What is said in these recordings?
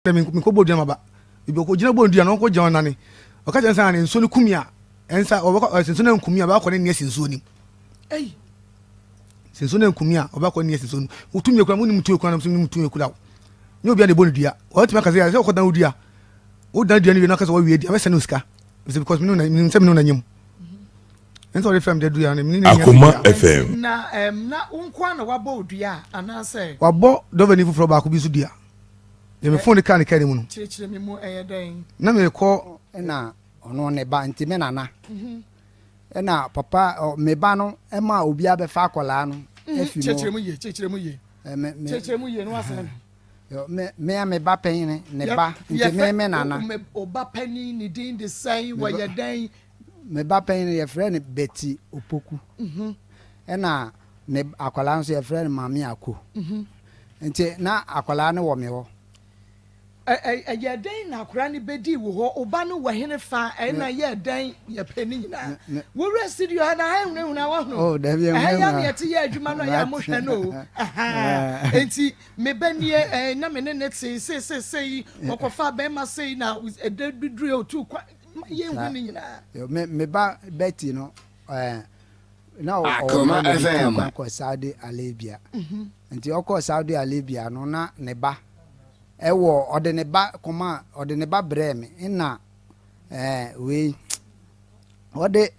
Sɛ menkɔbɔ dua maba. Ebi ɔkɔgyina bɔ dua no ɔnkɔgyina hɔ nane. Ɔka kyerɛ sɛ nsuo no kumi a ɛnsa ɔbɛkɔ ɛsɛ nsuo no ankumi a ɔbɛkɔ ne nea si nsuo nim. Ei! Sɛ nsuo no ankumi a ɔbɛkɔ ne nea si nsuo nim. Wotumi ekura mu nim tu ekura no so nim tu ekura wo. Nyɛ obi a na ɛbɔ ne dua. Ɔtumi aka sɛ sɛ ɔkɔdan wo dua. Wodan dua no wie na ɔka sɛ wɔawie di a mɛsɛne wo sika. Ɛsɛ because mene na menim sɛ mene na nyam. Ɛnsɛ ɔde fɛm de dua no mene na Akoma FM. Na ɛm na wo nko ara na wabɔ wo dua anaasɛ? Wabɔ dɔbani foforɔ baako bi nso dua. Deɛ me phone de kaa ne kaa ne mu no. Kyerɛkyerɛ me mu, ɛyɛ dɛn? Na merekɔ. Ɛna ɔno ne ba nti me nana. Ɛna papa me ba no ɛma obi abɛfa akwadaa no afi mu. Kyerɛkyerɛ mu yie, kyerɛkyerɛ mu yie. Kyerɛkyerɛ mu yie na wasan. Me me a me ba panyin ne ba nti me me nana. O ba panyin ne din de sɛn, wɔyɛ dɛn? Me ba panyin no yɛfrɛ no Betty Opoku. Ɛna ne akwadaa nso yɛfrɛ no Maame Ako. Nti na akwadaa no wɔ me hɔ. Ɛyɛɛ dɛn na akwadaa no bɛdii wo hɔ? Wo ba no wɔ hene fa? Ɛna ɛyɛɛ dɛn? Yɛpɛ ne nyinaa. Wowura studio ha na ha ehunahuna wahunu. Oh, dabi Ɛha ehunahuna. yi a na yɛte yɛ adwuma no ɛyɛ a mohwɛ no o. Ɛha. Enti me ba nie ɛɛ na me ne ne te sei sei sei ɔkɔfa bɛrima sei na ɛda bi duru yɛ otu kwa yɛnhu ne nyinaa. Me me ba Betty no ɛɛ na ɔwɔ Akoma hɔ na ɔde tuu FM. kwan kɔ Saudi Arabia. Nti ɔkɔɔ Saudi Arabia no na ne ba ɛwɔ ɔde ne ba kɔma ɔde ne ba brɛɛ me nna ɛɛ wei ɔde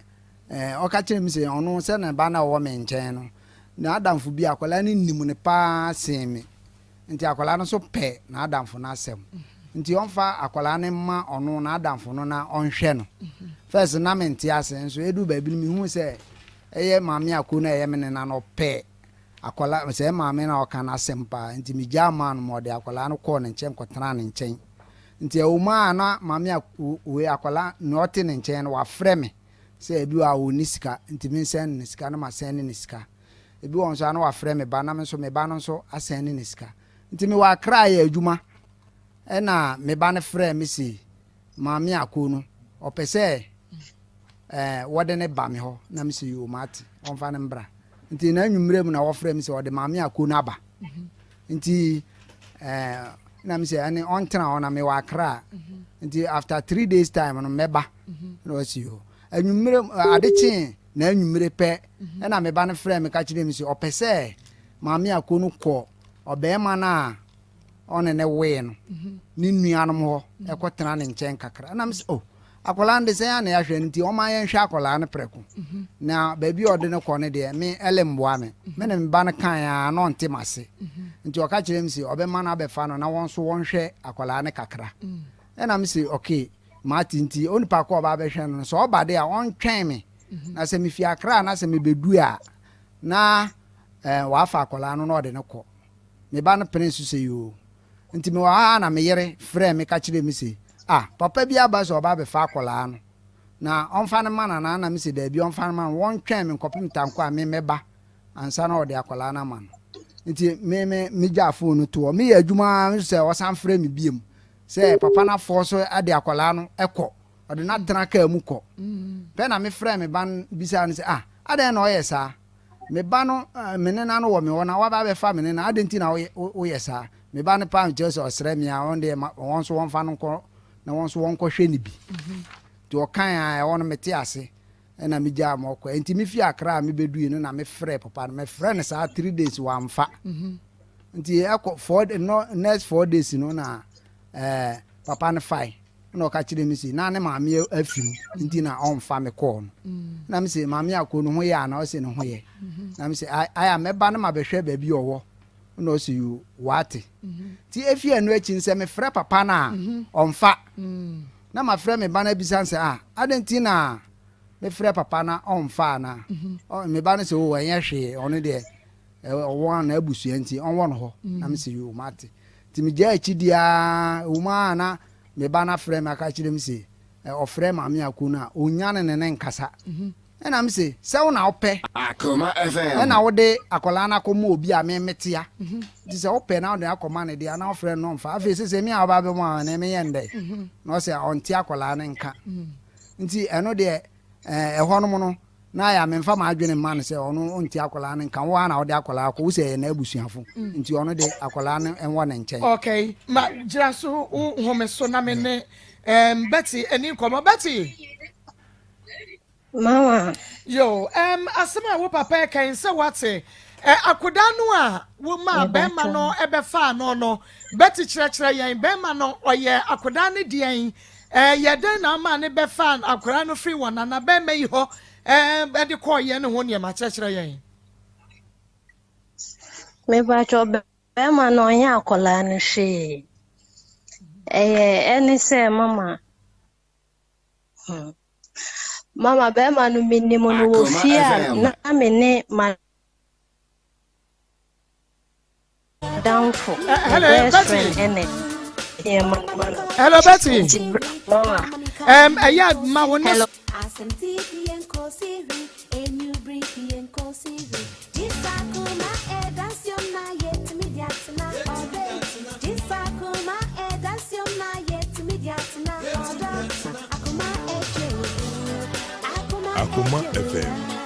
ɛɛ ɔka kyerɛ me sɛ ɔno sɛ ne ba na ɔwɔ me nkyɛn no n'adamfo bi akwadaa no nim no paa sen me Nti akwadaa no nso pɛ n'adamfo no asɛm. Nti ɔmfa akwadaa no mma ɔno n'adamfo no na ɔnhwɛ no. First na mente ase nso ɛduru baabi no mehuu sɛ ɛyɛ maame ako no a ɛyɛ me nena no ɔpɛ akwadaa sɛ maame no a ɔka n'asɛm paa. Nti megyaa maa no ma ɔde akwadaa no kɔɔ ne nkyɛn kɔtenaa ne nkyɛn. Nti ɛwɔ mu a na maame ako wei akwadaa nea ɔte ne nkyɛn no wafrɛ me sɛ ebi wɔ a ɔnni sika nti mensɛn ne sika na masɛn ne sika. Ebi wɔ hɔ nso a na wafrɛ me ba na me nso me ba no nso asɛne ne sika. Nti mewɔ Accra yɛ adwuma ɛna me ba no frɛɛ me se Maame Ako no ɔpɛ sɛ ɛɛ wɔde no ba me hɔ na me se yoo mate ɔmfa no mbra. Nti na anwummerɛ mu na wɔfrɛ me sɛ ɔde Maame Ako no aba. Nti ɛɛ na me sɛ ɛne ɔntena hɔ na mewɔ Accra. Nti after 3 days time no mɛba na ɔsi yoo. Anwummerɛ ade kyee na anwummere pɛ ɛna me ba no frɛɛ me ka kyerɛɛ me sɛ ɔpɛ sɛ Maame Ako no kɔ ɔbarima no a ɔne ne woe no ne nuanom hɔ ɛkɔtena ne nkyɛn kakra. Ɛna me sɛ oh akwadaa no de sɛn a na yɛahwɛ no nti ɔma yɛnhwɛ akwadaa no prɛko. Na baabi a ɔde no kɔ no deɛ me ɛle mboa me. Me ne me ba no kae a na ɔnte m'ase. Nti ɔka kyerɛ me sɛ ɔbɛma no abɛfa no na wɔn nso wɔnhwɛ akwadaa no kakra. Ɛna me sɛ okay. Mate nti onipa ko a ɔba abɛhwɛ no no, sɛ ɔba de a, ɔntwɛn me. Na sɛ mefi Accra na sɛ mebedu a, na eh, wafa akwadaa no na ɔde no kɔ. Me ba no pene so sɛ yoo. Nti mewɔ ha a na me yere frɛɛ me ka kyerɛɛ me se, ah, papa bi aba sɛ ɔba abɛfa akwadaa no, na ɔmfa no ma no anaa? Na me se daabi, ɔmfa no ma no, wɔntwɛn me nkɔpem tanko a me mɛba ansa na ɔde akwadaa no ama no. Nti me me megyaa phone no to hɔ. Meyɛ adwuma ara nso sɛ ɔsan frɛ me biom. Sɛ papa no afɔɔ so de akwadaa no kɔ, ɔde no atena kaa mu kɔ. Pɛ na mefrɛɛ me ba no bisaa no sɛ, ah, adɛn na ɔyɛ saa? Me ba no, me nena no wɔ me hɔ na waba abɛfa me nena, adɛn nti na woyɛ saa? Me ba no paa kyerɛ sɛ ɔsrɛ me a, ɔno deɛ wɔn nso wɔmfa no nkɔ na wɔn nso wɔnkɔhwɛ no bi. Nti ɔkae a ɛhɔ no mete ase ɛna megyaa ma ɔkɔ. Nti mefi Accra a mebɛdui no na mefrɛ papa no, mefrɛ no saa 3 days wamfa. Nti ɛkɔ four no next 4 days no na papa no fae na ɔka kyerɛ me sɛ na ne maame afi mu nti na ɔmfa me kɔɔ no. Na me sɛ maame akɔ no ho yɛ ana? Ɔsɛ ne ho yɛ. Na me sɛ aya mɛba no ma bɛhwɛ baabi ɔwɔ na ɔsɛ yo wate. Nti efi ɛno akyi sɛ mefrɛ papa no a ɔmfa na mafrɛ me ba no abisa sɛ ah, adɛn nti na mefrɛ papa no ɔmfa ana? Me ba no sɛ o ɛnyɛ hwee, ɔno deɛ ɔwɔ a n'abusua nti ɔnwɔ no hɔ. Na me sɛ yo mate. Nti megyaa akyi diaa ɛwɔ mu a na me ba no afrɛ me aka kyerɛ me sɛ ɔfrɛ maame ako no a ɔnya ne ne nkasa. Ɛna me sɛ sɛ wo na wopɛ Akoma FM. ɛna wode akwadaa no akɔma obi a me metea nti sɛ wopɛ na wode akɔma no deɛ na wofrɛ no na ɔmfa. Afei sɛ sɛ me a woba bɛmu a ne meyɛ ndɛ na ɔsɛ ɔnte akwadaa no nka. Nti ɛno deɛ ɛhɔ nom no. Na ayɛ a memfa m'adwene mma no sɛ ɔno ɔnte akwadaa no nka, wo ara na wode akwadaa kɔ, wo sɛ ɛyɛ n'abusuafo nti ɔno de akwadaa no nwɔ ne nkyɛn. Okay, ma gyina so wo home so na me ne um, Betty ani nkɔmmɔ. Betty! Mama. Yo, um, asɛm a wo papa ɛka yi sɛ wate. Eh, akodaa no a wo maa bɛrima no ɛbɛfaa no no, Betty kyerɛkyerɛ yɛn, bɛrima no ɔyɛ akodaa no deɛn? Ɛyɛ dɛn na ama ne bɛfaa akwadaa no firi wɔn nana bɛrima yi hɔ de kɔɔ yɛn ne ho nneɛma kyerɛkyerɛ yɛn. Mepakyɛ bɛrima no ɔnyɛ akwadaa no hwee. Ɛyɛ ɛne sɛ mama hmm. Mama bɛrima no menim no wɔ fie a na me ne ma Adamfo, eh, me best friend ɛna Hello Betty. Um, ɛyɛ ma wo ne. Akoma FM.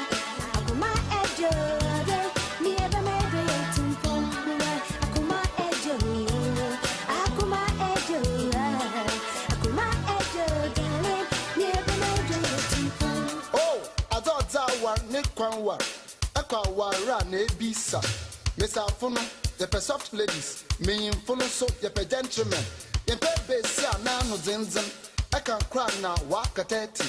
Oh, adze a ɔdze awar ne kwan war, ɛkɔ awar a na ebisa. Mbesiafo no, yɛpɛ soft ladies, mbanyimfo no so yɛpɛ gentlemen. Yɛmmpɛ basia a n'ano dzendzen, ɛka kor a na ɔaka 30.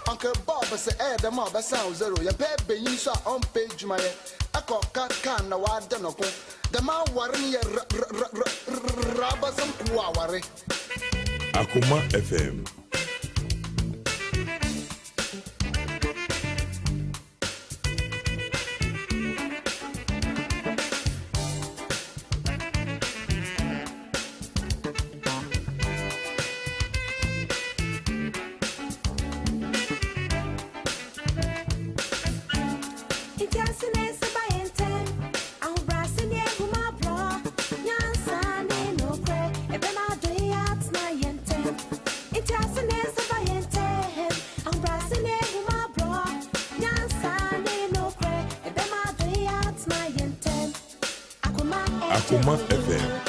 Uncle Bob sɛ ɛyɛ dɛm a ɔbɛsan wo zero. Yɛmmpɛ banyin so a ɔmmpɛ edwuma yɛ, ɛkɔ ka kaa na ɔada no ko. Dɛm awar no yɛ ra-ra-ra-ra-ra abasam kuw aware. Akoma FM. Akoma FM.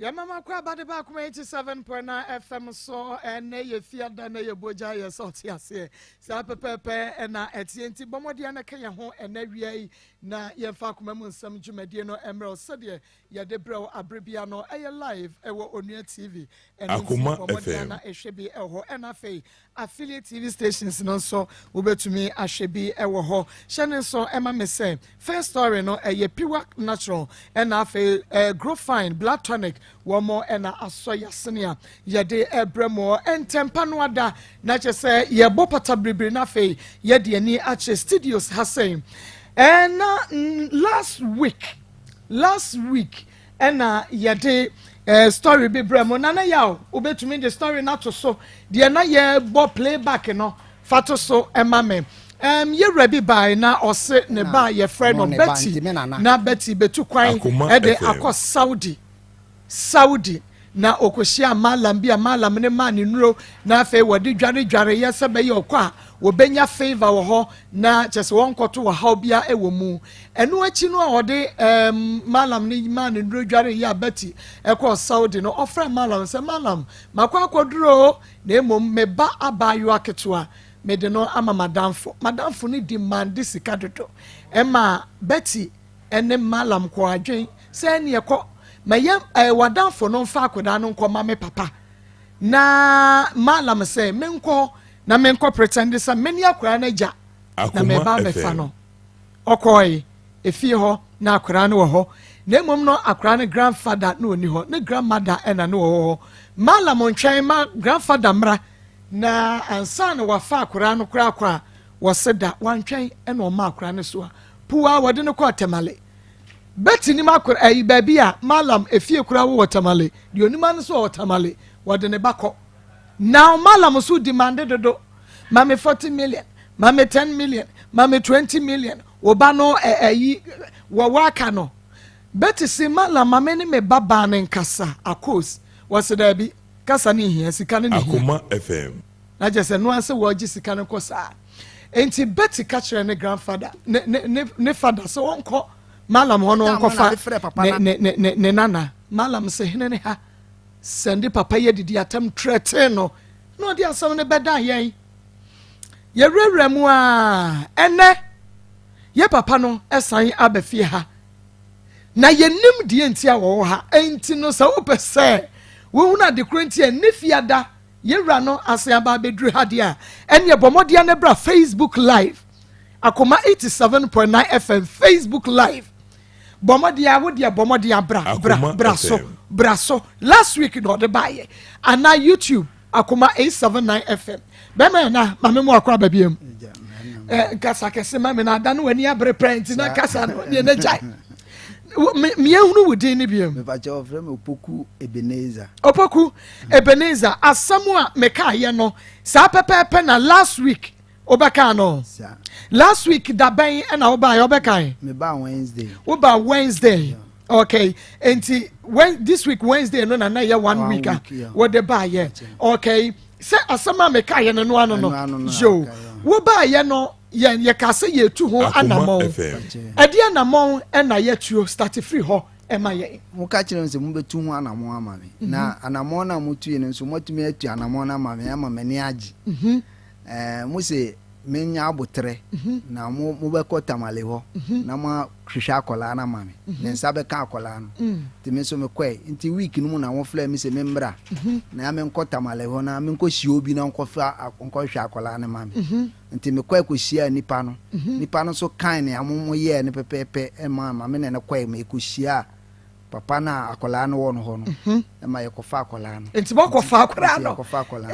Yɛmama kɔ aba de ba akoma 87.9 FM so ɛnɛ yɛ fiada na yɛ bogya yɛ sɛ ɔte aseɛ saa pɛpɛɛpɛ ɛna ɛteɛ nti bɔ mmɔden na ka yɛn ho ɛnɛ wia yi na yɛmfa akoma mu nsɛm dwumadie no ɛmmerɛw sɛdeɛ yɛde brɛw abere bia no ɛyɛ live ɛwɔ Onua TV ɛno nti Akoma bɔ mmɔden FM. na ɛhwɛ bi ɛwɔ hɔ ɛna afei Affiliate TV stations no nso wobɛtumi ahwɛ bi wɔ hɔ. Hyɛ ne nso ma me sɛ first story no ɛyɛ Piwak Natural ɛna afei eh, Grow Fine Blood Tonic wɔn ɛna asɔ yasene a yɛde ɛbrɛ mo ntɛmpa no ada na kyerɛ sɛ yɛbɔ pata biribiri na afei yɛde ani akyerɛ studios ha sɛn ɛna last week last week Ɛna yɛde eh, story bi brɛ mo. Nana Yaw, wobɛtumi de story no ato so. Deɛ na yɛbɔ playback no, fa to so ma me. Um, yɛwura bi bae na ɔse ne ba a yɛfrɛ no Betty, na Betty bɛtu kwan de akɔ Saudi. Saudi, na ɔkɔhyiaa Mallam bi a Mallam no maa no nnuro na afei wɔde dwaredwareeɛ sɛ bɛyɛ ɔkɔ a wɔbɛnya favour wɔ hɔ na kyerɛ sɛ wɔnkɔto ɔhaw biara wɔ mu. Ɛno akyi no a ɔde um, Mallam no maa no nnuro dwareeɛ a Betty ɛkɔɔ Saudi no, ɔfrɛɛ Mallam sɛ, Mallam, makɔ akɔduro o, na mmom me ba abaayewa ketewa mede no ama m'adamfo. M'adamfo no demande sika dodo. Ɛma Betty ne Mallam kɔɔ adwen sɛ ɛneɛ kɔ ma yɛ ɛɛ w'adamfo no mfa akwadaa no nkɔ ma me papa na Mallam sɛ menkɔ na menkɔ pretend sɛ mene akwadaa no agya na meba abɛfa no ɔkɔe efie hɔ na akwadaa no wɔ hɔ na mmom no akwadaa no grandfather na ɔni hɔ ne grandmother ɛna ne wɔ hɔ Mallam ntwɛn ma grandfather mmra na ansa na wafa akwadaa no koraa kɔ a wɔse da wantwɛn ɛna ɔma akwadaa no so a Puw a wɔde no kɔɔ Tamale. Betty nim akor ɛyi baabi a Mallam efie koraa wɔ wɔ Tamale. Deɛ onim ara ne sɛ ɔwɔ Tamale. Wɔde ne ba kɔ. Now Mallam nso demande dodo. Ma me 40 million, ma me 10 million, ma me 20 million. Wo ba no ɛ ɛyi wɔ waka no. Betty se Mallam ma me ne me ba baa no nkasa. Akos. Wɔse daabi, kasa no nhia, sika no na ehia. Akoma FM. Na kyerɛ sɛ ɛno ara sɛ wɔregye sika no kɔ saa. Enti Betty ka kyerɛɛ ne grandfather, ne ne ne ne father sɛ ɔnkɔ Mallam hɔ na ɔnkɔfa ne ne ne ne ne nana. Mallam sɛ hene ne ha sɛnde papa yi adidi atam trɛtee no na ɔde asɛm no bɛdan yɛn. Yɛwurawura mu a ɛnɛ yɛ papa no san aba fie ha na yɛnim deɛ nti a wɔwɔ ha. Enti no sɛ wopɛ sɛ wohunu ade korɔ nti a ne fiada Yɛn Wura no asan aba abɛduru ha deɛ a, ɛneɛ bɔ mmɔden na bra Facebook Live, Akoma 87.9 FM Facebook Live. Bɔ mmɔden a, wo deɛ bɔ mmɔden a bra, bra, bra so, bra so. Last week na ɔde baayɛ. Anaa YouTube, Akoma 879 FM. Bɛrima yɛ na, maame mu akɔ aba biam. Eh, nkasa kɛse ma me na ada no w'ani abere pɛ nti na kasa no deɛ na gyae. Miehunu wo din no biam. Mepakyɛ wɔfrɛ me Opoku Ebenezer. Opoku Ebenezer, asɛm a mekaayɛ no saa pɛpɛɛpɛ na last week wobɛkaa no. Last week da bɛn na wobaeɛ wobɛkae? Mebaa Wednesday. Wobaa Wednesday. Yeah. Okay, nti when this week Wednesday no na na yɛ one week a wɔde baayɛ. Okay, sɛ asɛm a mekaayɛ no no ano no. Yo, wobaayɛ no yɛn yɛka sɛ yɛtu ho anammɔn. Ɛde anammɔn na yɛtuo start firi hɔ ɛma yɛn. Moka kyerɛ me sɛ mobɛtu ho anammɔn ama me, mhm. na anammɔn no a motui no nso moatumi atu anammɔn no ama me ama m'ani agye. Mhm. Eh, mo se menya aboterɛ mhm. na mobɛkɔ Tamale hɔ na moahwehwɛ akwadaa no ama me, me nsa bɛka akwadaa no. Mm. Nti me nso mekɔe. Nti week no mu na wɔfrɛɛ me sɛ memmra na menkɔ Tamale hɔ na menkɔhyia obi na nkɔhwehwɛ akwadaa no ma me. Nti mekɔe kɔhyiaa nipa no. Nipa no nso kae nea moyɛɛ no pɛpɛɛpɛ maa ma me ne no kɔe ma yɛkɔhyiaa papa no a akwadaa no wɔ no hɔ no ma yɛkɔfa akwadaa no. Nti mɔkɔfa akwadaa no.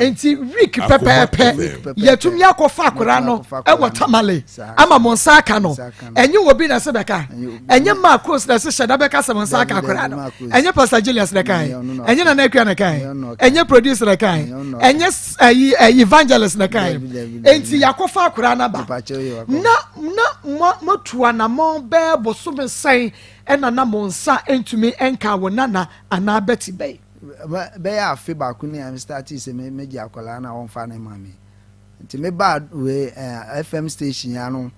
Nti week pɛpɛɛpɛ yɛtumi akɔfa akwadaa no wɔ Tamale ama mo nsa aka no. Ɛnyɛ obi na ɛsɛ bɛka. Ɛnyɛ Marcos na ɛsɛ hyɛda bɛka sɛ mo nsa aka akwadaa no. Ɛnyɛ Pastor Julius na ɛkae. Ɛnyɛ Nana Akua na ɛkae. Ɛnyɛ producer na ɛkae. Ɛnyɛ ɛyi evangelist na ɛkae. Nti yɛakɔfa akwadaa no aba. Na na moatu anamɔn bɛɛ bosome sɛn ɛna na mo nsa ntumi nkaa wo nana anaa Betty bɛn? Bɛyɛ afe baako ni a me startee sɛ megye akwadaa no a wɔmfa no mma me. Nti me baa wei eh, FM station ya no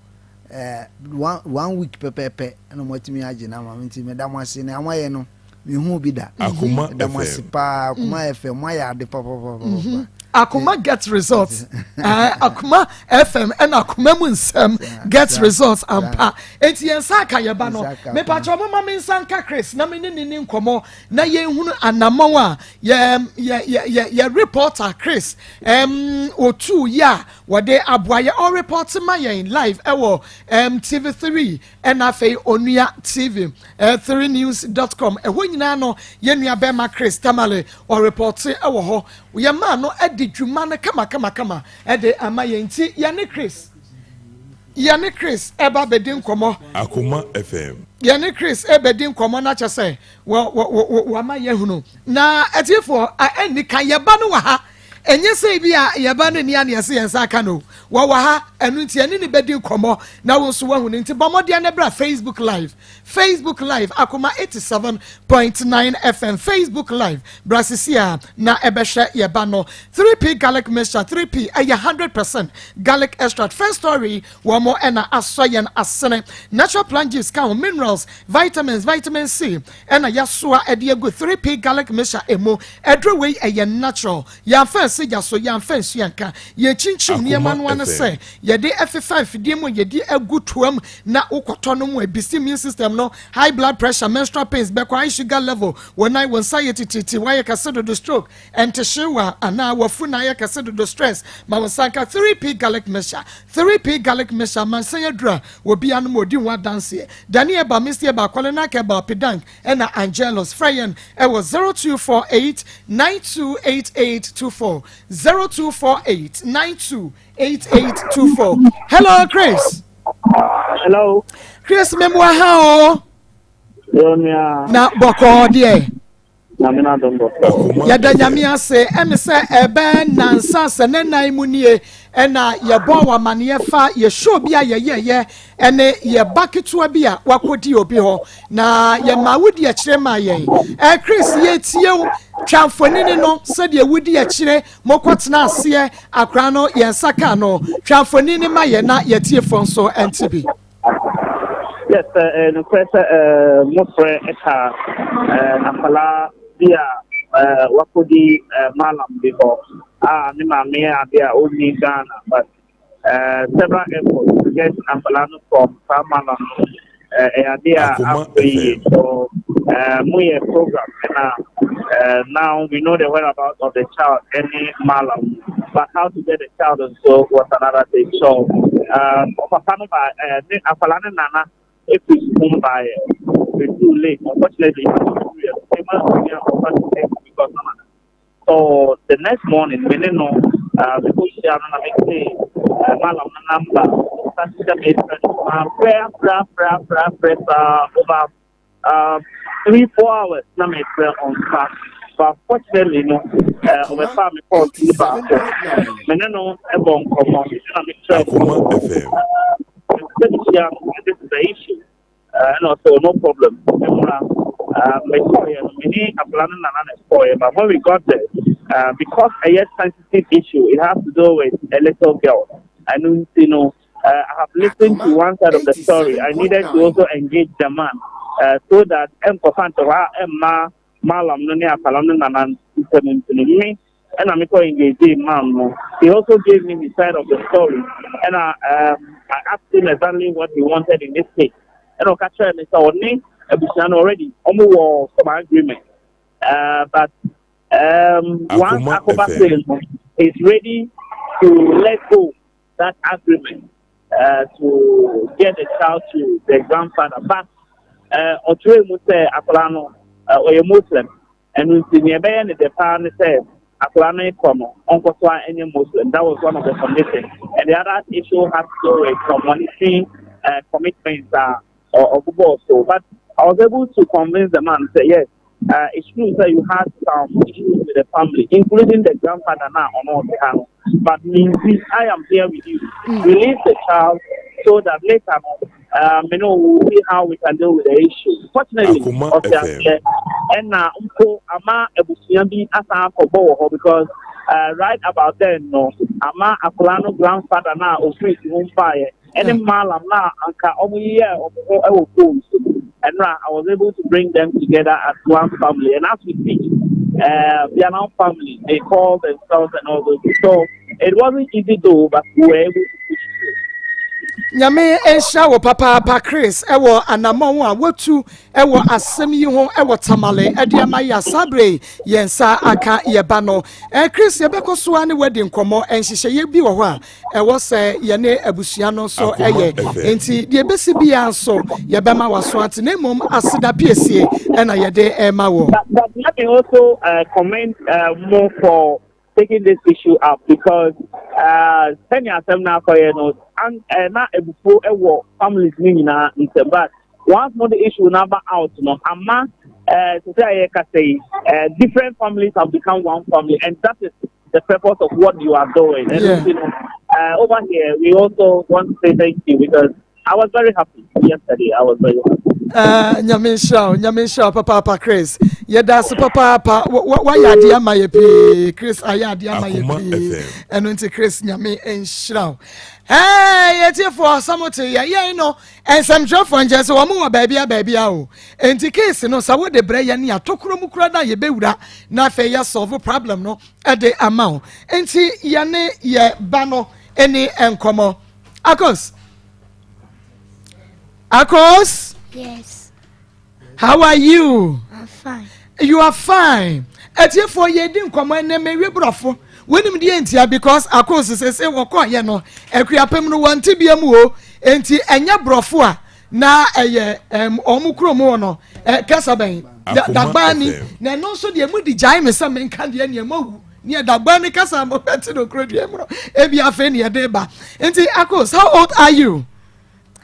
eh, one, one week pɛpɛɛpɛ ɛna mo atumi agye no ama me nti meda mo ase nea moayɛ no mehu bi da. Akoma Meda mo ase FM. paa Akoma FM moayɛ ade papapapapa. Akoma get results. Eh, Akoma FM ɛna Akoma mu nsɛm get results ampa. Enti yɛn nsa aka yɛ ba no. Mepakyɛ ɔmo ma me nsa nka Chris na me ne ne ni nkɔmɔ na yɛnhunu anamɔn a yɛ yɛ yɛ yɛ yɛ reporter Chris um, otu yɛ a wɔde aboa yɛ ɔrepɔte ma yɛn live ɛwɔ um, TV3 ɛna afei Onua TV eh, 3news.com ɛhɔ nyinaa no yɛn nua bɛrima Chris Tamale ɔrepɔte ɛwɔ hɔ yɛn maa no ɛde dwuma no kama kama kama ɛde ama yɛn nti yɛne Chris yɛne Chris ɛba bɛdi nkɔmɔ. Akoma FM. Yɛne Chris ɛbɛdi nkɔmɔ na kyɛ sɛ wɔ wɔ wɔ wama yɛhunu na atiefoɔ ɛnni kan yɛba no wɔ ha ɛnyɛ sɛ bi a yɛba no ni a na yɛsɛ yɛn nsa aka no wɔwɔ ha ɛno nti ɛne ne bɛdi nkɔmmɔ na wo nso woahu no nti bɔ mmɔden no bra Facebook live Facebook live akoma 87.9 FM Facebook live bra sisi a na ɛbɛhwɛ yɛba no 3P garlic mixture 3P ɛyɛ 100% garlic extract first story Wɔn na asɔ yɛn asene. Natural plant juice ka ho, minerals, vitamins, vitamin C ɛna yasoa de agu 3P garlic mixture emu. Aduro wei ɛyɛ natural. Yɛanfa ansi gya so, yɛanfa nsu anka. Yɛkyinkyim nneɛma Akoma no ara FM. sɛ yɛde ɛfefa mfidie mu a yɛde agu toa mu na wokɔtɔ nom a ɛbisi immune system no, high blood pressure, menstrual pains bɛkɔ, high sugar level, wo nan, wo nsa yɛ titiritii, woayɛ kɛse dodo, stroke, Ɛntehyewa anaa w'afu na ayɛ kɛse dodo stress ma wo nsa nka 3P garlic mixture 3P garlic mixture amansan aduru a obiara nom odi ho adanseɛ Dani Herbal Misty Herbal Kɔlenak Herbal Pidank ɛna Angelus Frɛ yɛn ɛwɔ 0248 928824 0248 928824 Hello Chris Hello. Chris memoa ha o. Na bɔkɔɔ deɛ. Yɛda Nyame ase. Ɛme sɛ ɛbɛɛ nansa sɛ ne nan mu nie ɛna yɛbɔɔ wɔ amaneɛ fa yɛ show bi a yɛyɛyɛ ɛne yɛ ba ketewa bi a wakɔdi obi hɔ na yɛma wodi akyire ma yɛn. Ɛ Chris, yɛtie wo. Twa mfonini no sɛdeɛ wodi akyire mokɔtena aseɛ akora no yɛn nsa ka no. Twa mfonini ma yɛn na yɛtiefoɔ nso ɛnte bi. Yes, nokorɛ sɛ mofrɛ ɛka akwalaa bi a wakɔdi malam bi hɔ a ne maame yɛ ade a ɔnni Ghana, but several efforts to get akwalaa no from saa malam no ɛyɛ ade a akɔ yie. So moyɛ program ɛna now we know the whereabouts of the child ɛne malam, but how to get the child nso was another thing. So papa no ba ne akwalaa ne nana efiri sukuu baayɛ too late, unfortunately. Because so the next morning me ne no mekɔ hyia no na mete malam no number sɛ mefrɛ no, mafrɛ afrɛ afrɛ afrɛ afrɛ saa over 3-4 hours na mefrɛ ɔmfa, but fortunately no ɔbɛfa me call two baako, me ne no ɛbɔ nkɔmmɔ na mekyerɛ sɛ mehyia no, this is the issue, ɛna ɔsɛ no problem, mmra. Mekɔɔyɛ no, me ne akwadaa no nana na ɛkɔɔyɛ, but when we got there, because ɛyɛ sensitive issue, it has to do with a little girl, ɛno nti no I have listened to one side of the story. I needed to also engage the man so that ɛnkɔfa ntɔkwa ɛmma malam no ne akwadaa no nana ntɛm. Nti no me ɛna mekɔ engage man no. He also gave me his side of the story, ɛna I asked him exactly what he wanted in this case, ɛna ɔka kyerɛ me sɛ ɔne abusua no already ɔmo wɔ some agreement, but once Akoba says no, he's ready to let go that agreement to get the child to the grandfather. But ɔtwerɛ mu sɛ akwadaa no ɔyɛ Muslim, ɛno nti nea ɛbɛyɛ ne dɛ paa ne sɛ akwadaa no kɔ no ɔnkɔ so a ɛnyɛ Muslim. That was one of the conditions, and the other issue has to do with some monetary commitments ɔbobɔ so. But I was able to convince the man, say yes, it's true that you had some issues with the family, including the grandfather now on the hand. But me, I am here with you. Release the child so that later on, we'll see how we can deal with the issue. Fortunately, ɛna mpo ama abusua bi asan akɔbɔ wɔ hɔ because right about then no, ama akwadaa no grandfather na ofiri si ho mfaeɛ ɛne malam na anka ɔmo yɛ ɔmo ho ɛwɔ phone so, ɛnora I was able to bring them together as one family, and as we speak, they are now family. They call themselves and all those. So it wasn't easy though, but we were able to push through. Nyame nhyira wo papaapa, Chris, ɛwɔ anammɔn a watu ɛwɔ asɛm yi ho ɛwɔ Tamale ɛde ama yɛ asabere yɛn nsa aka yɛ no. Chris, yɛbɛkɔ so a ne wadi nkɔmmɔ. Nhyehyɛeɛ bi wɔ hɔ a ɛwɔ sɛ yɛne abusua no nso ɛyɛ, nti deɛ ɛbɛsi biara nso yɛbɛma waso ate, na mmom aseda piesie ɛna yɛde ɛma wɔ. But let me also commend more for taking this issue up because sɛnea asɛm no akɔyɛ no na ebufuo ɛwɔ families ne nyinaa ntɛm, but once more the issue no aba out no, ama sɛ a yɛkasa yi, different families have become one family, and that is the purpose of what you are doing. And over here we also want to say thank you because I was very happy yesterday. I was very happy. Nyame nhyira wo, Nyame nhyira wo papaapa. Chris, yɛda ase papaapa. Wayɛ adeɛ ama yɛ pii. Chris ayɛ adeɛ ama yɛ pii, ɛno nti Chris, Nyame nhyira wo. Yɛtiefoɔ sɛ mote yɛ yɛn no nsɛmtwerɛfoɔ nkyɛn sɛ wɔn wɔ baabi a baabi a o, nti case no sɛ wode brɛ yɛn ne atokuro mu kura na yɛbɛwura na afei yɛ solve problem no ɛde ama wo. Nti yɛne yɛ ba no ɛne nkɔmɔ. Akos, Akos. Yes. How are you? I'm fine. You are fine. Atiefoɔ, yɛdi nkɔmɔ ɛnɛ mɛwie borɔfo. Wɔnim deɛ ntia because Akos sese wɔkɔɔyɛ no akuapem no wɔn ti bia mu o, nti ɛnyɛ borɔfo a na ɛyɛ ɔmo kurom hɔ no ɛ kasa bɛn Dagbani, na ɛno nso deɛ mu di gyae mi sɛ menka deɛ nneɛma wu neɛ Dagbani kasa mo bɛte no kuro deɛ mu no ebi afei ne yɛde ba. Nti Akos, how old are you?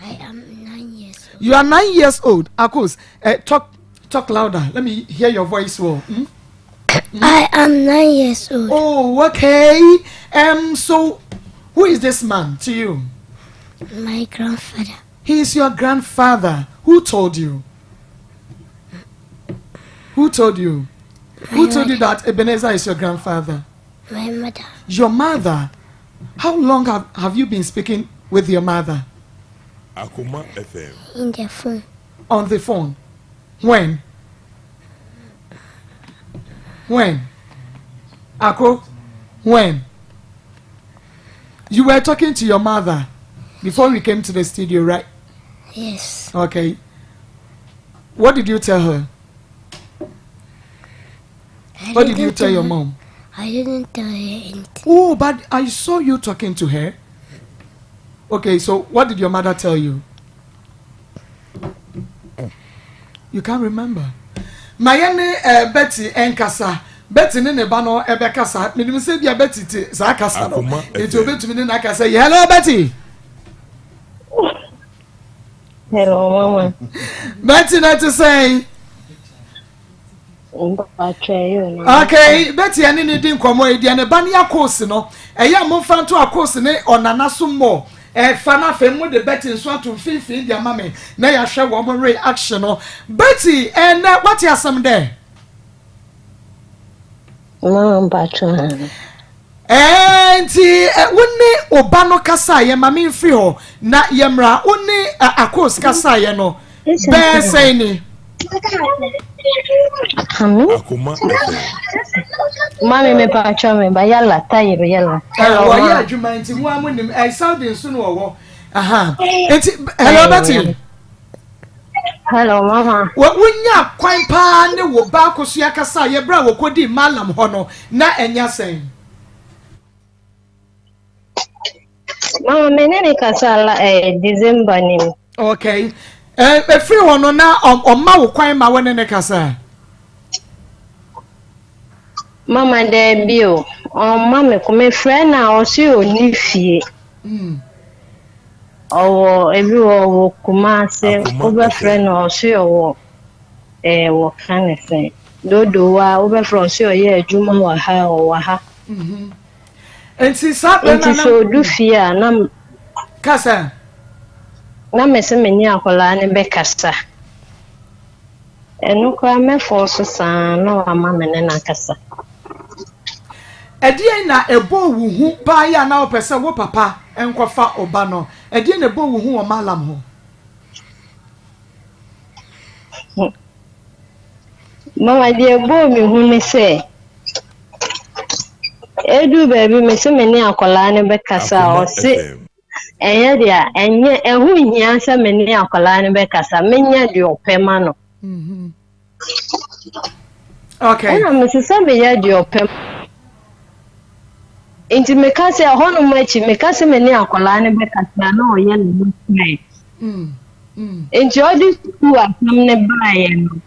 I am 9 years old. You are 9 years old. Akos, talk talk louder. Let me hear your voice well. I am 9 years old. Oh, okay. So who is this man to you? My grandfather. He is your grandfather. Who told you? Who told you? My Who told you mother. that Ebenezer is your grandfather? My mother. Your mother. How long have you been speaking with your mother? Akuma FM. In the phone. On the phone. When? When? Ako, when? You were talking to your mother before we came to the studio, right? Yes. Okay. What did you tell her? I What did you didn't tell your her- mom? I didn't tell her anything. Oh, but I saw you talking to her. Okay, so what did your mother tell you? You can't remember. Ma yɛne Betty nkasa. Betty ne ne ba no ɛbɛkasa. Menim sɛ bia Betty te saa kasa no. Akoma Nti FM. obetumi ne n'akasa yi. Hello Betty. Hello, mama. Betty na te sɛn? Okay, Betty ɛne ne di nkɔmɔ yi deɛ ne ba ne akoosi no. Ɛyɛ a momfa nto akoosi ne ɔnana so mmɔ. Ɛfa no afei mo de Betty nso ato mfimfini de ama me na yɛahwɛ wɔn reaction no. Betty, ɛnɛ wate asɛm dɛ? Mama mpatwa. Ɛɛ nti wo ne ɔba no kasaeɛ, ma memfiri hɔ na yɛmmra. Wo ne Akos kasaeɛ no bɛɛ sɛn ni? Akoma FM. Mami me patwa me ba yala tayiro yala. Wɔyɛ adwuma nti mo a mo nim Saudi nso no wɔ hɔ. Aha. Nti hello Betty. Hello mama. Wonya kwan paa ne wo ba Akosua kasaeɛ berɛ a wɔkɔdii Malam hɔ no na ɛnyɛ sɛn? Mama me ne ne kasa la December nim. Okay. Efiri hɔ no na ɔma wo kwan ma wo ne ne kasa? Mama daabi o, ɔma me ko me frɛ na ɔse onni fie. Ɔwɔ ebi wɔ wɔ Kumase, Akoma wobɛfrɛ FM. no ɔse ɔwɔ wɔka ne sɛn. Dodowa wobɛfrɛ ɔse ɔyɛ adwuma wɔ ha, ɔwɔ ha. Nti saa bere Nti na sɛ odu fie a na kasa. Na me sɛ me ne akwadaa no bɛkasa. Ɛno koraa mɛfɔ so saa na wama me ne no akasa. Ɛdeɛn na ɛbɔ wo hu paa yi a na wopɛ sɛ wo papa nkɔfa ɔba no? Ɛdeɛn na ɛbɔ wo hu wɔ Malam ho? Mama deɛ ɛbɔ me hu ne sɛ edu baabi me sɛ me ne akwadaa no bɛkasa a Akoma ɔse FM. ɛnyɛ deɛ ɛnyɛ ɛho nhia sɛ me ne akwadaa no bɛkasa, menyɛ deɛ ɔpɛ ma no. Okay. Ɛna mesi sɛ meyɛ deɛ ɔpɛ nti meka sɛ ɛhɔnom akyi meka sɛ me ne akwadaa no bɛkasa na ɔyɛ ne ho frɛ. Nti ɔde sukuu asɛm ne baeɛ no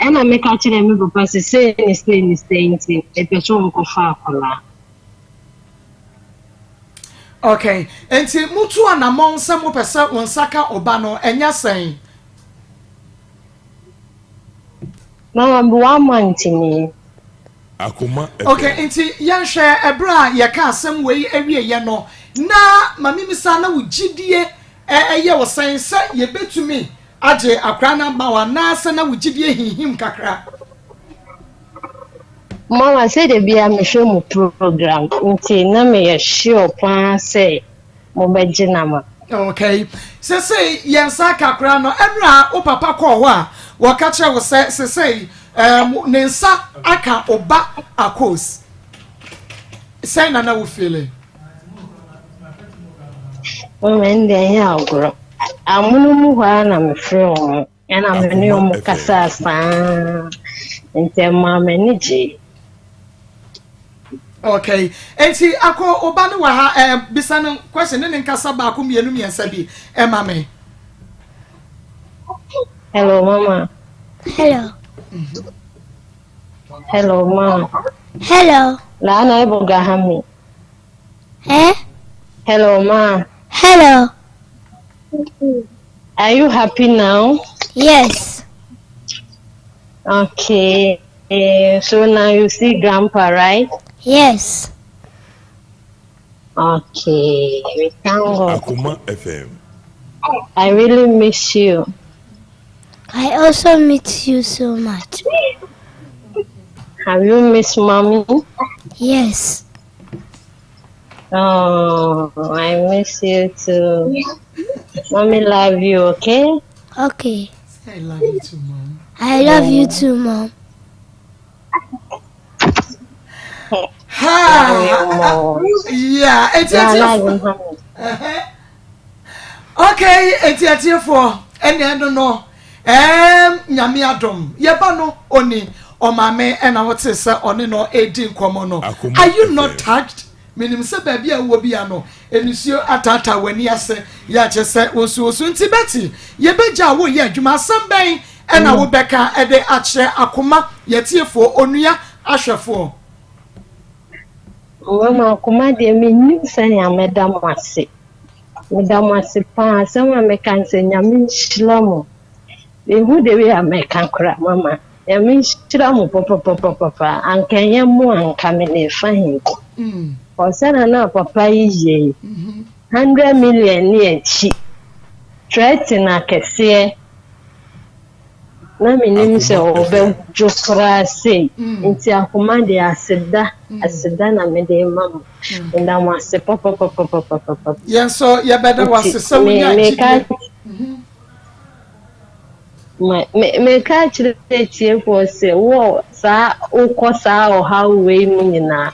ɛna meka kyerɛ me papa sɛ sei ne sei ne sei nti mepɛ sɛ ɔnkɔfa akwadaa. Okay. Nti mutu anammɔn sɛ mopɛ sɛ wo nsa ka ɔba no ɛnyɛ sɛn? Mama bi one month ni. Akoma FM. Okay, nti yɛnhwɛ ɛberɛ a yɛka asɛm wei awieɛ no na mame misa na wo gyidie ɛyɛ wo sɛn sɛ yɛbɛtumi agye akora no ama wo anaasɛ na wo gyidie hinhim kakra? Mama sɛ de bia mehwɛ mu program nti na meyɛ sure paa sɛ mobɛgye na ma. Okay. Sesei yɛn nsa aka akora no ɛberɛ a wo papa kɔɔ hɔ a wɔka kyerɛ wo sɛ sesei ne nsa aka ɔba Akos. Sɛn na na wo feeling? Mama ɛnde ɛnyɛ agorɔ. Amono mu hɔ ara na mefrɛ wɔn ɛna me ne Akoma wɔn FM. kasa saa nti ɛmaa m'ani gye. Okay. Enti akɔ ɔba no wɔ ha bisa no question ne ne nkasa baako mmienu mmiɛnsa bi ɛma me. Hello mama. Hello. Hello mama. Hello. Laana ibo hami. Eh? Hello ma. Hello. Are you happy now? Yes. Okay. So now you see grandpa, right? Yes. Okay. We thank God. Akuma FM. I really miss you. I also miss you so much. Have you missed mommy? Yes. Oh, I miss you too. Mommy love you, okay? Okay. I love you too, mom. I love you too, mom. Ha! Yeah, it's Okay, eti atiefoɔ ɛna ɛno no ɛɛm nyame adom yɛba no oni ɔmaame ɛna wote sɛ ɔne no edi nkɔmɔ no. Are you not touched? Menim sɛ baabi a wowɔ bia no, nisuo ataataa w'ani ase, yɛ a kyerɛ sɛ wosu wo so. Nti Betty, yɛbɛgya wo reyɛ adwuma. Asɛm bɛn na wobɛka de akyerɛ akoma yɛtiefoɔ, onua ahwɛfoɔ? Mama akoma deɛ mennim sɛnea mɛda mo ase. Meda mo ase paa. Asɛm a mɛka ne sɛ Nyame nhyira mo. Menhu the way a mɛka koraa mama. Nyame nhyira mo papapapapa. Anka ɛnyɛ mo a anka me na ɛfa he kɔ. Ɔsɛ na na papa yi yɛ yi. 100 million ne akyi. Threaten akɛseɛ. Na menim sɛ ɔbɛdwo koraa sei. Nti akoma deɛ aseda aseda na mede ma mo. Meda mo ase papapapapapapa. Yɛn nso yɛbɛda wo ase sɛ wonya gyidie. Ma me meka akyerɛ atiefoɔ sɛ wɔ saa wokɔ saa ɔhaw wei mu nyinaa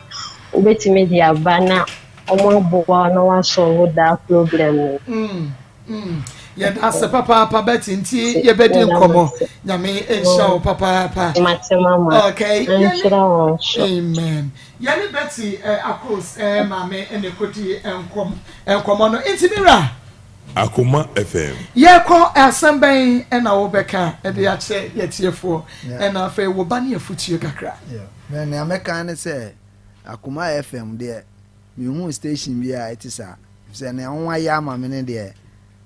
wobɛtumi de aba na wɔn aboa wo na wɔasɔlvo daa problem no. Mm, mm. Yɛda ase papaapa Betty nti yɛbɛdi nkɔmmɔ. Nyame nhyira wo papaapa. Mate mama. Okay. Nhyira wo nso. Amen. Yɛne Betty eh, Akos eh, maame na ɛkɔdi nkɔm nkɔmmɔ no. Nti me wura. Akoma FM. Yɛkɔ asɛm bɛn na wobɛka de akyerɛ yɛtiefoɔ ɛna afei wo ba ne afutuo kakra. Nea mɛka ne sɛ Akoma FM deɛ menhuu station bi a ɛte saa sɛ nea wɔn ayɛ ama me no deɛ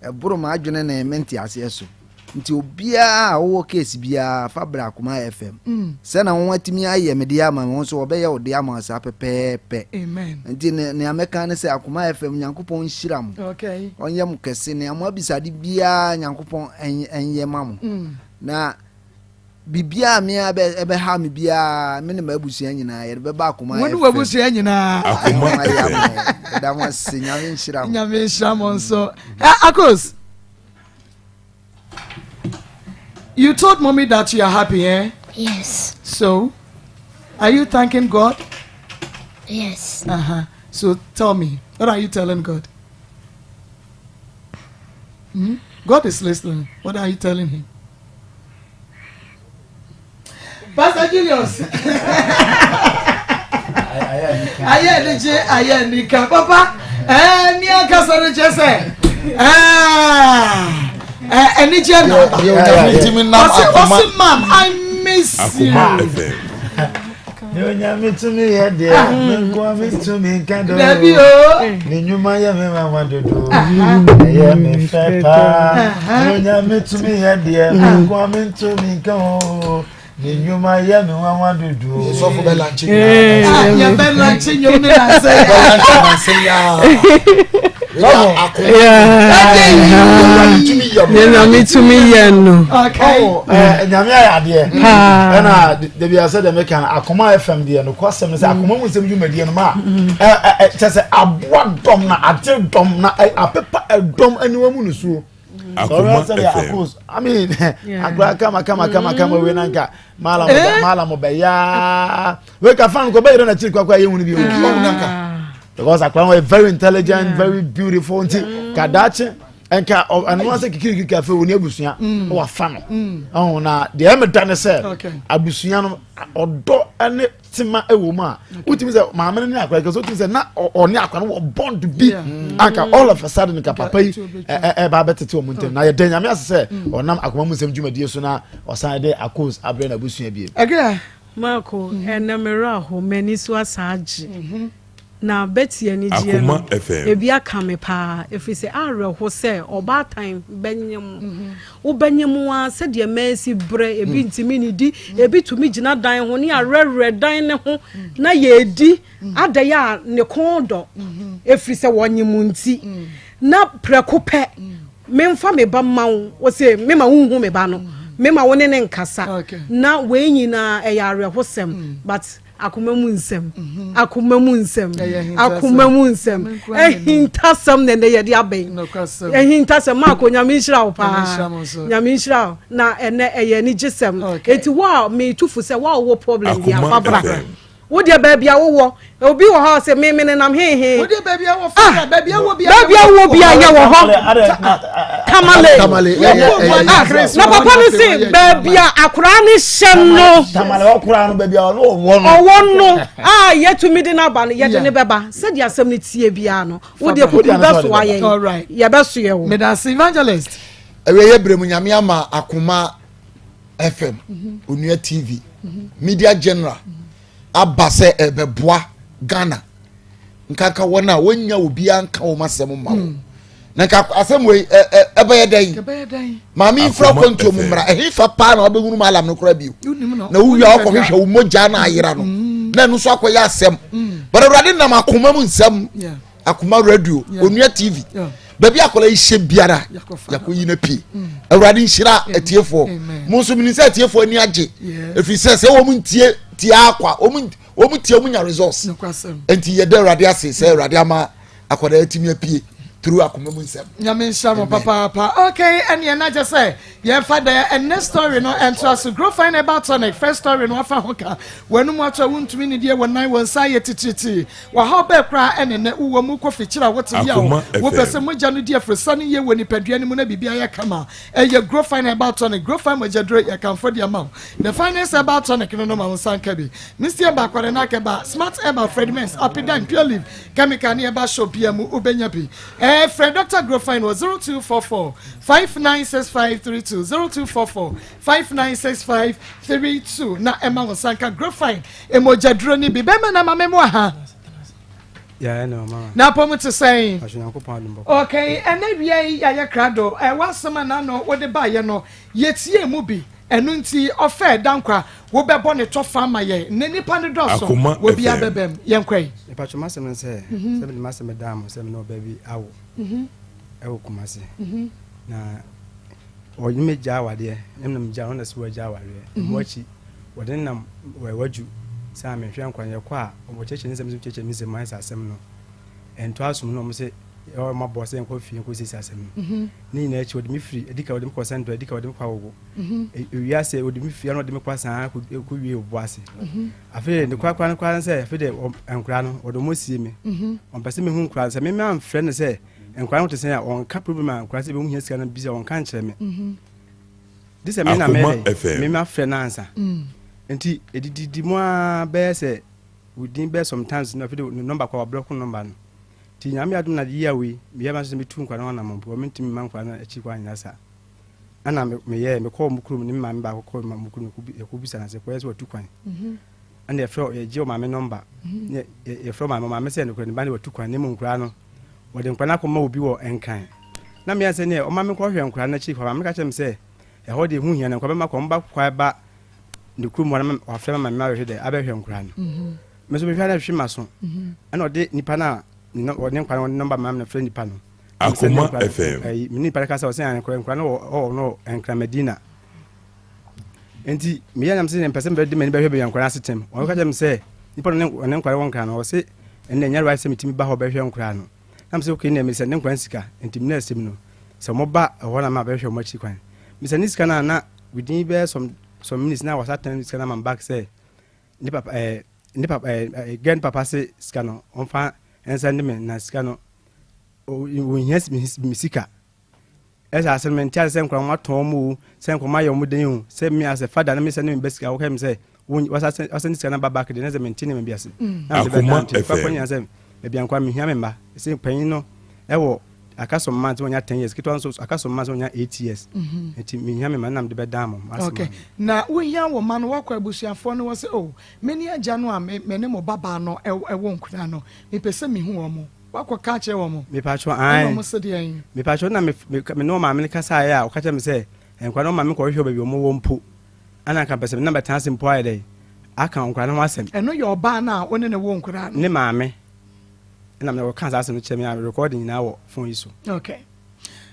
ɛboro m'adwene ne me nteaseɛ so nti obiara a wowɔ case biara fa bra Akoma FM mm. sɛ na wɔn atumi ayɛ me deɛ ama me wɔn nso wɔbɛyɛ wo deɛ ama wo saa pɛpɛɛpɛ nti nea mɛka ne sɛ Akoma FM Nyankopɔn nhyira mo ɔnyɛ mo kɛse nea mo abisade biara Nyankopɔn ɛnyɛ ma mo mm. na biribiara me a ɛbɛha me biara me ne m'abusua nyinaa yɛde bɛba Akoma FM. Wo ne w'abusua nyinaa. Akoma FM. Ɛda mo ase Nyame nhyira mo. Nyame nhyira mo nso. Akos. You told mommy that you are happy, eh? Yes. So, are you thanking God? Yes. Uh-huh. So tell me, what are you telling God? Hmm? God is listening. What are you telling him? Pastor Julius. Ayɛ anigye, ayɛ anika. Papa, ɛɛ ní ankasa no kyerɛ sɛ ɛɛ anigye na aba. Ɔsi ɔsi mam, I miss you. Nea Onyame tumi yɛ deɛ, ah. me nkoa me tumi nka do. Dabi o. Ne nnwuma yɛ me nwanwa dodo. Ɛyɛ me fɛ paa. Nea Onyame tumi yɛ deɛ, me nkoa me ntumi nka o. Ne nnwuma yɛ me nwanwa dodo. Sɔfo bɛ lanche nyinaa. Ah, yɛ bɛ lanche nyom ne nansɛ ya. Bɛ lanche nansɛ ya. Nyame tumi yɛ no. Nyame ayɛ adeɛ. Ɛna dabi asɛ deɛ meka akoma FM deɛ no kɔsɛm no sɛ akoma mu nsɛm dwumadie no ma kyɛ sɛ aboa dɔm na ade dɔm na apepa ɛdɔm aniwa mu nusuo. Akoma FM. I mean, akora kama kama kama kama wei na nka malam malam bɛyaa wei ka fan kɔ bɛyɛrɛ n'akyiri kwakwa yɛ hunu bi o. because akora no yɛ very intelligent yeah. very beautiful nti mm. ka daakye nka ɛno asɛ kikirikiri afei wɔn abusua mm. na wafa no mm. ɔho na deɛ ɛmɛ da ne sɛ abusua no ɔdɔ ne tema ɛwɔ mu a wotumi sɛ maame no ne akora kɛse wotumi sɛ na ɔne akora no wɔ bond bi anka all of a sudden nka papa yi ɛba abɛtete wɔn ntam na yɛda nyame ase sɛ ɔnam akoma mu nsɛm dwumadie so na ɔsan de akos abrɛ n'abusua bie. Marco ɛnɛ mmerɛ aho m'ani so asan agye. Na Betty anigyeɛ no, Akoma FM. ebi aka me paa, ɛfiri sɛ awerɛho sɛ ɔbaatan bɛnyem. Wobɛnyem ara sɛdeɛ masi brɛ, ebi ntumi nnidi, ebi tumi gyina dan ho ne awerɛwerɛ dan no ho na yɛredi adɛn a ne kɔn dɔ, ɛfiri sɛ wɔnyem nti. Na prɛko pɛ, memfa me ba mma wo, wose mema wonhu me ba no, mema wo ne no nkasa. Na wei nyinaa ɛyɛ awerɛhosɛm, but Akoma mu nsɛm, akoma mu nsɛm, akoma mu nsɛm, ahintasɛm na ɛnɛ yɛde abɛn. Ahintasɛm, Mark Onyame nhyira wo paa. Nyame nhyira wo. Na ɛnɛ ɛyɛ anigyesɛm. Eti wo a metu fo sɛ wo a wowɔ problem bi afa bra. Wo deɛ baabi a wowɔ, obi wɔ hɔ a sɛ me me nenam hehe. Wo deɛ baabi a wɔ fa baabi a wɔ bi a baabi a wɔ bi a yɛ wɔ hɔ. Tamale. Tamale. Ah, na papa no se baabi a akwaraa no hyɛ no. Tamale ɔkora no baabi a ɔno ɔwɔ no. Ɔwɔ no a yɛtumi de no aba no yɛde ne bɛba sɛdeɛ asɛm no tie biara no wo deɛ kuku bɛsoa yɛn yɛbɛsoɛ wo. Medase evangelist. Awieɛ berɛ mu Nyame ama Akoma FM, Onua TV, Media General aba sɛ ɛbɛboa Ghana nkanka wɔn a wɔnnya obiara nka wɔn asɛm mma wɔn. Na nka asɛm wei ɛbɛyɛ dɛn? Maame mfra kwantuo mu mmra ɛhefa paa na wabɛhunu malam no koraa bio na wowie a wɔkɔhwehwɛ wo mogya na ayera no mm. na ɛno nso akɔyɛ asɛm mm. but awurade nam akoma mu nsɛm akoma radio onua tv baabi akɔla yi hyɛ biara yɛakɔ yi no pie mm. awurade nhyira atiefoɔ mo nso menim sɛ atiefoɔ ani agye ɛfiri sɛ sɛ wɔn ntie tie akwa wɔn tie wɔn nya resource nti yɛda awurade ase sɛ awurade ama akwadaa atumi apue through akoma mu nsɛm. Nyame nhyira mo papaapa. Okay, ɛneɛ na kyɛ sɛ yɛmfa dɛ ɛnɛ story no ɛntra so. Grow Fine Herbal Tonic, first story no afa ho ka. W'anum ato a wontumi nidie, wo nan, wo nsa ayɛ titiritii. Wɔhaw bɛɛ koraa ɛne nɛ wowɔ mu kɔ fikyiri a wote yaw. Wopɛ sɛ mogya no di afurusane yie wɔ nipadua no mu na biribi ayɛ kama. Ɛyɛ Grow Fine Herbal Tonic, Grow Fine mogyaduro yɛkamfo de ama wo. The finest herbal tonic no no ma wo nsa nka bi. Misty Herbal, Kwarenak Herbal, Smart Herbal, Fredmens, Apidan, Pure Leaf, Chemical ne herbal shop biara mu wobɛnya bi. Ɛɛ frɛ Doctor Grofine wɔ 0244 596532, 0244 596532 na ɛma wo nsa nka Grofine mogyaduro no bi. Bɛrima na ma me mmoa ha. Na apɔm te sɛn? Okay, ɛnɛ wia yi yɛayɛ krado. Ɛwɔ asɛm a n'ano wode baayɛ no yɛtie mu bi. Ɛno nti ɔfɛɛ Dankwa wo bɛbɔ ne tɔfa ama yɛn nnɛ nnipa no dɔɔso Akoma wɔ biaa FM. bɛbam yɛnkɔ yi. Mepakyɛw m'asɛm ne sɛ, sɛ mede m'asɛm bɛdaa mo sɛ me ne ɔbaa bi awo wɔ Kumasi na ɔne me gyaa awadeɛ na me na megyaa no na sɛ wagyaa awareɛ ɛno akyi wɔde ne nam wadu sɛ a mehwɛ nkwa no yɛkɔ a wɔkyerɛkyerɛ ne nsɛm so kyerɛkyerɛ me nsɛm ayɛ sɛ asɛm no ɛntɔ asom no wɔn sɛ wɔn abɔ sɛ yɛnkɔ fie nkɔ siesie asɛm no ne nyinaa akyi wɔde me firi edi ka wɔde me kɔ sɛntɔ edi ka wɔde me kɔ awogo Ewiase wɔde me fie na wɔde me kɔ asan kɔ wie obo ase. Afei ne korakora no koraa sɛ afei de nkora no wɔde wɔn asie me. Wɔn pɛ sɛ mehu nkora no sɛ me ma mfrɛ no sɛ nkora no te sɛ a wɔnka problem a nkora sɛ ebi hia sika no bi sɛ wɔnka nkyerɛ me. De sɛ me na mɛ dɛ me ma frɛ no ansa. Nti edididi mu ara bɛyɛ sɛ within bɛyɛ sometimes no afei de ne nɔmba kɔ wabrɛ ko nɔmba no. Nti nyame adom na yia wei meyɛ ma sɛ metu nkora no anamɔ because mentumi mma nkora no akyi kɔ anyina saa. Ɛna me meyɛɛ mekɔɔ mo kurom ne me maame baako kɔɔ mo kurom yɛkɔ bisa no sɛ kɔyɛ sɛ watu kwan mhm. ɛna yɛfrɛ yɛgye ɔmaame nɔmba mhm. ne yɛfrɛ ɔmaame ɔmaame sɛ nokorɛ ne ba ne watu kwan ne mu nkoraa no wɔde nkora no akɔma obi wɔ nkran na meyɛ sɛ neɛ ɔma me nkɔhwɛ nkora no akyi maame ka kyerɛ me sɛ ɛhɔ deɛ ho hia no nkora bɛma kɔ ɔmba kwae ba ne kurom hɔ na wafrɛ ma me abɛhwɛ dɛ abɛhwɛ nkora no mhm. me nso mehwɛ na hwe ma so ɛna ɔde nipa no a ne nkora no nɔmba ma me no frɛ nipa no Akoma FM. Ɛyi me nipa kasa ɔsɛ nkora nkora no wɔ no nkra Medina. Nti me yɛ nam sɛ mpɛ sɛ mbɛ de m'ani bɛhwɛ baabi nkora no ase tɛm. Ɔno ka kyerɛ me sɛ nipa no ne ne nkora wɔ nkra no ɔse ɛnna ɛnyɛ right sɛ metumi ba hɔ bɛhwɛ nkora no. Na me sɛ okay na me sɛ ne nkora sika nti me na asɛm no sɛ wɔn ba ɛhɔ na ma bɛhwɛ wɔn akyi kwan. Me sɛ ne sika no na within bɛyɛ some some minutes na wɔsa tɛn sika no ama back sɛ ne papa ɛɛ ne papa ɛɛ girl ne papa se sika no ɔmfa nsa ne me na sika no wɔhia me sika ɛsɛ ase no mente ase sɛ nkora wɔn atɔn wɔn o sɛ nkora wɔn ayɛ wɔn den o sɛ me asɛ fada na me sɛ ne me ba sika wɔkɛ me sɛ wɔsɛ wɔsɛ ne sika na ba back de ne sɛ mente ne me bi ase na me de bɛ dan te kɔ nyina sɛ baabi ankora mehia me mma sɛ panyin no ɛwɔ. Aka some months wɔnya 10 years, ketewa nso aka some months wɔnya 8 years. Nti mehia me ma na mede bɛdan mo. M'asɛm Okay. ano. Na wohia wo ma no woakɔ abusuafoɔ no hɔ sɛ oh me ne agya no a me me ne mo babaa no ɛwɔ nkura no mepɛ sɛ mehu wɔn. Woakɔ ka akyerɛ wɔn? Mepakyɛw Ɛna ae. wɔn se deɛn? Mepakyɛw na me me me ne ɔmaame no kasaeɛ a ɔka kyerɛ me sɛ nkwadaa no ɔma me nkɔhwehwɛ baabi wɔn wɔ mpo. Ɛna nka mpɛ sɛ me na bɛtena ase mpo ayɛ dɛn aka nkwadaa no ho asɛm. Ɛno yɛ ɔbaa no a wo ne no wo nkwadaa no? Ne maame. Ɛna me ɔka saa asɛm no kyerɛ me a recording nyinaa wɔ phone yi so. Okay.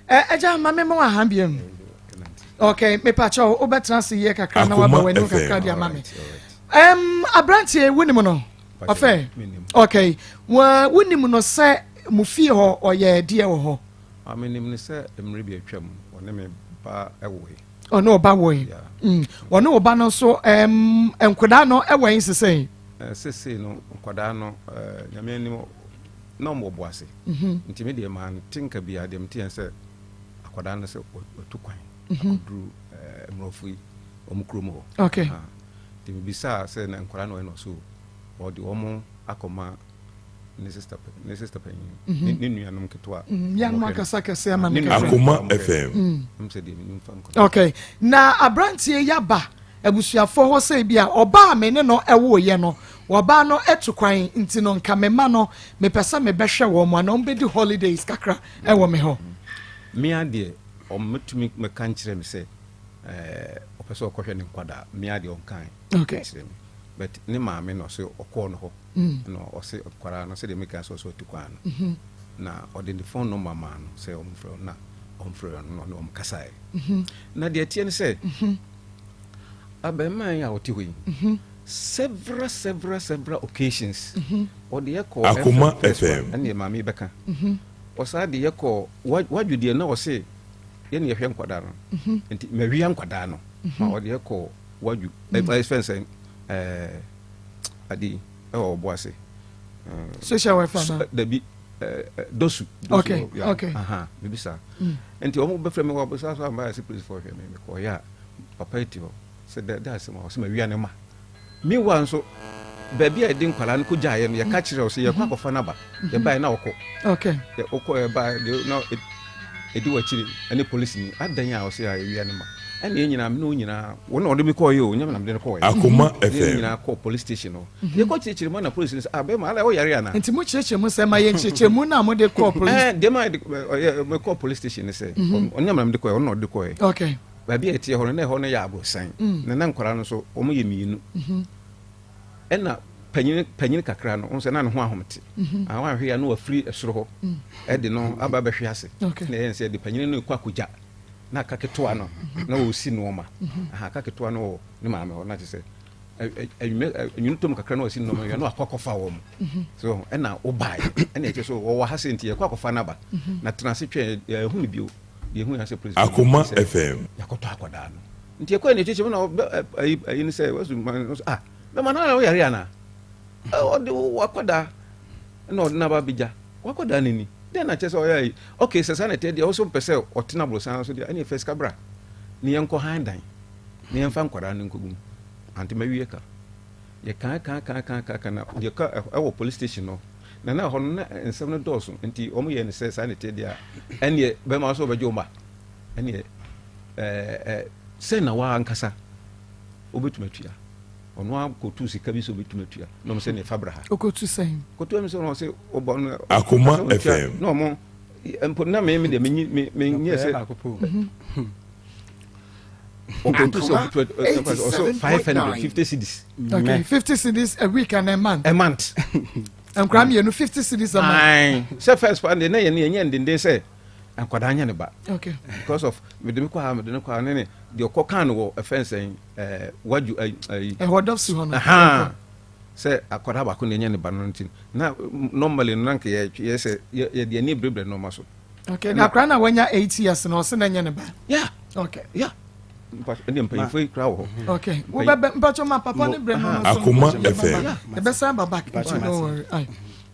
Ɛ ɛgya ma me ma waha biam. Okay, me pa kyɛw wobɛtena ase yie kakra na waba w'anim kakra de ama me. Um, aberanteɛ wonim no? Ɔfɛ. Okay. Wa wonim no sɛ mo fie hɔ ɔyɛ deɛ wɔ hɔ? Ah, menim no sɛ mmerɛ bi atwam ɔne me ba woe. Ɔne ɔba woe. Mm. Ɔne ɔba no nso um, nkwadaa no ɛwɔ yi sesɛn? Sesei no nkwadaa no Nyame anim na ɔmo wɔ boase nti me deɛ mante nka biaa, deɛ mete yɛn sɛ akwadaa no sɛ watu kwan akɔduru mmorɔfo yi ɔmo kurom hɔ. Okay. Nti mebisaa sɛ na nkwadaa no wɔ he na ɔse ɔde ɔmo akɔma ne sister ne sister panyin ne nuanom ketewa. Nuanom akasa kɛse ama no kɛse. Akoma FM. Ɛm sɛ deɛ menim fa nkwadaa. Okay. Na aberanteɛ yi aba abusuafoɔ hɔ sɛ ebia ɔbaa a me ne no woeɛ no, ɔbaa no atu kwan nti no nka me mma no mepɛ sɛ mebɛhwɛ wɔn anaa wɔbɛdi holidays kakra wɔ me hɔ. Me ara deɛ ɔmɛtumi mɛka nkyerɛ me sɛ ɔpɛ sɛ ɔkɔhwɛ ne nkwadaa, me ara deɛ ɔnka nkyerɛ me but ne maame na ɔse ɔkɔɔ no hɔ na ɔse nkwadaa no sɛdeɛ meka sɛ ɔsɛ ɔtu kwan no na ɔde ne phone number maa no sɛ ɔmfrɛ na ɔmfrɛ no na ɔne ɔm kasaeɛ na deɛ ɛteɛ ne sɛ Abarimaa yi a ɔte hɔ yi, several several several occasions, ɔde yɛ kɔɔ Akoma FM first one, FM. ɛne maame yi bɛka. Ɔsaa de yɛ kɔɔ wadwo deɛ na ɔse yɛne yɛhwɛ nkwadaa no, nti mawia nkwadaa no, ma ɔde yɛ kɔɔ wadwo, ɛfɛn sɛ ɛɛ ade yi ɛwɔ ɔbo ase. Social welfare na? Dabi. Dɔsu. Okay, okay. Aha, bibi saa. Nti wɔn bɛfrɛ mi wɔ abisa so amba yɛ sɛ polisifoɔ hwɛ mi, mekɔɔ yɛ a papa yi te hɔ sɛ dɛ dɛ asɛm a ɔsɛ ma wia ne ma. Meanwhile nso baabi a yɛde nkwadaa no kɔ gyaeɛ no yɛka kyerɛ ɔsɛ yɛkɔ akɔfa no aba yɛbaeɛ na ɔkɔ. Okay. Ɔkɔ yɛbaeɛ na ɛdi w'akyiri ɛne polisini adɛn a ɔsɛ a yɛwia ne ma ɛne yɛn nyinaa mene wo nyinaa wo na ɔde me kɔɔ yɛ o nyɛ me na mede no kɔɔ yɛ. Akoma FM. FM. nyinaa kɔɔ police station hɔ. Yɛkɔ kyerɛkyerɛ mu na polisi no sɛ ah bɛrima ala woyare anaa. Nti mo kyerɛkyerɛ mu sɛ ma yɛ nkyerɛkyerɛ mu na mode kɔɔ police. Ɛɛ deɛ ma yɛ mekɔɔ police station ne sɛ ɔnyɛ me na mede kɔɔ yɛ ɔno na ɔde kɔɔ yɛ. Okay. Baabi a yɛteɛ hɔ no na ɛhɔ no yɛ aborosan na na nkwadaa no nso wɔn yɛ mmienu ɛna panyin panyin kakra no wɔn sɛ na ne ho ahomte ah wɔn ahwɛ ya no wafiri soro hɔ ɛde no aba abɛhwe ase na ɛyɛ sɛ ɛde panyin no kɔ akɔgya na aka ketewa no na wɔsi nneɛma aha aka ketewa no wɔ ne maame hɔ na kyerɛ sɛ nwunu tom kakra na wɔsi nneɛma wia na wakɔ akɔfa wɔn so ɛna ɔbaeɛ ɛna ɛkyɛ so wɔwɔ ha sɛ nti yɛkɔ akɔfa n'aba na tena ase twɛn yɛhu no bio. Yɛhu ya sɛ police Akoma FM. Yɛakɔtɔ akwadaa no. Nti yɛkɔɛ ne kyekyɛ mu na ayi ayi no sɛ wasu ma no ah bɛma no ara woyare anaa? Ɔde wakwadaa na ɔde n'aba abɛgya wakwadaa no ni. Dɛn na kyerɛ sɛ ɔyɛ ayi? Okay sɛ saa na ɛteɛ deɛ wo so mpɛ sɛ ɔtena aborosan so deɛ ɛne fɛ sika bra ne yɛnkɔ han dan ne yɛmfa nkwadaa no nkɔgu mu. Ante mawie ka. Yɛkaa kaa kaa kaa kaa kaa na yɛka ɛwɔ police station no. Na na ɛhɔ no na nsɛm no dɔɔso nti wɔn yɛɛ no sɛ saa na ɛteɛ deɛ a ɛnneɛ bɛrima nso ɔbɛgye wo ma ɛnneɛ ɛɛ ɛɛ sɛ na waa ankasa wobɛtumi atua ɔno akɔtu sika bi sɛ wobɛtumi atua na ɔmo sɛ ne fa bra ha okotu sɛn kotu ɛmi sɛ ɔno sɛ ɔbɔ no Akoma FM. na ɔmo mpo na me me deɛ menyi me menyɛ sɛ ɔkɔtu sɛ ɔbɛtua ɔsɛ 550 cedis okay 50 cedis a week and a month a month nkora mmienu 50 cedis a month sɛ first one deɛ na yɛn yɛnyɛ ndenden sɛ nkwadaa nyɛ ne ba okay because of mede me kɔ ha mede ne kɔ ha ne ne deɛ ɔkɔ kan no wɔ ɛfɛn sɛn ɛɛ wadwo ɛyi ɛhɔ dɔf si hɔ no sɛ akwadaa baako na ɛnyɛ ne ba no nti na normally no na nka yɛ yɛ sɛ yɛ yɛde ani berebere nneɛma so Okay, na akora na wanya 8 years na ɔse na nyɛ ne ba. Yeah. Okay. Yeah. Ɛne mpanyinfoɔ yi kura wɔ hɔ. Okay. Wo bɛ mpatwa ma papa ne brɛ no no so. Akoma FM. Ɛbɛsan ba back. Nti don't worry. Ai.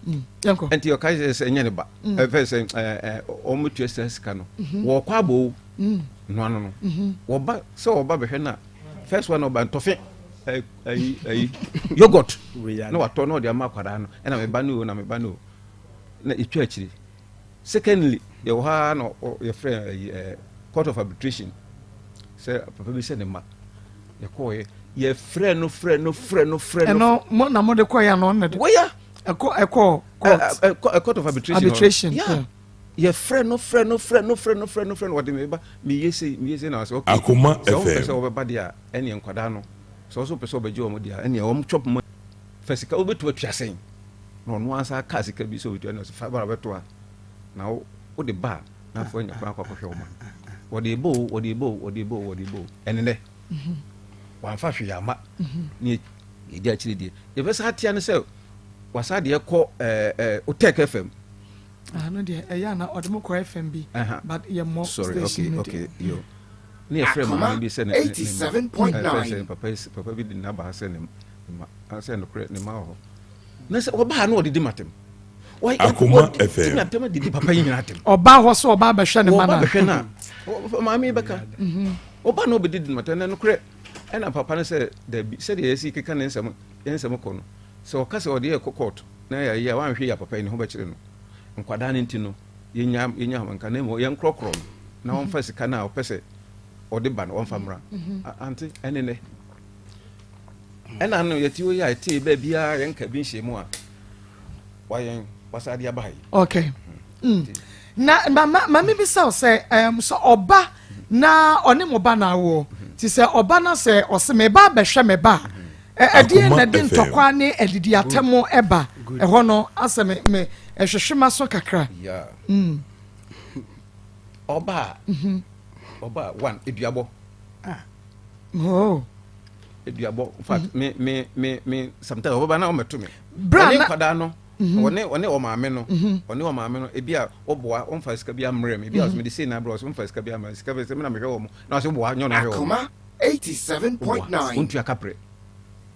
Mm. Yɛnkɔ. Nti ɔka sɛ sɛ nyɛ ne ba. Ɛfɛ sɛ ɛɛ wɔn tua sika sika no. Wɔkɔ abɔ o. No ano no. Wɔba sɛ wɔba bɛhwɛ na first one ɔba ntɔfe ɛyi ɛyi yogurt na watɔ na ɔde ama akwadaa no ɛna meba no o na meba no o na etwa akyire. Secondly, yɛwɔ hɔ ara na yɛfrɛ ɛyi ɛɛ court of arbitration sɛ papa bi sɛ ne ma yɛkɔɔyɛ yɛfrɛ no frɛ no frɛ no frɛ no. Ɛno mo na mo de kɔɛ ano ɔno de. Wɔya. Ɛkɔ ɛkɔ court. Ɛ court of arbitration. Arbitration. Yeah. Yɛfrɛ no frɛ no frɛ no frɛ no frɛ no frɛ no wɔde me ba meyɛ sei meyɛ sei na wɔsɛ okay. Akoma FM. Sɛ wɔpɛ sɛ wɔbɛba deɛ a ɛneɛ nkwadaa no sɛ wɔsɛ wɔpɛ sɛ wɔbɛgye wɔn deɛ a ɛneɛ wɔn chop money fa sika wobɛtumi atua sɛn. Na ɔno ara san kaa sika bi sɛ ɔbɛtua na ɔsɛ fa bra bɛto ha na wo wode ba a na afei anya kwan akɔ akɔhwɛ wo ma wɔde bɔ o wɔde bɔ o wɔde bɔ o wɔde bɔ o ɛne nɛ wamfa hwee ama ne yɛdi akyire deɛ yɛbɛsa atea no sɛ wasa deɛ kɔ ɛɛ ɛɛ otɛk fm ano deɛ ɛyɛ ana ɔde mo kɔ fm bi but yɛ mmɔ sorry station okay okay yo ne yɛfrɛ maame bi sɛ ne ne papa papa bi de n'aba sɛ ne ma sɛ nokorɛ ne ma wɔ hɔ Na sɛ ɔba a na ɔdidi m'atɛm. Akoma FM. Ɔdi m'atɛm adidi papa yi nyinaa atɛm. Ɔba hɔ sɛ ɔba abɛhwɛ ne ma na. Ɔba abɛhwɛ na maame yi bɛka. Mhm. Ɔba na ɔbɛdidi m'atɛm na nokorɛ ɛna papa no sɛ dabi sɛdeɛ yɛsi keka ne nsɛm yɛn nsɛm kɔ no sɛ ɔka sɛ ɔde yɛ kɔ court na yɛayɛ a wanhwɛ yɛ papa yi ne ho bɛkyerɛ no nkwadaa no nti no yɛnya yɛnya nka na mmom yɛnkorɔkorɔ no na ɔmfa sika no a ɔpɛ sɛ ɔde ba no ɔmfa mmra mhm. ante ɛne nɛ Ɛna no yɛte hɔ yi a yɛtee baabiara yɛnka bi nhyɛ mu a wayɛn wasa de aba ha yi. Okay. Mm. Na ma ma ma mi bisa sɛ um, sɛ ɔba na ɔne mo ba na awoɔ ti sɛ ɔba na sɛ ɔsɛ me ba abɛhwɛ me ba a ɛdeɛ na ɛde ntɔkwa ne adidi atɛm ɛba ɛhɔ no asɛ me me ɛhwehwɛ ma so kakra. Yeah. Mm. Ɔba a ɔba a one eduabɔ. Ah. Oh. Eduabɔ in fact mm-hmm. me me me me sometimes ɔbɛba na ɔmɛto me. Bra na nkwadaa no. Mm-hmm. Ɔne ɔne ɔmaame no. Mm-hmm. Ɔne ɔmaame no ebi a ɔboa ɔnfa sika bi amrɛ mi ebi a ɔsɛ de sei na abrɛ ɔsɛ ɔnfa sika bi amrɛ sika bi sɛ mi na mehwɛ wɔn na ɔsɛ boa nyɛ ɔna ahwɛ wɔn. Akoma 87.9. Ɔntua kaprɛ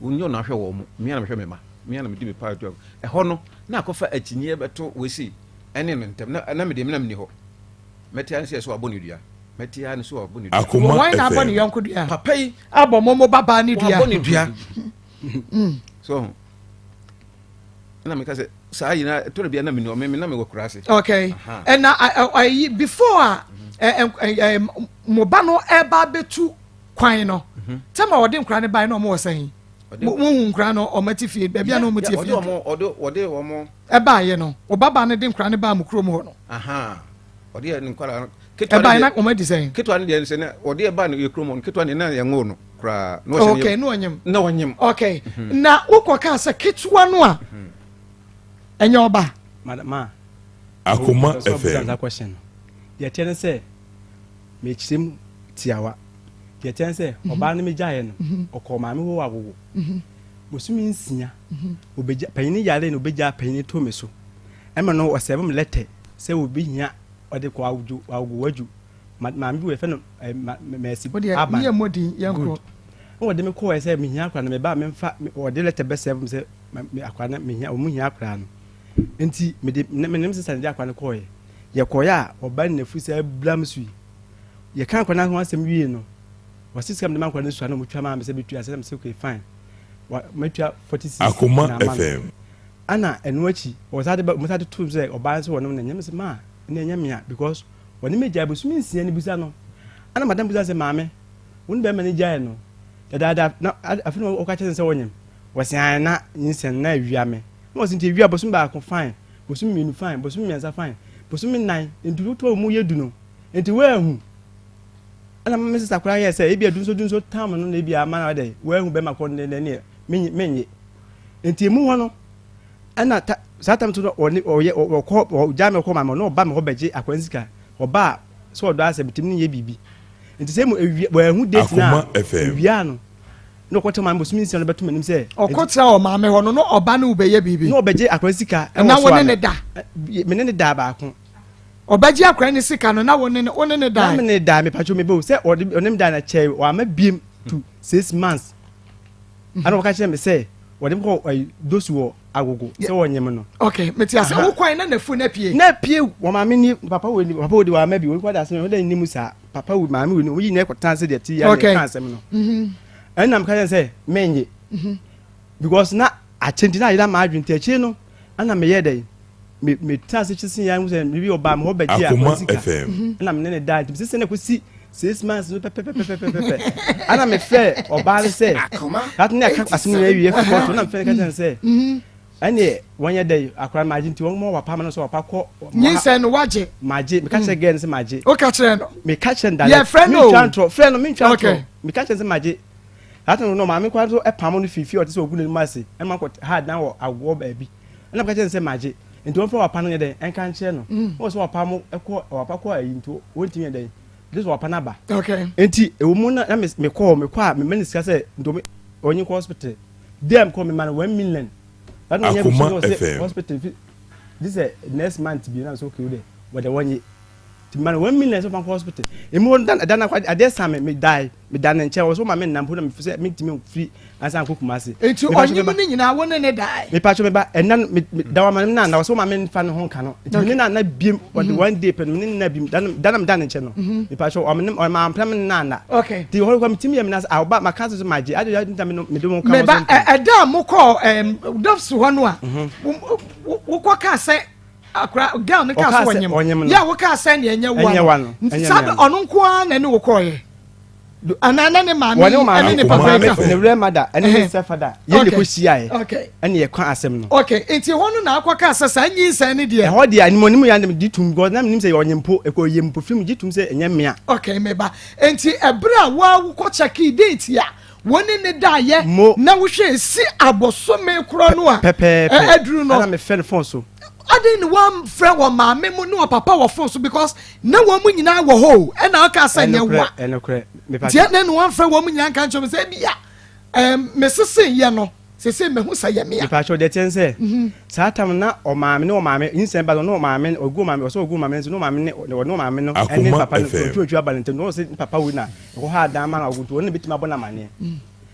nyɛ ɔna ahwɛ wɔn mi na mehwɛ me ma mi na medi me paa tua ɛhɔ no na akɔfa akyinnyeɛ bɛto wesi ɛne no ntɛm na na mede mi na mi ni hɔ mɛte ara sɛ ɛsɛ wabɔ ne dua. Mɛte ara ne so wabɔ ne dua. Akoma Wɔn na abɔ ne FM. yɔnko dua. Papa yi. Abɔ mo mo babaa ne dua. Wabɔ ne dua. So ɛna meka sɛ saa nyinaa ɛtɔ da bi a na meni ɔme me na mewɔ kura ase. Okay. Ɛna ayi before a ɛ ɛ ɛ mo ba no ɛba abɛtu kwan no. Tɛm a ɔde nkura no bae na ɔmo wɔ sɛn? Mo hu nkura no ɔmo ati fie baabi a na ɔmo ti fie. Ɔde ɔmo ɔde ɔde ɔmo. Ɛbaayɛ no ɔbabaa no de nkura no baa mo kurom hɔ no. Ɔde yɛ ne nkwadaa no. Ketewa no deɛ. Ɛbae na wɔn adi sɛn? Ketewa no deɛ sɛ na ɔde ɛbaa no yɛ kurom hɔ no ketewa no na yɛn ngo no koraa. Na ɔhyɛ okay na ɔnyem. Na ɔnyem. Okay mhm. na wokɔ kaa sɛ ketewa no a mhm. ɛnyɛ ɔba. Madam Akoma FM. Question no deɛ ɛteɛ ne sɛ mekyerɛ mu tiawa deɛ ɛteɛ ne sɛ mhm. ɔbaa no megyaeɛ no ɔkɔɔ maame hɔ awowo bosome nsia obɛgya panyin yare na obɛgya panyin to me so Ɛma no ɔsɛɛve me lɛtɛ sɛ obi hia ɔde kɔ awodwo awogo wadwo ma maame bi wɔ yɛfɛ no ɛ ma mɛsi aban yɛ mmɔden yɛn kɔ good ɛna ɔde me kɔɔ sɛ mehia akora no meba memfa ɔde lɛtɛ bɛ sɛɛve me sɛ me akora no mehia wɔn hia akora no nti mede me ne me sista na de akora no kɔɔɛ yɛkɔɔɛ a ɔba ne nafu sɛ abira me so yi yɛka akora no ho asɛm wie no wɔsi sika mede ma akora no sua na wɔtwa maa me sɛ bɛtua sɛ mesɛ okay fine wa mɛtua 46 Akoma na ama no FM. Ɛna ɛno akyi wɔsan de ba wɔsan de to mu sɛ ɔbaa nso wɔnom na ɛnyɛ me sɛ maa ɛna ɛnyɛ me a because wɔne me gyae bosome nsia ne bisa no ɛna madam bisa sɛ maame wo ne bɛrima no gyae no dadaada na afei na wɔka kyerɛ sɛ wɔnyem wɔsɛ an na nyinsɛn na awia me na wɔsɛ nti awia bosome baako fine bosome mmienu fine bosome mmiɛnsa fine bosome nnan nti wotɔ mu yɛ du no nti wɔahu ɛna me sista koraa yɛ sɛ ebi adunso dunso tam no na ebi ama na ɔdɛ wɔahu bɛrima kɔ ne ne ne menye Nti emu hɔ no, ɛna ta saa tam so no ɔne ɔyɛ ɔkɔ ɔgya me kɔ maame ɔno ɔba me hɔ bɛgye akwan sika ɔba a sɛ ɔdɔ asɛ bitumi ne yɛ biribi nti sɛ mu ewia wɔahu date na Akoma FM. ewia no na ɔkɔtɛ maame bosomi nsia no bɛto m'anim sɛ Ɔkɔtena wɔ maame hɔ no na ɔba ne wo bɛyɛ biribi. na ɔbɛgye akwan sika ɛwɔ Na wo so ne ano ne da. me ne ne da baako Ɔbɛgye akwan ne sika no na wo ne wo ne ne na da. me ne da mepatwo me bɛ sɛ ɔde ɔne me da na kyɛe wama biem to 6 months ɛna wɔka kyerɛ me sɛ wɔde me kɔ ɛyi dosu wɔ agogo sɛ wɔnyem no. Ok mete ase wo kwan na nafu na pie. Na pie wɔ maame ni papa wɔ ni papa wɔ di wɔ ama bi wɔn kɔ da asɛm wɔn dɛ ni mu saa papa wɔ maame wɔ ni wɔn yi na ɛkɔ tan sɛ deɛ ti yɛ na ɛka asɛm no ɛna meka kyerɛ sɛ menye because na akyɛ nti na ayera maa adwene nti akyire no ɛna meyɛ dɛ. Me me tena ase kyesi ya sɛ mebi ɔbaa me hɔ bɛgye Akoma akwa sika FM. ɛna me ne ne daa nti mesese na kɔsi six months no pɛpɛpɛpɛpɛpɛ ana mefrɛ ɔbaa no sɛ that ne aka asɛm no awie kɔ kɔɔto na mefrɛ no ka kyerɛ no sɛ ɛneɛ wɔnyɛ dɛ akora no magye nti wɔn ma wapa ma no sɛ wapa kɔ nyinsɛn no wagye magye meka kyerɛ girl no sɛ magye woka kyerɛ no meka kyerɛ no Yɛfrɛ direct no o. mentwa ntorɔ frɛ no mentwa ntorɔ Okay. meka kyerɛ no sɛ magye that no maame koraa nso ɛpamo no fiifie ɔte sɛ ɔgu n'anim ase ɛma kɔ ha dan wɔ agoɔ baabi Ɛna meka kyerɛɛ no sɛ magye, nti ɔmfa wapa no nyɛ dɛn ɛnka nkyerɛ no. Mm. Ɔwɔ sɛ wapa mo ɛkɔ wapa kɔ ayi nti wɔntumi yɛ dɛn gye sɛ wapa no aba. Okay. Nti ɛwɔ mu na na mekɔ mekɔ a mema no sika sɛ nti ɔnye kɔ hospital. Dɛ mekɔ mema no 1 million. Ɛna ɔnyɛ Akoma bi sɛ FM. hospital fi gye sɛ next month bi na sɛ okay wo dɛ wɔde wɔnye. Nti mema no 1 million sɛ ɔfa nkɔ hospital. Emu hɔ no da da no adeɛ sa me medae meda ne nkyɛn wɔ so ma me nna mpo na mefi sɛ mentumi mfiri ansa nkɔ Kumasi. Nti Mepa kyɛw ɔnyem meba no nyinaa wo ne ne dae? mepa kyɛw meba ɛna no me me da wa ma ne nna wɔ so ma me nfa ne ho nka no. Nti me ne nna biem ɔde one day pɛ no me ne nna biem da no da na meda ne nkyɛn no. Mepa kyɛw ɔme ne ɔma ampɛ me ne nna nna. Okay. Nti hɔ kɔ metumi yɛ me na sɛ ah ɔba maka sɛ so magye ade ade nta me no mede mo ka ho Meba so ntɛm. ɛda a mokɔɔ ɛm dɔfs hɔ no a wokɔ kaa sɛ akora girl no kaa Ɔkaa sɛ sɛ ɔnyem ɔnyem no. yɛ a wokaa sɛ neɛ ɛnyɛ Ɛnyɛ wa wa no no, nti ɛnyɛ saa mea no. ɔno nko ara na ɛne wo kɔɔyɛ anaa na ne maame Wɔne maame ɛne ne papa Akoma ka ho ne real mother ɛne ne Ɛhɛn. step father yɛn ne Okay. kɔ hyiaeɛ Okay. ɛne yɛka asɛm no. Okay, nti hɔ no na akɔ kaa sɛ saa nyinsɛn ne deɛ. Ɛhɔ deɛ animuonyam yɛ anam gye tum because na menim sɛ ɔnyem mpo ɛkɔ yɛ mpo firi mu gye tum sɛ ɛnyɛ mmea. Okay, meba. Nti ɛberɛ a woa wokɔ kyɛkee date a wo ne ne daeɛ Mo. na wohwɛ esi abosome korɔ no a Pɛpɛɛpɛ. aduru no. Ɛna mefrɛ no phone so. Adɛn ne woamfrɛ wɔ maame mu ne wɔ papa wɔ phone so because na wɔn mu nyinaa wɔ hɔ o ɛna ɔka sɛ nyɛ Ɛnokorɛ wa. ɛnokorɛ mepa Nti ɛdɛn ne woamfrɛ wɔn mu nyinaa nka nkyerɛ wɔn sɛ ebia ɛɛm mesese yɛ no sese mehu sɛ yɛ mea. Mepa kyɛw deɛ ɛteɛ ne sɛ saa tam na ɔmaame ne ɔmaame nyinsɛn ba no na ɔmaame ɔgu ɔmaame ɔsɛ ɔgu ɔmaame nso na ɔmaame ne ɔne ɔmaame no ɛne Akoma papa no FM. otwi otwi aba ne ntam na ɔsɛ ne papa wei na ɛkɔ ha adan ma no awo nti ɔno na ebetumi abɔ no amaneɛ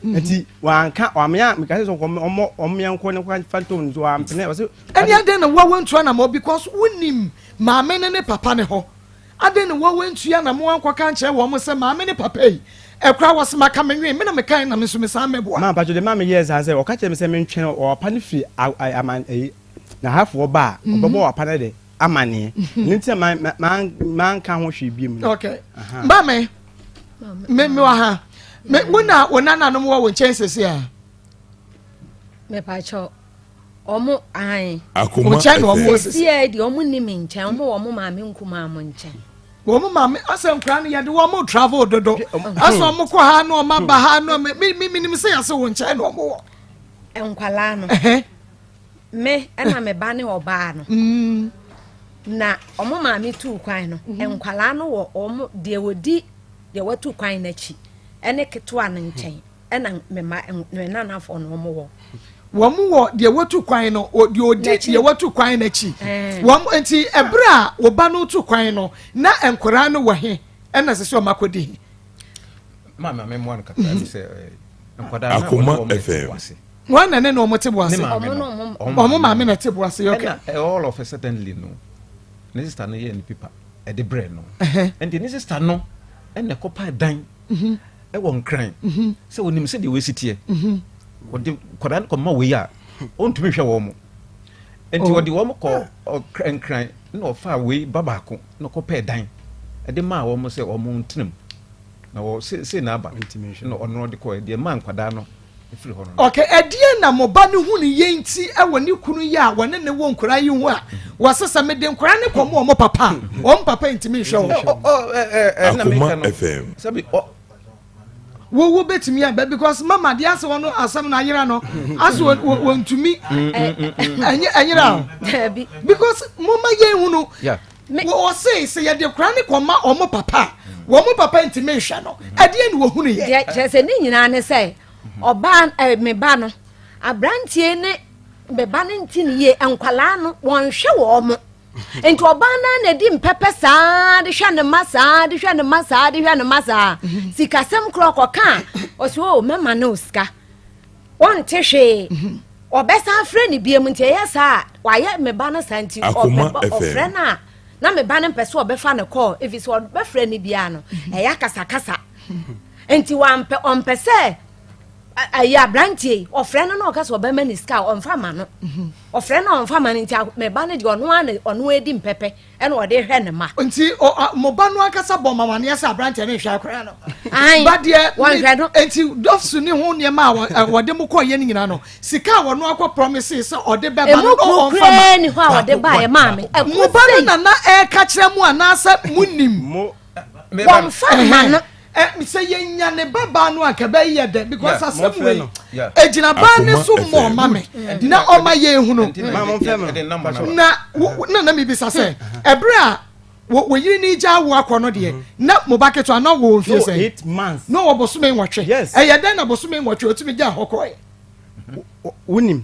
nti wanka ɔamea meka sɛ ɔmɔ ɔmɔ ɔmea nkɔ ne kwan fa ntom nso wampene ɔsɛ Ɛne adɛn na woa woantu anamɔ because wonim maame no ne papa no hɔ adɛn na woa woantu anamɔ ankɔka ankyerɛ wɔn sɛ maame ne papa yi ɛkora wɔ se maka menwen me na mekae na me nso mesan mɛboa. Maa mpakyɛw deɛ maa me yɛɛ saa sɛ ɔka kyerɛ me sɛ mentwɛn ɔwapa no firi aman ɛyi nahafoɔ ba a ɔbɛbɔ ɔwapa no de amaneɛ ɛno nti na ma ma ma manka ho hwee biom no. Okay. Maame me me wɔ ha me wo na wo nananom wɔ wo nkyɛn sese a. Mepakyɛw ɔmo ae. Akoma Wo nkyɛn na ɔmo wɔ FM. sese. Sisi deɛ ɔmo nni me nkyɛn ɔmo wɔ ɔmo maame nkumaa mo nkyɛn. Wɔn maame asɛ nkura no yɛde wɔn travel dodo asɛ wɔn kɔ ha na wɔn aba ha na wɔn mi mi mi nim sɛ yɛsɛ wɔn nkyɛn na wɔn wɔ. Nkwalaa no me ɛna me ba ne ɔbaa no mm. na ɔmo maame tuu kwan no mhm. nkwalaa no wɔ ɔmo deɛ wɔdi deɛ watu kwan n'akyi ɛne ketewa no nkyɛn. Ɛna me mma me nanafoɔ no wɔn wɔ. Wɔn wɔ deɛ watu kwan no deɛ odi deɛ watu kwan n'akyi. Wɔn nti ɛberɛ a wɔba no tu kwan no na nkwadaa no wɔ he ɛna sɛ sɛ wɔn akɔdi he. Maame maame mmoa no kakra bi sɛ nkwadaa no Akoma wɔn te FM. bo ase. Wɔn na ne na wɔn te bo ase. Ne maame no. Wɔn maame na te bo ase. Okay. Ɛna all of a suddenly no ne sister no yɛ ne paper ɛde brɛ no. Ɛnti ne sister no ɛna ɛkɔpa dan. Wɔ Nkran sɛ onim sɛdeɛ wei si teɛ. Wɔde nkwadaa no kɔma wei a, ɔntumi nhwɛ wɔn mo. Nti wɔde wɔn kɔ Nkran na ɔfaa wei ba baako na ɔkɔpɛɛ dan de maa wɔn sɛ wɔn ntena mu. Na wɔ se sei na aba na ɔno ɔde kɔɛ deɛ maa nkwadaa no firi hɔ no. Okay, ɛdeɛn na mo ba no hunu yɛ nti wɔ ne kunu yi a wɔne ne wɔ nkwadaa yi ho a wɔse sɛ mede nkwadaa no kɔma wɔn papa a, wɔn papa ntumi nhwɛ wɔn? Akoma FM. Sɛbi ɔ. Wo wo betumi aba because mama deɛ asɛ wɔn asɛm no ayera no asɛ wɔntumi ɛnyɛ ɛnyera o because mo ma yɛn hunu wɔse sɛ yɛde nkwadaa no kɔma wɔn papa a wɔn papa ntumi nhwɛ no ɛdeɛn na wɔhunu yɛ. Deɛ kyerɛ sɛ ne nyinaa ne sɛ ɔbaa ɛ me ba no aberanteɛ ne me ba no nti ne yie nkwalaa no wɔnhwɛ wɔn mo nti ɔbaa no na di mpɛpɛ saa de hwɛ ne mma saa de hwɛ ne mma saa de hwɛ ne mma saa sikasɛm korɔ kɔka a ɔsɛ o mɛma ne o sika wɔnte hwee ɔbɛsan frɛ ne biem nti ɛyɛ saa a wayɛ me ba no saa nti ɔfrɛ no a na me ba no mpɛ sɛ ɔbɛfa no kɔɔ ɛfiri sɛ ɔbɛfrɛ no biara no ɛyɛ akasakasa nti wampɛ ɔmpɛ sɛ. Ayi aberanteɛ yi ɔfrɛ no na ɔka sɛ ɔbɛma ne sika a ɔmfa ma no mhm. ɔfrɛ no a ɔmfa ma no nti me ba no deɛ ɔno ara na ɔno adi mpɛpɛ ɛna ɔde hwɛ ne ma. Nti mo ba no ankasa bɔ mamaneɛ sɛ aberanteɛ no nhwɛ akwadaa no. Ba deɛ wɔnhwɛ no. Nti dɔfso ne ho nneɛma a wɔde mo kɔ yɛ no nyinaa no sika a wɔno akɔ promise sɛ ɔde bɛba no na ɔmfa ma. Emu kuro ni hɔ a ɔde ba yɛ maame. Mo ba no nana ɛka kyerɛ mo anaasɛ mo nim. Wɔmfa ma no. Sɛ yɛnya ne ba baa no anka ɛbɛyɛ dɛ because asɛm wei ɛgyina baa ne so mmɔ ɔma me na ɔma yɛn hunu na na na mebisa sɛ ɛberɛ a wɔyere ne gya awo akɔ no deɛ na mo ba ketewa na wɔ mfie sɛ na wɔ bosome nwɔtwe ɛyɛ dɛn na bosome nwɔtwe ɔtumi gya hɔ kɔɛ wonim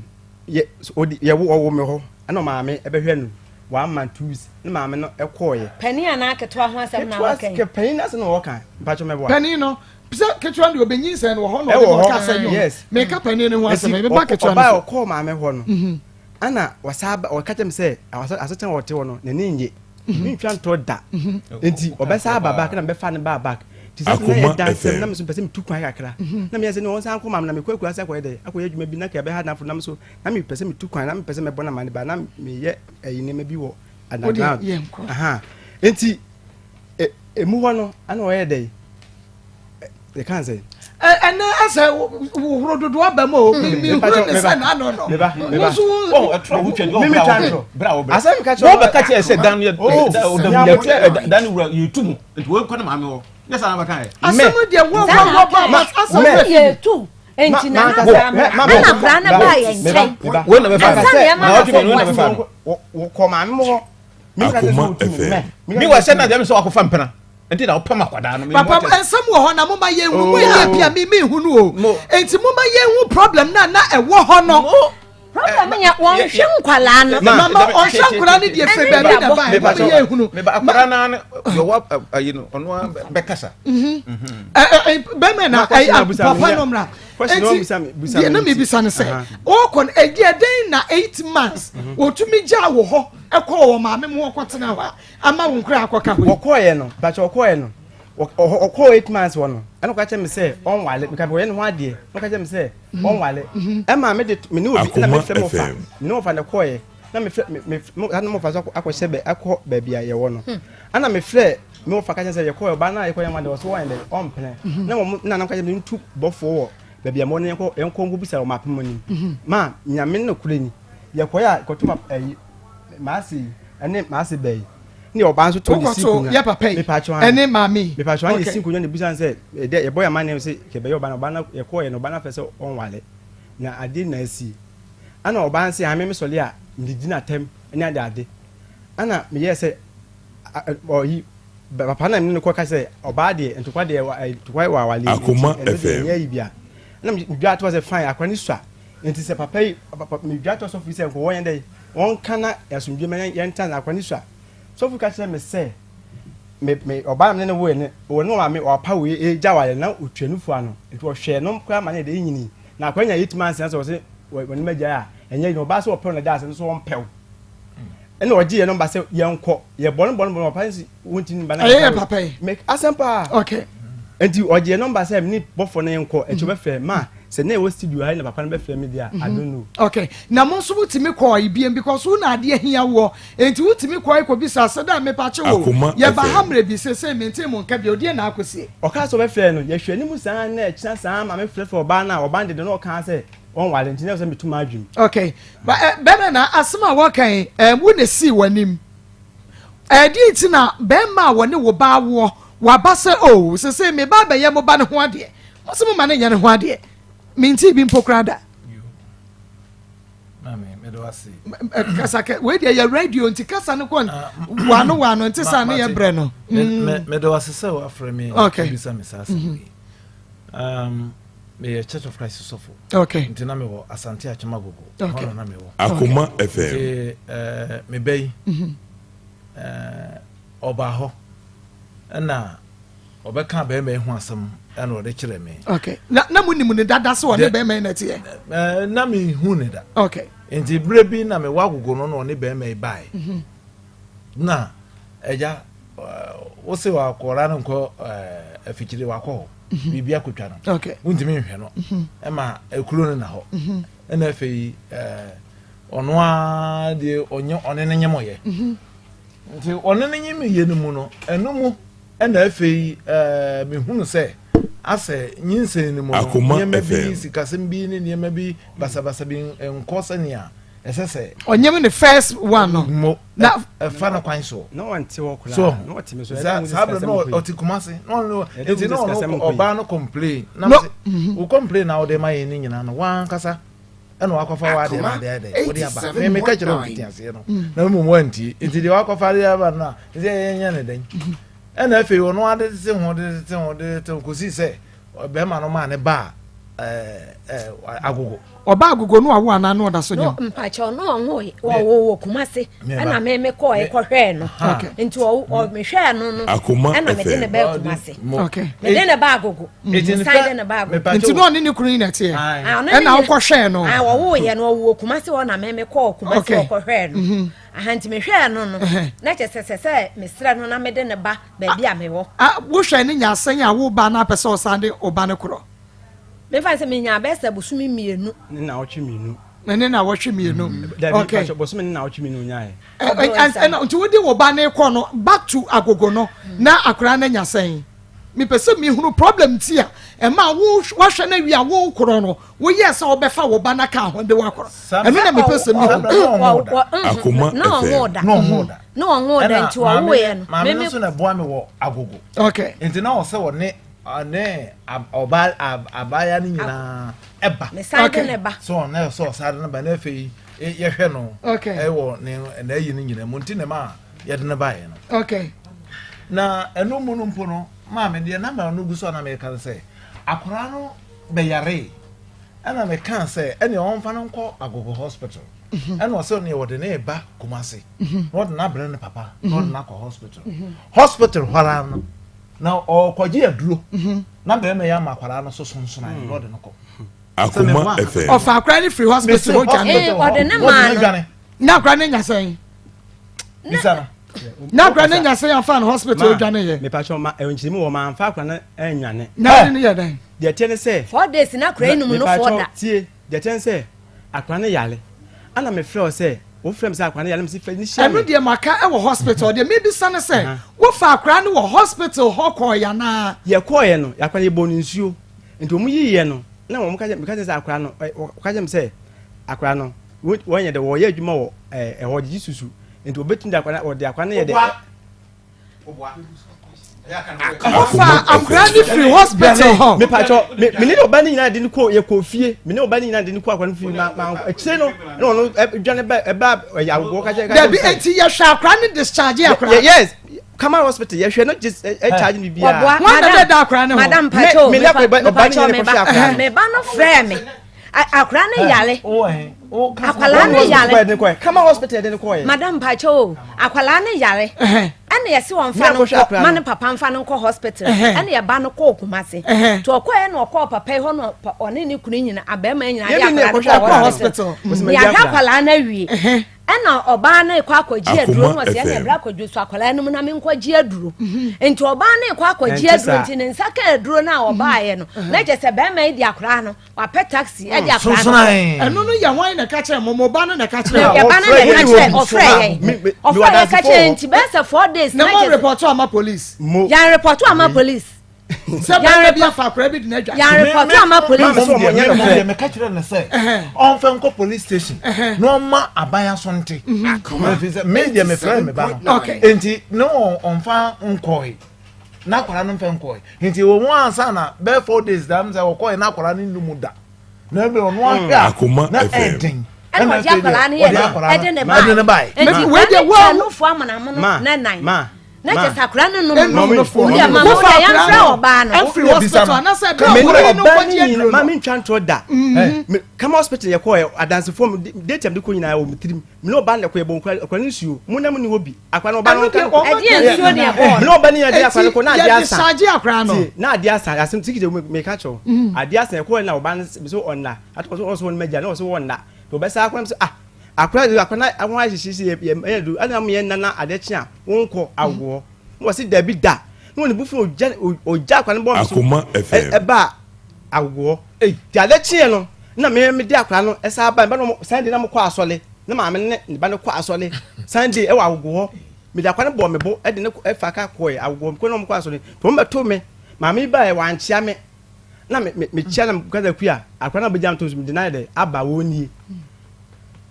yɛwo me hɔ ɛna ɔmaame ɛbɛhwɛ no one month 2 weeks ne maame no kɔɔeɛ. Panin anaa ketewa ho asɛm na wɔka yi? Panin no asɛm na wɔka mpakyɛ mɛboa. Panin no sɛ ketewa no deɛ ɔbɛnyinsɛn no wɔ hɔ na ɔde ma ɔka sɛ yɔ meka panin no ho asɛm ɛbɛba ketewa no so. Ɔbaa ɔkɔɔ maame hɔ no mhm. ana wɔsaa ɔka kyerɛ me sɛ asetena wɔte hɔ no n'ani nye mhm. mentwa ntorɔ da mhm. nti ɔbɛsa aba back na mebɛfa no baa back nti sɛ na yɛ dansɛm na meso mpɛ sɛ metu kwan kakra na meyɛ sɛ ne ɔnsan kɔ maame na mekɔ akura sɛ akɔyɛ dɛ akɔyɛ adwuma bi na ka ɛbɛha nafo nam so na mepɛ sɛ metu kwan na mepɛ sɛ mɛbɔ no amane ba na meyɛ ɛyi nneɛma bi wɔ underground aha nti emu hɔ no ana ɔyɛ dɛ yɛka sɛ ɛnɛ ɛsɛ wohoro dodo aba mu o mi huro ne sɛ n'ano no nso asɛm ka kyerɛ wɔbɛka kyerɛ sɛ dan yɛ dan wura yɛtu mu nti wɔkɔ ne maame hɔ nyɛ saa na bɛka yɛ asɛm deɛ wɔ wɔ wɔ ba asɛm yɛ tu nti na na saa ma ɛna akwadaa no baa yɛn nkyɛn ansa na yɛma no fo bu ase. Wɔkɔ maame mo hɔ. Akoma FM. Mi wɔ sɛ na deɛ mi sɛ wakɔfa mpena nti na ɔpam akwadaa no. Papa nsɛm wɔ hɔ na mo ma yɛn hu mo yɛ bi a mi mi hu no o nti mo ma yɛn hu problem na na ɛwɔ hɔ no. Problem yɛ wɔnhwɛ nkwalaa no. Mama ɔnhwɛ nkwalaa no deɛ firi baabi na ba ɛma mi yɛ ehunu. Meba akwadaa naa no yɛ wɔ ayi no ɔno ara bɛkasa. Mhm. Bɛmɛ na ɛyɛ papa no mra. Eti deɛ na mi bisa no sɛ ɔkɔ no ɛdi ɛdɛn na 8 months mhm. wɔtumi gya wɔ hɔ ɛkɔ wɔ maame mu ɔkɔ tena hɔ a ama wɔn kura akɔka hɔ yi. Wɔkɔɔyɛ no bàtɛ ɔkɔɔyɛ no ɔkɔɔ 8 months wɔ no ɛna ɔka kyerɛ mi sɛ ɔnwale meka ɔyɛ ne ho adeɛ ɔka kyerɛ mi sɛ ɔnwale ɛma me de me ne obi ɛna mefrɛ mo fa me ne mo fa na kɔɔyɛ na mefrɛ me me na mo fa so akɔhyɛ bɛ akɔ baabi a yɛwɔ no ɛna mefrɛ me wɔfa ka kyerɛ sɛ yɛkɔɔ ɔbaa no a yɛkɔ yɛn ho adeɛ ɔso wɔn dɛ ɔmpene na wɔn na nam ka kyerɛ me ntu bɔfoɔ wɔ baabi a mo ne yɛnkɔ yɛnkɔ nkɔ bisa wɔn apem anim ma nyame no korɛ ni yɛkɔɛ a kɔto ma ɛyi maase yi ɛne maase bɛyi ne ɔbaa nso to de si nkonnwa yɛ papa yi ɛne maame yi mepatwa wɔn de si nkonnwa na ebusa sɛ ɛdɛ yɛbɔ yɛn amaneɛ sɛ kɛbɛyɛ ɔbaa no ɔbaa no yɛkɔɔ yɛ no ɔbaa no afɛ sɛ ɔnwale na adeɛ na asi ɛna ɔbaa no sɛ ame mesɔle a mede di n'atɛm ne ade ade ɛna meyɛɛ sɛ ɔyi papa na mene no kɔ ka sɛ ɔbaa deɛ ntokwa deɛ ntokwa wɔ awale Akoma FM nyɛ yi bia ɛna medwa ato sɛ fine akora ne sua nti sɛ papa yi papa medwa ato sɔfo yi sɛ nkɔ wɔn yɛn dɛ wɔn ka na asomdwe ma yɛn tan akora ne sua sɔfo ka kyerɛ me sɛ me me ɔbaa na mene ne woe ne wɔ ne maame ɔpa wei egya wale na otua nufu ano nti ɔhwɛ no koraa ma ne de nyini na akora nya 8 months na sɛ ɔsɛ wɔne ma gyae a ɛnyɛ yi na ɔbaa sɛ ɔpɛw na gya ase nso ɔmpɛw ɛna ɔgye yɛn nɔmba sɛ yɛnkɔ yɛ bɔne bɔne bɔne ɔpa nsi wɔn ti ba na ɛyɛ yɛ papa yi mɛ asɛm paa okay nti ɔgye yɛn nɔmba sɛ ne bɔfɔ no yɛnkɔ ɛkyɛ ɔbɛfrɛ ma sɛ ne ɛwɔ studio ha na papa no bɛfrɛ mi deɛ I don't know. Okay na mo nso wotumi kɔɔ ebien because wo na adeɛ hia woɔ nti wotumi kɔɔ ekɔ bisa sɛ dɛ mepakye wo yɛba ha mmerɛ bi sese mente mo nka bi odeɛ na akɔsie. Ɔkaa sɛ ɔbɛfrɛ no yɛhwɛ anim saa na ɛkyina saa maame frɛfrɛ ɔbaa no a ɔbaa no dede na ɔkaa sɛ ɔnwale nti na ɛwɔ sɛ metu m'adwene. Okay ba ɛ bɛrima na asɛm a wɔka yi ɛ wo na esi w'anim ɛdeɛ nti na bɛrima a wɔne wo ba awoɔ waba sɛ o oh, sese me ba abɛyɛ mo ba ne ho adeɛ mo sɛ mo ma ne nyɛ ne ho adeɛ mente bi mpo koraa da. Kasa kɛ wei deɛ yɛ radio nti kasa no kɔ ah, wano wano nti saa ne yɛ brɛ no. Mede wase sɛ wafrɛ me bisa me saa asɛm mm-hmm. yi. Um, meyɛ Church of Christ sɔfo. Okay. Nti na mewɔ Asante Akyem Agogo. Okay. Hɔ na mewɔ. Akoma FM. Nti eh, meba yi mm-hmm. eh, ɔbaa hɔ ɛna ɔbɛka bɛrima yi ho asɛm ɛna ɔde kyerɛ me. Okay. Na na mo nim ne dada sɛ ɔne bɛrima yi na ɛteɛ. Eh, na me hu ne da. Okay. Nti berɛ bi na mewɔ agogo no na ɔne bɛrima yi bae. Mm-hmm. Na ɛgya wose wakɔra no nkɔ afikyire wakɔ hɔ. Biribi akotwa no. Wontumi nhwɛ no. Ɛma ekuro no na hɔ. Ɛna afei ɛɛ ɔno ara deɛ ɔnyɛ ɔne ne nyɛmɔyɛ. Nti ɔne ne nyɛmɔyɛ no mu no ɛno mu ɛna afei ɛɛ mehunu sɛ asɛ nyinsɛn no mu no nneɛma bi sikasɛm bi ne nneɛma bi basabasa bi nkɔ sɛnea ɛsɛ sɛ. Ɔnyɛm ne first one no. Mo na ɛfa no kwan so. Na ɔnte hɔ koraa. So na ɔte me so. Saa saa bere no ɔte Kumasi. Na ɔno nti na ɔno ɔbaa no complain. Na mo se mhm. wo complain na ɔde ma yɛn ne nyinaa no wankasa ɛna wakɔfa wa adeɛ na adeɛ dɛ wode aba. Me me ka kyerɛ wo tete aseɛ no. Mm. Na mmom wantie. Nti deɛ wakɔfa de aba no a nti yɛnyɛ ne dɛn. Mhm. Ɛna afei ɔno ade tete ho de tete ho de tete ho kɔsi sɛ bɛrima no maa ne baa ɛɛ agogo. Ɔba agogo no awo anaa na ɔda so nyam. No mpakyɛw no ɔnwo ɔwo wɔ Kumase ɛna me me kɔɔ ɛkɔhwɛɛ no nti ɔ mehwɛɛ no no ɛna mede ne bɛɛ Kumase mede ne ba agogo san de ne ba agogo. Nti na ɔne ne kunu yi na ɛteɛ ɛna wokɔhwɛɛ no. Ɔwo yɛ no ɔwo wɔ Kumase hɔ na me me kɔɔ Kumase ɔkɔhwɛɛ no mhm. aha nti mehwɛɛ no no na kyɛ sɛ sɛ sɛ mesrɛ no na mede ne ba baabi a mewɔ. Wohwɛ ne nya asɛn a wo ba no apɛ sɛ ɔsan de ɔba no korɔ. Mefa sɛ menya bɛyɛ sɛ bosome mmienu. Ne naawɔtwe mmienu. Ne naawɔtwe mmienu. Mm. Dabi okay. Pastor bosome ne naawɔtwe mmienu nyae. Ɛna nti wode wo ba ne kɔ no back to agogo no mm. na akwaraa no anya sɛn. Mepɛ sɛ mehunu problem ti a ɛma wo wahwɛ no awie a wo korɔ no woyɛɛ sɛ wobɛfa wo ba no aka ho de woakorɔ ɛno na mepɛ sɛ mehu. Akoma na ɔnwo da. Na ɔnwo da nti ɔwoeɛ no. Maame no nso na ɛboa me wɔ agogo. Okay. Nti na ɔsɛ ɔne ɔne ɔbaa abaayewa no nyinaa ɛba. Mesan de ne ba. So ɔna sɛ ɔsan de ne ba na afei yɛhwɛ no. Ɛwɔ ne n'ayi no nyinaa mu nti na ma yɛde ne baeɛ no. Okay. Na ɛno mu no mpo no maame deɛ na ma no gu so a na meka no sɛ akwaraa no bɛyaree ɛna mekaa sɛ ɛne ɔmfa no nkɔ agogo hospital mhm. ɛna ɔsɛ ɔne wɔde ne ba Kumase mhm. na ɔde no abrɛ ne papa na ɔde no akɔ hospital mhm. hospital hɔ ara no na ɔkɔgye aduro mhm. na bɛrima yi ama akwadaa no so sonsonan na ɔde no kɔ. Akoma FM. Ɔfa akwadaa no firi hospital hɔ dwane. Eh, ɔde ne maa no. Na akwadaa no nya sɛn. Bisa no. Na akwadaa no nya sɛn afa no hospital dwane yɛ. Mepatwɔ ma nkyɛn mu wɔ ma nfa akwadaa no ɛnwane. Na ne yɛ dɛn. Deɛ teɛ ne sɛ. 4 days na akwadaa yi num no fɔ da. Tie deɛ teɛ ne sɛ akwadaa no yare ana mefrɛ wo sɛ wofrɛ me sɛ akwadaa no yare mesi fɛ ne hyia me. Ɛno deɛ maka wɔ hospital deɛ mebisa ne sɛ wofa akwadaa no wɔ hospital hɔ kɔɔeɛ anaa? Yɛkɔɔeɛ no akwadaa no yɛbɔɔ no nsuo nti wɔn yiiɛ no na wɔn ka kyerɛ meka kyerɛ sɛ akwadaa no wɔka kyerɛ me sɛ akwadaa no wɔnyɛ dɛ wɔyɛ adwuma wɔ ɛhɔ gyegye susu nti wɔbɛtumi de akwadaa wɔde akwadaa no yɛ dɛ. Ɔfa akwadaa no firi hospital hɔ. Mepatwɔ me me ne ɔba ne nyinaa de no kɔ yɛ kɔ fie me ne ɔba ne nyinaa de no kɔ akwadaa no fie ma ma akyire no ɛna ɔno ɛdwane ba ɛba ɛyɛ awoɔ kakyɛ kakyɛ. Dabi eti yɛhwɛ akwadaa no discharge akwadaa. Yes kama hospital yɛhwɛ no just ɛ charge no biara. Wɔn na bɛ da akwadaa no ho. Madam Pacho me ne ɔba ne nyinaa kɔhwɛ akwadaa no. Me ba no frɛ me akwadaa no yare akwadaa no yare kama hospital de no kɔɛ. Madam Pacho o akwadaa no yare ɛna yɛsi wɔn fa no nkɔ ma ne papa nfa no nkɔ hospital ɛna yɛba no kɔɔ Kumasi nti ɔkɔɛ na ɔkɔɔ papa yi hɔ na ɔne ne kunu nyina abɛɛma nyina de akwadaa no kɔɔ hospital yɛahwɛ akwadaa no awie ɛna ɔbaa no kɔ akɔgye aduro no ɔsɛ ɛna ɛbrɛ akɔdwo so akwadaa no mu na menkɔgye aduro nti ɔbaa no kɔ akɔgye aduro nti ne nsa ka aduro no a ɔbaeɛ no na kyerɛ sɛ bɛrima yi de akwadaa no wapɛ taxi ɛde akwadaa no ɛno no yɛ hwan na ɛka kyerɛ mo mo ba no na ɛka kyerɛ mo yɛ ba no na ɛka kyerɛ ɔfrɛ yɛn ɔfrɛ yɛn ka kyerɛ yɛn nti bɛyɛ sɛ 4 days na mo report ama police yɛn report ama police sɛ bɛrima bi afa akwadaa bi de n'adwa yɛn report ama police deɛ meka kyerɛ no sɛ ɔmfa nkɔ police station na ɔma aban aso nte ɛfiri sɛ me deɛ mefrɛ me ba no enti ne ɔmfa nkɔe na akwadaa no mfa nkɔe nti wɔ mu ansa na bɛyɛ 4 days dam sɛ ɔkɔe na akwadaa no nnu mu da na ebi ɔno ahwɛ a na ɛden ɛna ɔde akwadaa no yɛ dɛ ɛde ne bae nti wei deɛ wo nufu amonamono na nan na kyɛ sɛ akwadaa no nom no wo deɛ ma mo deɛ yɛmfrɛ ɔbaa no ɛfiri hospital anasɛ ɛberɛ a wɔyi no kɔgye aduro no ma mentwa ntorɔ da kama hospital yɛkɔɛ adansefoɔ date am de kɔ nyinaa wɔ me tirim me ne ɔbaa no kɔ yɛbɔ nkura no nsuo mo na mo ni hɔ bi akwadaa no ɔbaa no nka no ɛdeɛ nsuo ne ɛbɔɔ me ne ɔbaa no nyinaa de akwadaa no kɔ na adeɛ asa yɛde sagye akwadaa no na adeɛ asa asɛm sikiti meka kyɛw adeɛ asa ɛkɔɛ na ɔbaa no so ɔnna ato ɔso ɔso wɔn mɛgya na ɔso wɔnna na ɔbɛsa akwadaa no so ah akwadaa de akwadaa no ahɔn ahyehyɛ yɛ yɛ ɛyɛ do ɛna mo yɛ nana adeɛ kye a wɔnkɔ awoɔ na wɔsi dabi da. Na wɔn bo fu ogya ogya akwadaa no bɔɔ me so. Akoma FM. Ɛbaa awoɔ. Nti ade kyeeɛ no na me mede akwadaa no ɛsan ba, meba no Sunday na mokɔ asɔre na maame ne ne ba no kɔ asɔre Sunday ɛwɔ awogo hɔ. Mede akwadaa no bɔɔ me bo ɛde ne ɛfa ka kɔɛ awogo hɔ mekɔ na wɔn kɔ asɔre. Nti wɔn bɛto me maame yi baeɛ wankyea me na me me mekyea na meka sɛ kuya akwadaa no abɛgya me to so mede no ayɛ dɛ aba wɔn nie.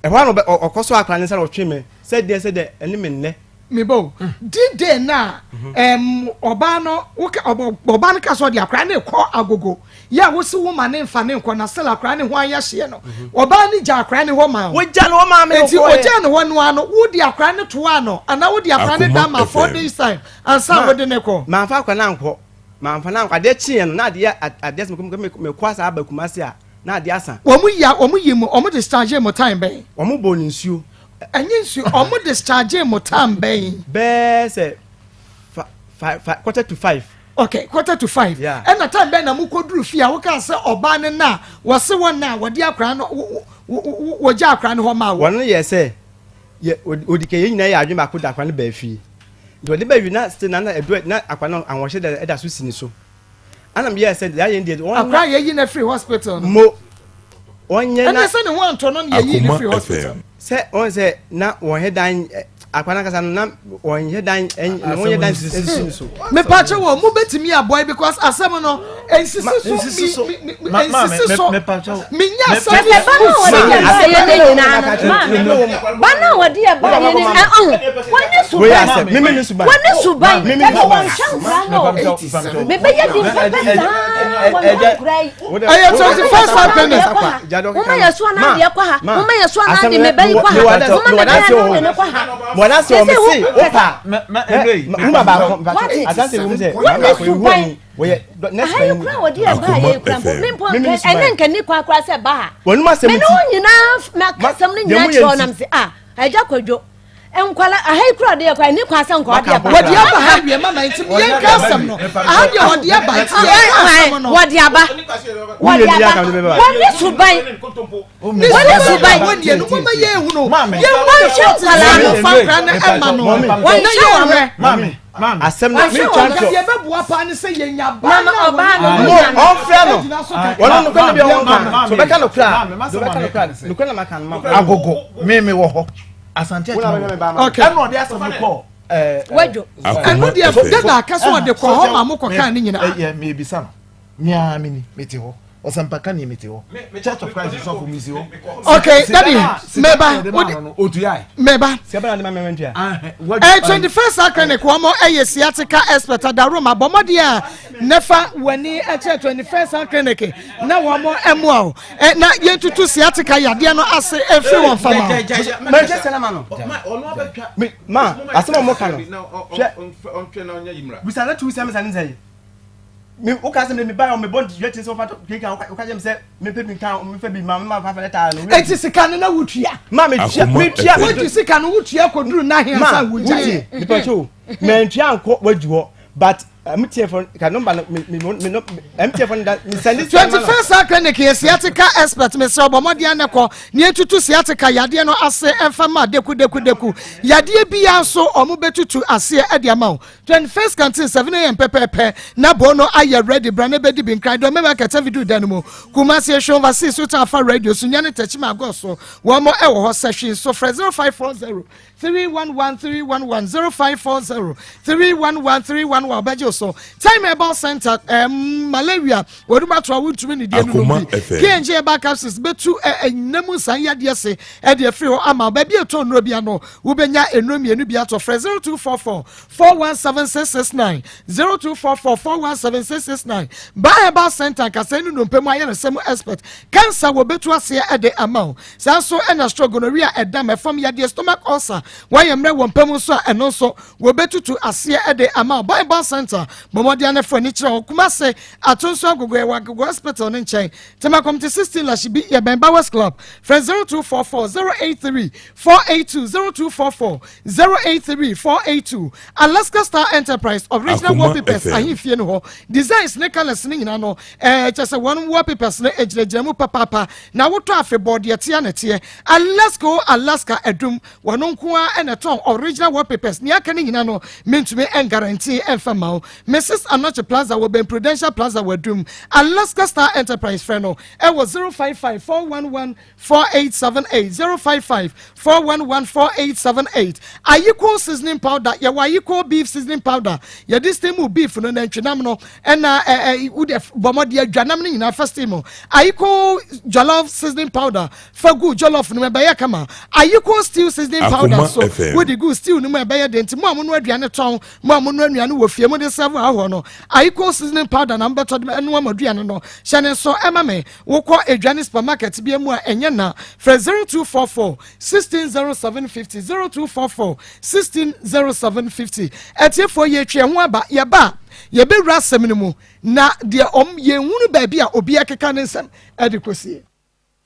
Ɛhɔ ara na ɔkɔ so akwadaa no nsa na ɔtwe me sɛ deɛ sɛ deɛ ɛne me nnɛ. Me ba o, D-day no a ɛɛm ɔbaa no woka ɔbɔ ɔbaa no ka sɛ ɔde akwadaa no rekɔ agogo yɛ a wosi wo ma ne nfa ne nkɔ na still akwadaa no ho ayɛ hyeɛ no ɔbaa no gya akwadaa no hɔ maa wo. Wogya no hɔ maa me Eti ɔkɔɛ. ogya no hɔ no ara no wode akwadaa no toaa no anaa wode akwadaa no da ma 4 days time ansa Ma wode no kɔ? Mamfa akwadaa no ankɔ mamfa no ankɔ adeɛ kyeeɛ no na adeɛ adeɛ sɛ mekɔ mekɔ asa aba Kumasi a na adeɛ asa. Wɔn yi a wɔn yi mo wɔn discharge mo time bɛn? Wɔn bɔɔ no nsuo. Ɛnyɛ nsuo, ɔmo discharge mo time bɛn? Bɛɛ sɛ fa fa fa quarter to five. Okay, quarter to five. Yeah. Ɛna time bɛn na mo kɔ duru fie a wokaa sɛ ɔbaa no na wɔse wɔn na wɔde akwaraa no wɔgya akwaraa no hɔ maa wo? Wɔn yɛ sɛ yɛ odi kan yɛn nyinaa yɛ adwene baako da akwaraa no baa fie. Nti wɔde baa wie na still na na ɛdu na akwaraa no ahoɔhyɛ da ɛda so si ne so. Ana meyɛɛ sɛ deɛ ayɛ deɛ wɔn. Akora yɛyi no afiri hospital no. Mo wɔnyɛ na. Ɛnna sɛ ne ho antɔ no na yɛyi no firi hospital. Sɛ wɔn sɛ na wɔn hɛ dan akora n'ankasa no na wɔn hɛ dan ne ho yɛ dan sisi ne so. Mepaakyɛ wɔ mo betumi aboa because asɛm no nsisi so mi mi nsisi so mi nya asɛm no. Ba na wɔde yɛ ba yɛ ne nyinaa no maame ba na wɔde yɛ ba yɛ ne ɔho wɔn ne suban wɔn ne suban ɛna wɔn hwɛ nkura no. Mebɛyɛ di mpɛpɛ saa wɔn nkura yi. Ɛyɛ 21st happiness. Woma yɛ so anaa deɛ kɔ ha. Woma yɛ so anaa de meba yi kɔ ha. Woma meba yi anaa de ne kɔ ha. Wɔn ase wɔn se opa. Wuma baako. Adanse wum sɛ. Wɔn ne suban. Aha yi kura wɔde yɛ ba yɛ kura mpo mi mpo ɛnɛ nkani kɔ akora sɛ ba ha. Wɔn mu asɛm ti. Mɛ ne wɔn nyinaa mɛ akasɛm ne nyinaa kyerɛ wɔn nam se ah ɛgya kwadwo. Nkwala aha yi kura ɔde kɔ ni kwan sɛ nkɔ ɔde aba. Wɔde aba ha wie mama nti yɛn ka asɛm no aha deɛ ɔde aba nti yɛn ka asɛm no. Wɔde aba wɔde aba wɔne suban wɔne suban. Wɔn deɛ no mama yɛn ehunu yɛn hu ne fɔti sɛ no fa nkura ne ɛma no na yɛ ɔhwɛ. Asɛm no mi twa ntɔ. Deɛ ɛbɛboa paa ne sɛ yɛn nya ba na ɔbaa no mo ɔnfrɛ no wɔn no kura ne bi ɔwɔ nka so bɛka no kura so bɛka no kura no kura na ma kan ma. Agogo mímí wɔ hɔ. Asante Akyem Okay. Ɛna ɔde asɛm no kɔɔ. Wadwo. Ɛno deɛ dada aka sɛ ɔde kɔ hɔ ma mo kɔ kaa ne nyinaa. Ɛyɛ mebisa no. Mea me ni mete hɔ. Ɔsɛmpaka ni mete hɔ. Church of Christ sɔfo mi si hɔ. Okay, daddy, meba. Meba. Eh, 21st Clinic wɔn mo ɛyɛ sciatica expert adaroma bɔ mmɔden a nefa w'ani ɛkyerɛ 21st Clinic na wɔn mo ɛmoa o. Eh, na yɛntutu sciatica yadeɛ no ase ɛmfiri wɔn fama o. Mɛnkyɛ sɛ na ma no. Ma asɛm a wɔka no. Hwɛ. Bisa na tu sɛ mesa ne nsɛ yi. Me woka sɛ me ba yɛ me bɔ dua ti sɛ wɔfa keka woka kyerɛ me sɛ mepɛ bi nka mepɛ bi ma me ma fa lɛta no. Eti sika no na wotua. Ma metua metua. Wogye sika no wotua kɔduru n'ahe ansa wogyae. Ma wotie nipa kyɛ o. Mantua nkɔ wagyi hɔ but MTN fo ka number no me me me no MTN fo da me send it. 21st Clinic yɛ sciatica expert mesrɛ bɔ mmɔden anɛ kɔ ne etutu sciatica yadeɛ no ase ɛmfa ma deku deku deku yadeɛ biara nso ɔmo bɛtutu aseɛ ɛde ama wo 21st canteen 7 am pɛpɛɛpɛ na bo no ayɛ ready bra ne bɛdi bi nkran dɔ mɛma kɛtɛ viduru dan no mu Kumasi ehwɛ overseas so tan afa radio so nya ne tɛkyima agɔ so wɔn ɛwɔ hɔ sɛ hwee so frɛ 0540 311 311 0540 311 311 ɔbɛgye so time herbal center um, malaria wɔdum ato a wontumi ne deɛ no nom bi kng herbal capsules bɛtu ɛnna mu nsan yadeɛ se ɛde afiri hɔ ama baabi ɛtɔ nnuro bi ano wobɛnya nnuro mmienu bi atɔ frɛ 0244 417669 0244 417669 Ba herbal center nkasɛɛ ne nnompe mu ayɛresɛ mu expert cancer wɔbɛtu aseɛ ɛde ama wo Saa nso na stroke, gonorrhea, ɛdam, ɛfam yadeɛ, stomach ulcer, wɔayɛ mmerɛ wɔ mpa mu nso a ɛno nso wɔbɛtutu aseɛ de ama wo. Bible Center, bɔ mmɔden ara na fa ani kyerɛ hɔ. Kumase, Atonso Agogo, yɛwɔ Agogo Hospital no nkyɛn. Tema Committee 16, Lashibi, yɛbɛn Bowers Club. Frɛ 0244 083 482, 0244 083 482. Alaska Star Enterprise, original Akoma wallpapers FM. ahemfie no hɔ. Designs ne colours no nyinaa no, ɛɛ kyɛ sɛ wɔn wallpapers no gyinagyina mu papaapa. Na wotɔ afebɔɔ deɛ ɛteɛ na ɛteɛ. Alaska o Alaska adum wɔno nko ara na ɛtɔn original wallpapers nea aka no nyina no mentumi nguarantee ɛmfa mma wo. Mrs Anokye Plaza wɔ bɛn Prudential Plaza wɔ Adum. Alaska Star Enterprise frɛ no ɛwɔ 055 411 4878 055 411 4878. Ayiko seasoning powder yɛwɔ Ayiko beef seasoning powder yɛde steam beef no nantwinam no ɛna ɛ ɛ wode bɔ mmɔde adwanam no nyinaa fa steam. Ayiko jollof seasoning powder fa gu jollof no mu ɛbɛyɛ kama. Ayiko stew seasoning powder Akoma so FM. wode gu stew no mu ɛbɛyɛ den nti mo a mo no aduane tɔn mo a mo no aduane wɔ fie mo de serve ahɔ no Ayiko seasoning powder na mbɛtɔ de ɛnoa mo aduane no hyɛ ne nso ɛma me wokɔ aduane supermarket bi mu a ɛnyɛ na frɛ 0244 160750 0244 160750 ɛtiefoɔ yɛ atwa ho aba yɛba a yɛbɛwura asɛm no mu na deɛ ɔm yɛnhunu baabi a obi ɛkeka ne nsɛm ɛde kɔsie.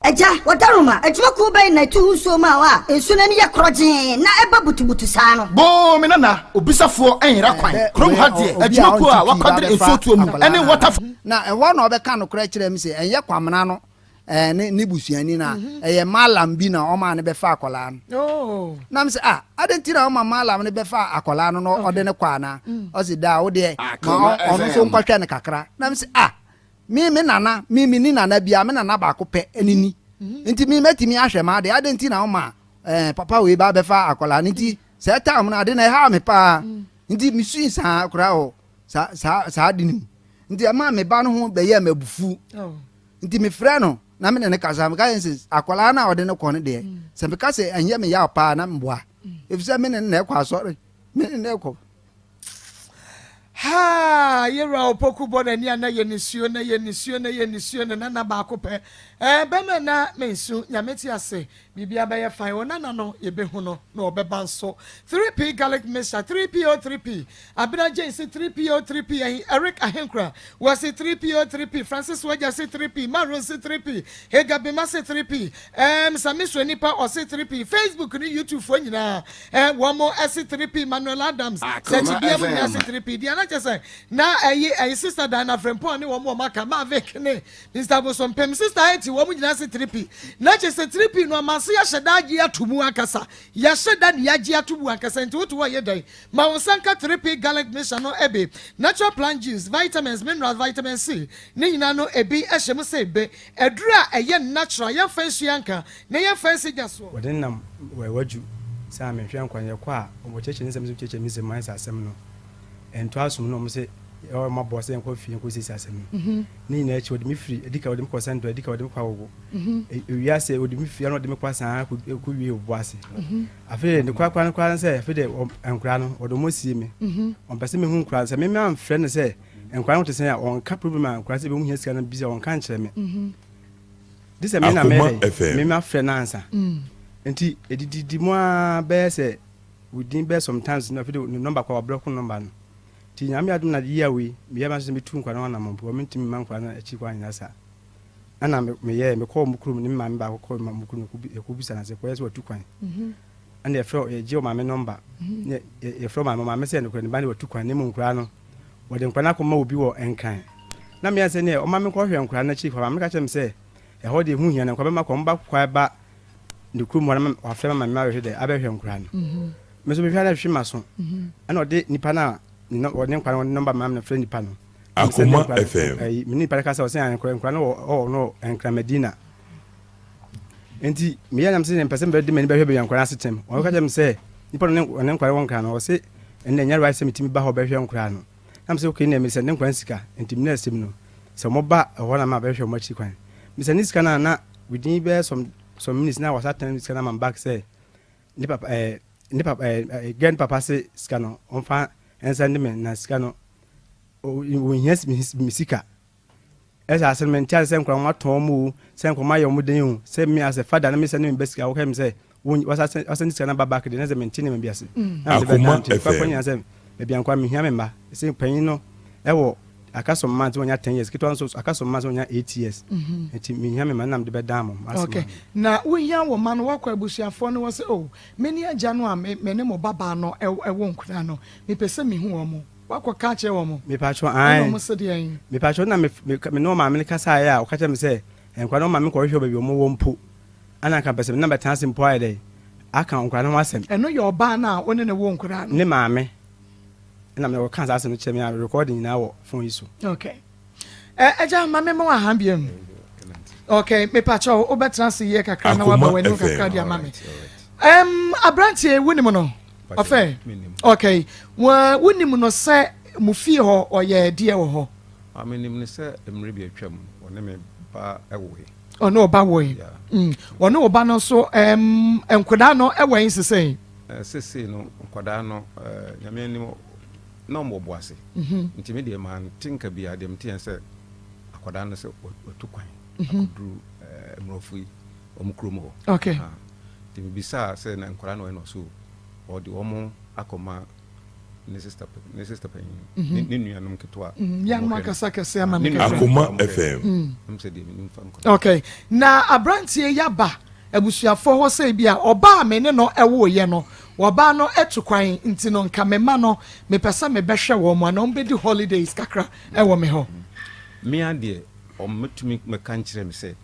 Agya, wɔdaroma, adwumakuo bɛn na ɛtu ho nsuo ma wo a nsuo no ani yɛ korɔgyee na ɛba butubutu saa no? Boo me nana, obisafoɔ nyera kwan. Kurom ha deɛ, adwumakuo a wɔakwadare nsuo tuo mu ne water. Na ɛhɔ na ɔbɛka nokorɛ kyerɛɛ me se, ɛnyɛ Kwamena no ne ne busuani no a, ɛyɛ Mallam bi na ɔmaa no bɛfaa akwadaa no. Oh. Na me se, ah, adɛn nti na ɔma Mallam no bɛfaa akwadaa no na ɔde no kɔ anaa? Ɔse, daa, wo deɛ, ma ɔno nso nkɔhwɛ no kakra. Na me se, ah, Me me nana, me menni nana biara, me nana baako pɛ ne ni. Nti me mɛtumi ahwɛ m'ade, adɛn nti na woma eh, papa wei ba bɛfa akwadaa no nti saa time no ade na ɛhaa me paa. Nti mesui saa koraa wɔ saa saa saa ade no mu. Nti ɛmaa me ba no ho bɛyɛɛ me abufuo. Oh. Nti mefrɛ no na me ne no kasa, meka yɛn sɛ akwadaa no a ɔde no kɔ no deɛ, sɛ meka sɛ ɛnyɛ me yaw paa na meboa. Efisɛ me ne no na ɛkɔ asɔre, me ne no na ɛkɔ. Haa yɛwura opoku bɔ n'ani a na yɛ nisuo na yɛ nisuo na yɛ nisuo ne nana baako pɛ ɛɛ bɛmɛ na mensu nyame te ase biribia bɛyɛ fine o nana no yɛbɛhu no na ɔbɛba nso 3p garlic mixture 3p o 3p Abena Jane se 3p o 3p ɛhi Eric Ahenkura wɔ se 3p o 3p Francis Wagya se 3p Maron se 3p Hagar Bima se 3p ɛɛm Samisua nipa ɔse 3p Facebook ne YouTube foɔ nyinaa Eh wɔn ɛse 3P Manuel Adams Akoma sɛkyi bia mu nyinaa FM. se 3P deɛ na kyɛ sɛ na ɛyi ɛyi sister Diana Frimpong ne wɔn wɔn aka Mavic ne Mr Bosompem sister Eti wɔn nyinaa se 3P na kyɛ sɛ 3P no ama se yɛahyɛ da agye ato mu ankasa yɛahyɛ da ne yɛagye ato mu ankasa nti wote hɔ yɛ dɛn ma wo nsa nka 3P garlic mixture no ɛbi natural plant juice vitamins minerals vitamin C ne nyinaa no ebi ɛhyɛ mu sɛ ebe aduru a ɛyɛ natural yɛmfa nsuo anka na yɛmfa nsi gya soɔ. Wɔde nam w'adwu sɛ a menhwɛ nkwa no yɛkɔ a wɔkyerɛkyerɛ ne nsɛm so kyerɛkyerɛ me nsɛm mu ayɛ sɛ asɛm no ɛntɔ asom na wɔn sɛ wɔn abɔ sɛ yɛnkɔ fie nkɔ siesie asɛm no mhm. ne nyinaa akyi wɔde me firi edi ka wɔde me kɔ sɛntɔ edi ka wɔde me kɔ awogo mhm. e, ewia sɛ wɔde me firi ɛna wɔde me kɔ asan kɔ wie obo ase mhm. afei de ne korakora no koraa sɛ afei de nkora no wɔde wɔn sie me wɔn pɛ sɛ mehu nkora sɛ meme amfrɛ no sɛ nkora no te sɛn a wɔnka problem a nkora sɛ ebi ho hia sika no bi sɛ wɔnka nkyerɛ me Gye sɛ me na Akoma mɛyɛ dɛn? FM. Me mafrɛ no ansa. Nti ɛdididi mu ara bɛyɛ sɛ within bɛyɛ sometimes no afei de ne number koraa wabrɔko number no. Nti Nyame adom na year wei meyɛɛ m'adwene sɛ mɛtu nkwadaa no ho anammɔn because mentumi mma nkwadaa no akyi kwan nyɛ saa. Ɛna me meyɛɛ mekɔɔ wɔn kurom ne me maame baako kɔɔ wɔn kurom yɛkɔbisa no ase kɔyɛ sɛ watu kwan. Ɛna yɛfrɛ yɛgye ɔmaame number ne yɛfrɛ ɔmaame ɔmaame sɛ nokorɛ ne ba no watu kwan na mmom nkwadaa no Wɔde nkwadaa no akɔma obi wɔ Nkran. Na meyɛ sɛ neɛ ɔma menkɔhwɛ nkwadaa no akyi kwan. Maame no ka kyerɛɛ me sɛ ɛhɔ deɛ ɛho hia na nkwadaa bɛma kɔ. Wɔba kwae ba ne kurom hɔ na wafrɛ me ama me abɛhwɛ dɛ abɛhwɛ nkwadaa no. Me nso mehwɛ a na ɛhwe m'aso. Ɛna ɔde nipa no a ne ɔde nkwadaa no nɔmba maa me no frɛ nipa no. Akoma FM. Ɛyi me ne nipa no kasa ɔsɛ nkwadaa no wɔ ɔwɔ no Nkran Madina. Nti meyɛ nam sɛ mpɛ sɛ mebɛde m'ani bɛhwɛ baabi a nkwadaa no ase kyɛm. Ɔno ka kyerɛ me sɛ nipa no ne ɔne nkwadaa wɔ nkran no ɔse ɛnna ɛnyɛ right sɛ metumi ba hɔ bɛhwɛ nkwadaa no. Na mesɛ okay nea mesɛ ne nkwadaa no sika nti me nurse mu no sɛ wɔn ba ɛhɔ na ma bɛhwɛ wɔn akyiri kwan. Mesɛ ne sika no a na within bɛyɛ some some minutes na wasa tɛn sika no ama me back sɛ ne papa ɛɛ ne papa ɛɛ girl ne papa se sika no ɔmfa nsa ne me na sika no wɔhia me sika. Ɛsɛ ase no mente ase sɛ nkwadaa wɔn atɔn wɔn o, sɛ nkwadaa wɔn ayɛ wɔn den o, sɛ me as a father na me sɛ ne me ba sika wɔka mi sɛ wɔn wasa wasa ne sika na ba back de na sɛ mente nneɛma bi ase. Na mede bɛ Akoma dan nti kɔ FM. nyina sɛ baabi a nkwadaa mehia me mma sɛ panyin no ɛwɔ aka some months wɔnya 10 years ketewa nso aka some months wɔnya 8 years nti mehia me mma na mede bɛ dan mo asɛm Okay. ano. Na wohia wo mma no woakɔ abusuafoɔ no hɔ sɛ oh me ne agya no a me me ne mo babaa no ɛwɔ nkwadaa no mepɛ sɛ mehu wɔn. Woakɔ ka akyerɛ wɔn? Mepakyɛw, Ɛna aane. wɔn se deɛn? Mepakyɛw, na me, me, me ne ɔmaame no kasaeɛ a, ɔka kyerɛɛ me sɛ, nkwadaa no ɔma me nkɔhwehwɛ baabi wɔn wɔ mpo. Ɛna anka mepɛ sɛ me ne no bɛtena ase mpo ayɛ dɛn, aka nkwadaa no ho asɛm. Ɛno yɛ ɔbaa no a wo ne no woo nkwadaa no? Ne maame. Ɛna me ɔka saa asɛm no kyerɛ me a recording nyinaa wɔ phone yi so. Okay. Ɛ ɛgya ma me ma wa han biam. Okay, me pa kyɛw wobɛtena ase yie kakra na waba w'anim kakra de ama me. Um, aberanteɛ wonim no? Ɔfɛ. Okay. Wa wonim no sɛ mo fie hɔ ɔyɛ deɛ wɔ hɔ? Ah, menim no sɛ mmerɛ bi atwam ɔne me ba woe. Ɔne ɔba woe. Mm. Ɔne ɔba no nso um, nkwadaa no ɛwɔ yi sesɛn? Sesei no nkwadaa no Nyame anim na wɔn wɔ boase nti me deɛ mante nka biara deɛ mete yɛn sɛ akwadaa no sɛ watu kwan akɔduru mmorɔfo yi wɔn kurom hɔ. Okay. Nti mebisaa sɛ na nkwadaa no wɔyɛ no so ɔde wɔn akɔma ne sister ne sister panyin ne nuanom ketewa. Nuanom akasa kɛse ama me kakra. Akoma FM. Sɛ deɛ menim fa nkwadaa. Okay. Na aberanteɛ yaba abusuafoɔ hɔ sɛ ebia ɔbaa a me ne no woeɛ no, ɔbaa no atu kwan nti no nka me mma no mepɛ sɛ mebɛhwɛ wɔn anaa wɔbɛdi holidays kakra wɔ me hɔ. Me ara deɛ ɔmmɛtumi mmɛka nkyerɛ me sɛ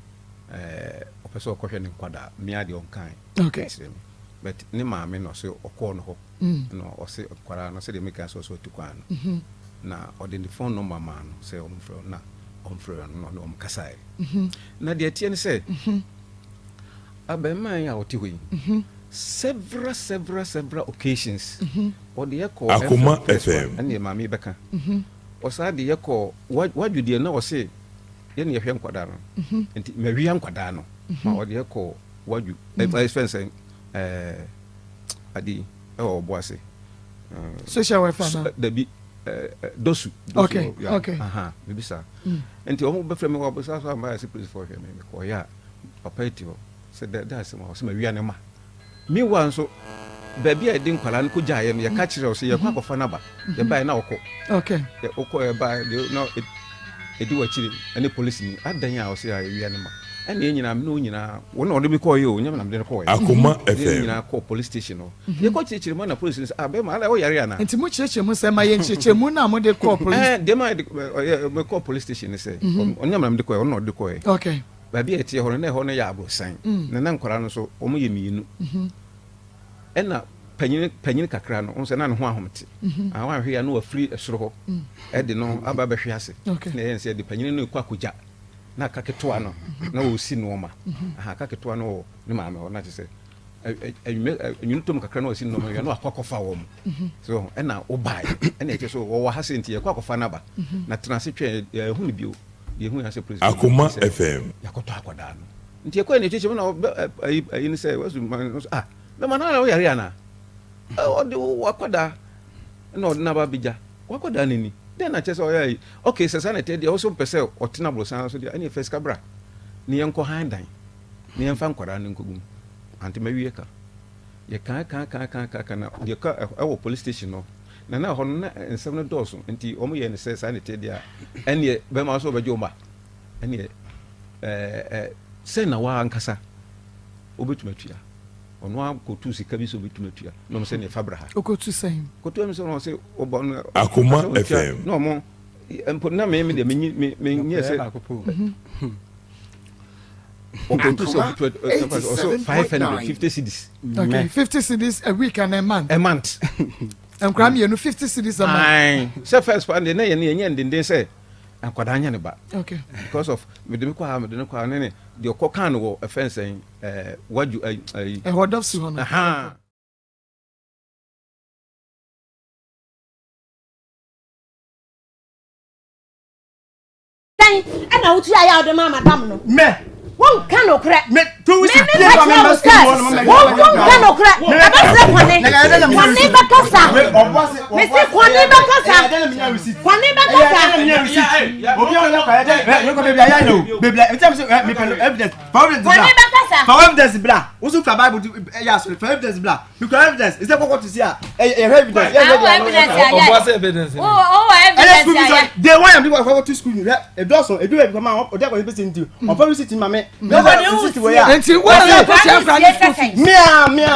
ɔpɛ sɛ ɔkɔhwɛ ne nkwadaa, me ara deɛ ɔnkae nkyerɛ me but ne maame na ɔse ɔkɔɔ no hɔ na ɔse nkwadaa no sɛdeɛ mekae sɛ ɔse watu kwan no na ɔde ne phone number maa no sɛ ɔmfrɛ no na ɔmfrɛ no na ɔne wɔn kasaeɛ. Na deɛ ɛteɛ ne sɛ Abarimaa yi a ɔte hɔ yi, several several several occasions, ɔde yɛ kɔɔ Akoma FM press FM. one, ɛne maame yi bɛka. Ɔsaa de yɛ kɔɔ wadwo deɛ na ɔse yɛ ne yɛhwɛ nkwadaa no, nti mawia nkwadaa no, ma ɔde yɛ kɔɔ wadwo, ɛfɛn sɛ ɛɛ ade yi ɛwɔ ɔbo ase. Social welfare na? Dabi, dɔsu. Okay, okay. Aha, bibi saa. Nti wɔn bɛfrɛ me wɔ abɔsa so a mbaayɛ sɛ polisifoɔ hwɛ me mekɔɔyɛ a papa yi te hɔ sɛ dɛ dɛ asɛm a ɔsɛ mawia ne ma. Meanwhile nso baabi a yɛde nkwadaa no kɔgyaeɛ no yɛka kyerɛ wo sɛ yɛkɔ akɔfa no aba yɛbaeɛ na ɔkɔ. Okay. Yɛ wokɔ yɛbaeɛ deɛ na ɛdi w'akyiri ɛne polisini adan a ɔsɛ a yɛwia ne ma. Ɛne yɛn nyinaa me ne wo nyinaa wo na ɔde me kɔɔeɛ o nyɛ me na mede no kɔɔeɛ. Akoma Yɛn FM. nyinaa kɔɔ police station hɔ. Yɛkɔ kyerɛkyerɛ mu na polisi no sɛ ah bɛrima ala woyare anaa. Nti mo kyerɛkyerɛ mu sɛ ma yɛ nkyerɛkyerɛmu no a mode kɔɔ police. Ɛɛ deɛ ma yɛde ɔyɛ mekɔɔ police station ne sɛ ɔnyɛ me na mede kɔɛ ɔno na ɔde kɔɛ. Okay. Baabi a yɛteɛ hɔ no na ɛhɔ no yɛ aborosan na na nkwadaa no nso wɔn yɛ mmienu ɛna panyin panyin kakra no wɔn sɛ na ne ho ahomte ah wɔn ahwɛ ya no wafiri ɛsoro hɔ ɛde no aba abɛhwe ase na ɛyɛ sɛ yɛde panyin no kɔ akɔgya na aka ketewa no na ɔresi nneɛma aha aka ketewa no wɔ ne maame hɔ na kyerɛ sɛ nwunu tom kakra na ɔsi nnɔma wia na wakɔ akɔfa wɔn so ɛna wobae ɛna ɛkyɛ so wɔwɔ ha sɛ nti yɛkɔ akɔfa no aba mhm. na tena ase twɛn yɛhu no bio yɛhu yɛn sɛ polisi Akoma FM yɛakɔtɔ akɔdaa no nti yɛkɔ yɛ n'akyi na ayi ayi no sɛ wasu ma no so ah bɛma na woyare anaa ɔde wakɔdaa na ɔde n'aba abɛgya wakɔdaa n'ani dɛn na kyɛ sɛ ɔyɛ ayi ok sɛ saa na ɛteɛ deɛ wo so mpɛ sɛ ɔtena aborosan so deɛ ɛne ɛfɛ sika bra ne yɛnkɔ han dan ne yɛmfa nkwadaa no nkɔgu mu Ante mawie ka. Yɛ kaa kaa kaa kaa kaa kaa na deɛ ka ɛwɔ police station no na na ɛhɔ no na nsɛm no dɔɔso nti wɔn yɛ no sɛ saa na ɛteɛ deɛ a ɛneɛ bɛrima nso ɔbɛgye wɔn ba ɛneɛ ɛɛ ɛɛ sɛ na waa ankasa wobɛtumi atua ɔno akɔtu sika bi sɛ wobɛtumi atua na ɔmo sɛ neɛ fa bra ha Okotu sɛn? kɔtu ɛm sɛ ɔno sɛ ɔbɔ no Akoma FM. na ɔmo mpo na me me deɛ menyi me menyɛ sɛ ɔkɔtu sɛ ɔbɛtua 550 cedis. Okay, 50 cedis a week and a month. A month. Nkwadaa mmienu 50 cedis a month. Sɛ first pa deɛ na yɛn yɛnyɛ ndenden sɛ nkwadaa nyɛ ne ba. Okay. Because of mede me kɔ ha mede ne kɔ ha ne ne deɛ ɔkɔ kan no wɔ ɛfɛn sɛn ɛɛ waju ɛyi. Ɛhɔ dɔf si hɔ no. Dɛn ɛna wotua yɛ a wode maa madam no? Mɛ. Wonka nokorɛ. Mɛ tu wisi pie ba mɛ mɛ sukuu hɔ nom mɛ. Wonka nokorɛ. Ɛbɛsrɛ kɔne. Kɔne bɛkasa. Mesi kɔne bɛkasa. Kɔne bɛkasa. Obi a ɔyɛ kɔ ɛdɛ ɛ yɛ kɔ beebi a yɛ ayɛ o beebi a ebi sɛ mi pɛ evidence fa evidence bla. Kɔne bɛkasa. Fa evidence bla wosu fa bible yɛ asɔre fa evidence bla. Because evidence is kɔkɔ to see a ɛyɛ hwɛ evidence. Awo evidence ayɛ. Ɔbɔ ase evidence ni. Wo wo evidence ayɛ. School ayɛ. Day one yam bi kɔ to school hwɛ edɔsɔn edu baabi kɔma ɔdi akɔsi pese nti ɔfɔ receipt ma mi. Nobody who receipt wɔ ya. Nti wo na kɔ tua nkura ne school fees. Mia mia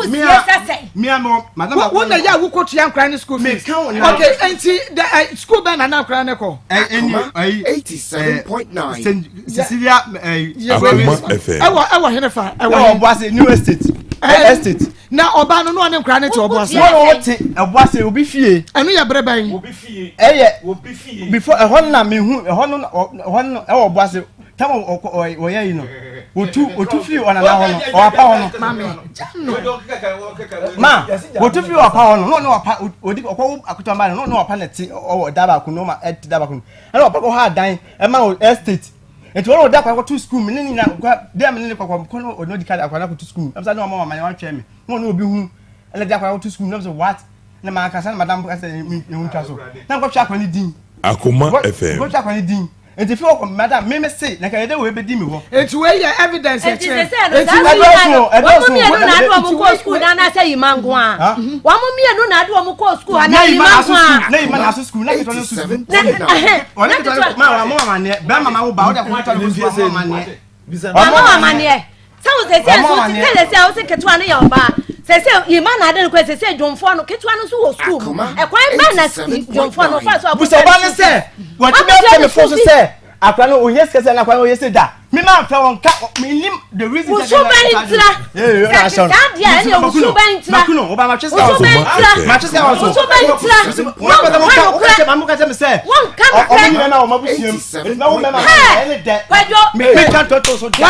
mia mia mo madam. Wo na yɛ a wokɔ tua nkura ne school fees. Okay nti the eh, school bɛn na na nkura ne kɔ. Ɛni ayi. 87.9. Cecilia Akoma FM. Ɛwɔ ɛwɔ hene fa. Ɛwɔ Ɔbɔase new estate. Estate. Na ɔbaa no na ɔne nkwadaa no te ɔbo ase. Wɔn a wɔte ɛbo ase obi fie. Ɛno yɛ bere bɛn? Obi fie. Ɛyɛ before ɛhɔ no na mehu ɛhɔ no ɛhɔ no ɛwɔ ɔbo ase tam ɔkɔ ɔyɛ yi no otu otu firi ɔnana hɔ no ɔapa hɔ no. Maame gya no. Ma otu firi ɔapa hɔ no na ɔne ɔpa odi ɔkɔ akoto ama no na ɔne ɔpa na ɛte ɔwɔ da baako na ɔma ɛte da baako no ɛna ɔpa kɔ hɔ adan ɛma no estate. Nti wɔn a wɔde akwadaa kɔto sukuu mu ne ne nyinaa kɔ deɛ me ne ne kɔkɔ kɔ no ɔno di ka akwadaa kɔto sukuu mu ɛmu sɛ ne wɔn ama wɔn atwɛn me na wɔn obi hu ɛna de akwadaa kɔto sukuu mu na sɛ what na maa kasa na madam kasa ne ho ntwa so na nkɔtwe akwadaa ne din Akoma FM. nkɔtwe akwadaa ne din nti fi hɔ kɔ madam me me se na nka yɛde wei bɛdi mi hɔ. Nti wei yɛ evidence Nti ɛkyerɛ. sɛ sɛ no Nti saa ɛdɔɔso no o, wɔn ɛdɔɔso o. mmienu na ade wɔn kɔɔ sukuu na anaasɛ yima nko a wɔn mmienu na ade wɔn kɔɔ sukuu na anaa yima yima na aso nko sukuu a na yima na aso sukuu na ketewa no sukuu na ɛhɛn ɔne na ketewa no ketewa ma wɔn amaneɛ bɛrima ma wo ba ɔde akɔ ketewa no kɔ sukuu wɔn amaneɛ wɔn mo amaneɛ sɛ wo sɛ sɛ Wɔn nso amaneɛ. sɛ sɛ wo sɛ ketewa no yɛ ɔbaa sɛ sɛ yima na ade no kɔ sɛ sɛ dwomfoɔ no ketewa no nso wɔ sukuu mu ɛkwan bɛn na dwomfoɔ no fa so busa ɔba ne sɛ wɔtumi afɛ me fo so sɛ akora no ohia sika sɛ na akora no oyɛ sɛ da me ma nfɛ wɔn ka me nim the reason Wusu bɛn ntira sɛ saa deɛ ɛne wusu bɛn ntira makuno ɔba ma twɛ sika wusu bɛn ntira ma twɛ sika wɔn so wusu bɛn ntira wɔn kasa mo ka wɔn kasa maame kasa mi sɛ wɔn ka no ɔmo nyina na wɔn abusua mu ɛdi na wɔn mɛma ɛne dɛ kwadwo mi twa tɔ to so da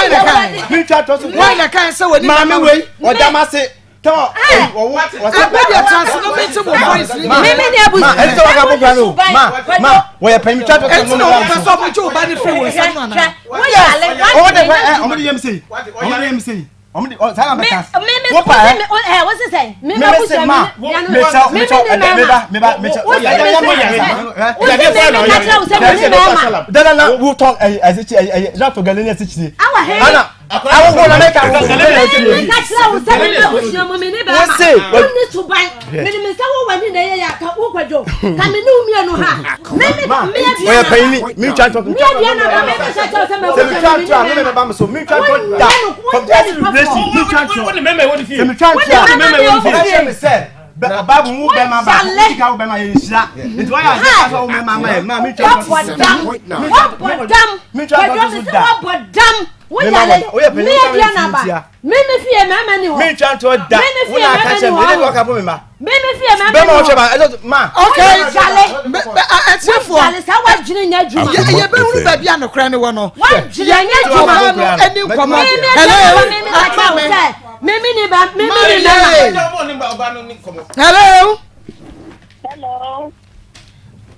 mi twa tɔ so da Wɔn na kan sɛ wɔn ni maame wei ɔda ma se tɔn ɔwɔ ɔsɛ Abɛdi atrase no mi ti mo voice ni. Mímí ni abusu. Ma ɛni sɛ waka bɔ kura no ma ma wɔyɛ panyin twa tɔ so Eti na wɔn pɛ sɛ ɔmo gye ɔba ne firi wɔn nsam no anaa? Ɔmo de ɛ ɔmo de yam sei ɔmo de yam sei ɔmo de ɔ saa na bɛ ka Mímí wo pa ɛ ɛ wo sisɛ mi mímí mi abusu se ma mi mekyɛw mekyɛw ɛdɛ meba meba mekyɛw Wo yɛ yɛ yɛ yɛ wo si mi mi ka kyerɛ wo sɛ mi ni mɛɛma. dada na wotɔn ɛyɛ ɛsɛ kyi ɛyɛ ɛyɛ na to gɛlɛ ni ɛsɛ kyire Awa he. ana awowo na mɛka wo gɛlɛ ni ɛsɛ kyire Mi ka kyerɛ wo sɛ mi ma abusua mu mi ni bɛɛma. Wo se- Wo ni suban. Mi ni mi sɛ wo wɔ ni na ɛyɛ yɛ aka wo kwadwo. Ka mi ni wo mienu ha. Mi mi mi ɔyɛ aduana. panyin ni mi twa tɔ Mi aduana ba mi mi ka kyerɛ wo sɛ mi sɛ mi twa abusua mu mi tɔ a ni ne bɛɛma. bɛ ba mi so mi twa tɔ da from that relation mi twa tɔ sɛ mi twa tɔ a ɔbɛ hyɛ mi sɛ baabu mu bɛ ma ba sika wo bɛ ma yɛ nhyira nti wɔyɛ adi ka sɛ wo bɛ ma ma yɛ ma mi twa tɔ Wabɔ dam. Wabɔ dam. mi twa tɔ Kwadwo so mi sɛ da wabɔ dam. Wo Me ma yale. bɔ dam. Woyɛ panyin, Mi wo ka mi aduana ba. ntia. Mi mi fie mɛɛma ni hɔ. mi twa tɔ da Me me wo fie na aka mɛɛma kyerɛ ni mi ne hɔ. ɔka po mi ma Mi mi fie mɛɛma bɛɛ ni ma ɔhwɛ hɔ. ma ɛsɛ ma Okay. Jale. Atiefoɔ. Jale saa wadwene nyɛ adwuma. Yɛ yɛbɛhunu baabi a nokorɛ no wɔ no. Wadwene Yɛne nyɛ adwuma. ɔbaa no ani nkɔmmɔ. Mi mi Hello. aduana ba mi mi ka kyerɛ wo sɛ mi mi ni ba mi mi ni mɛɛma. Hello. Hello.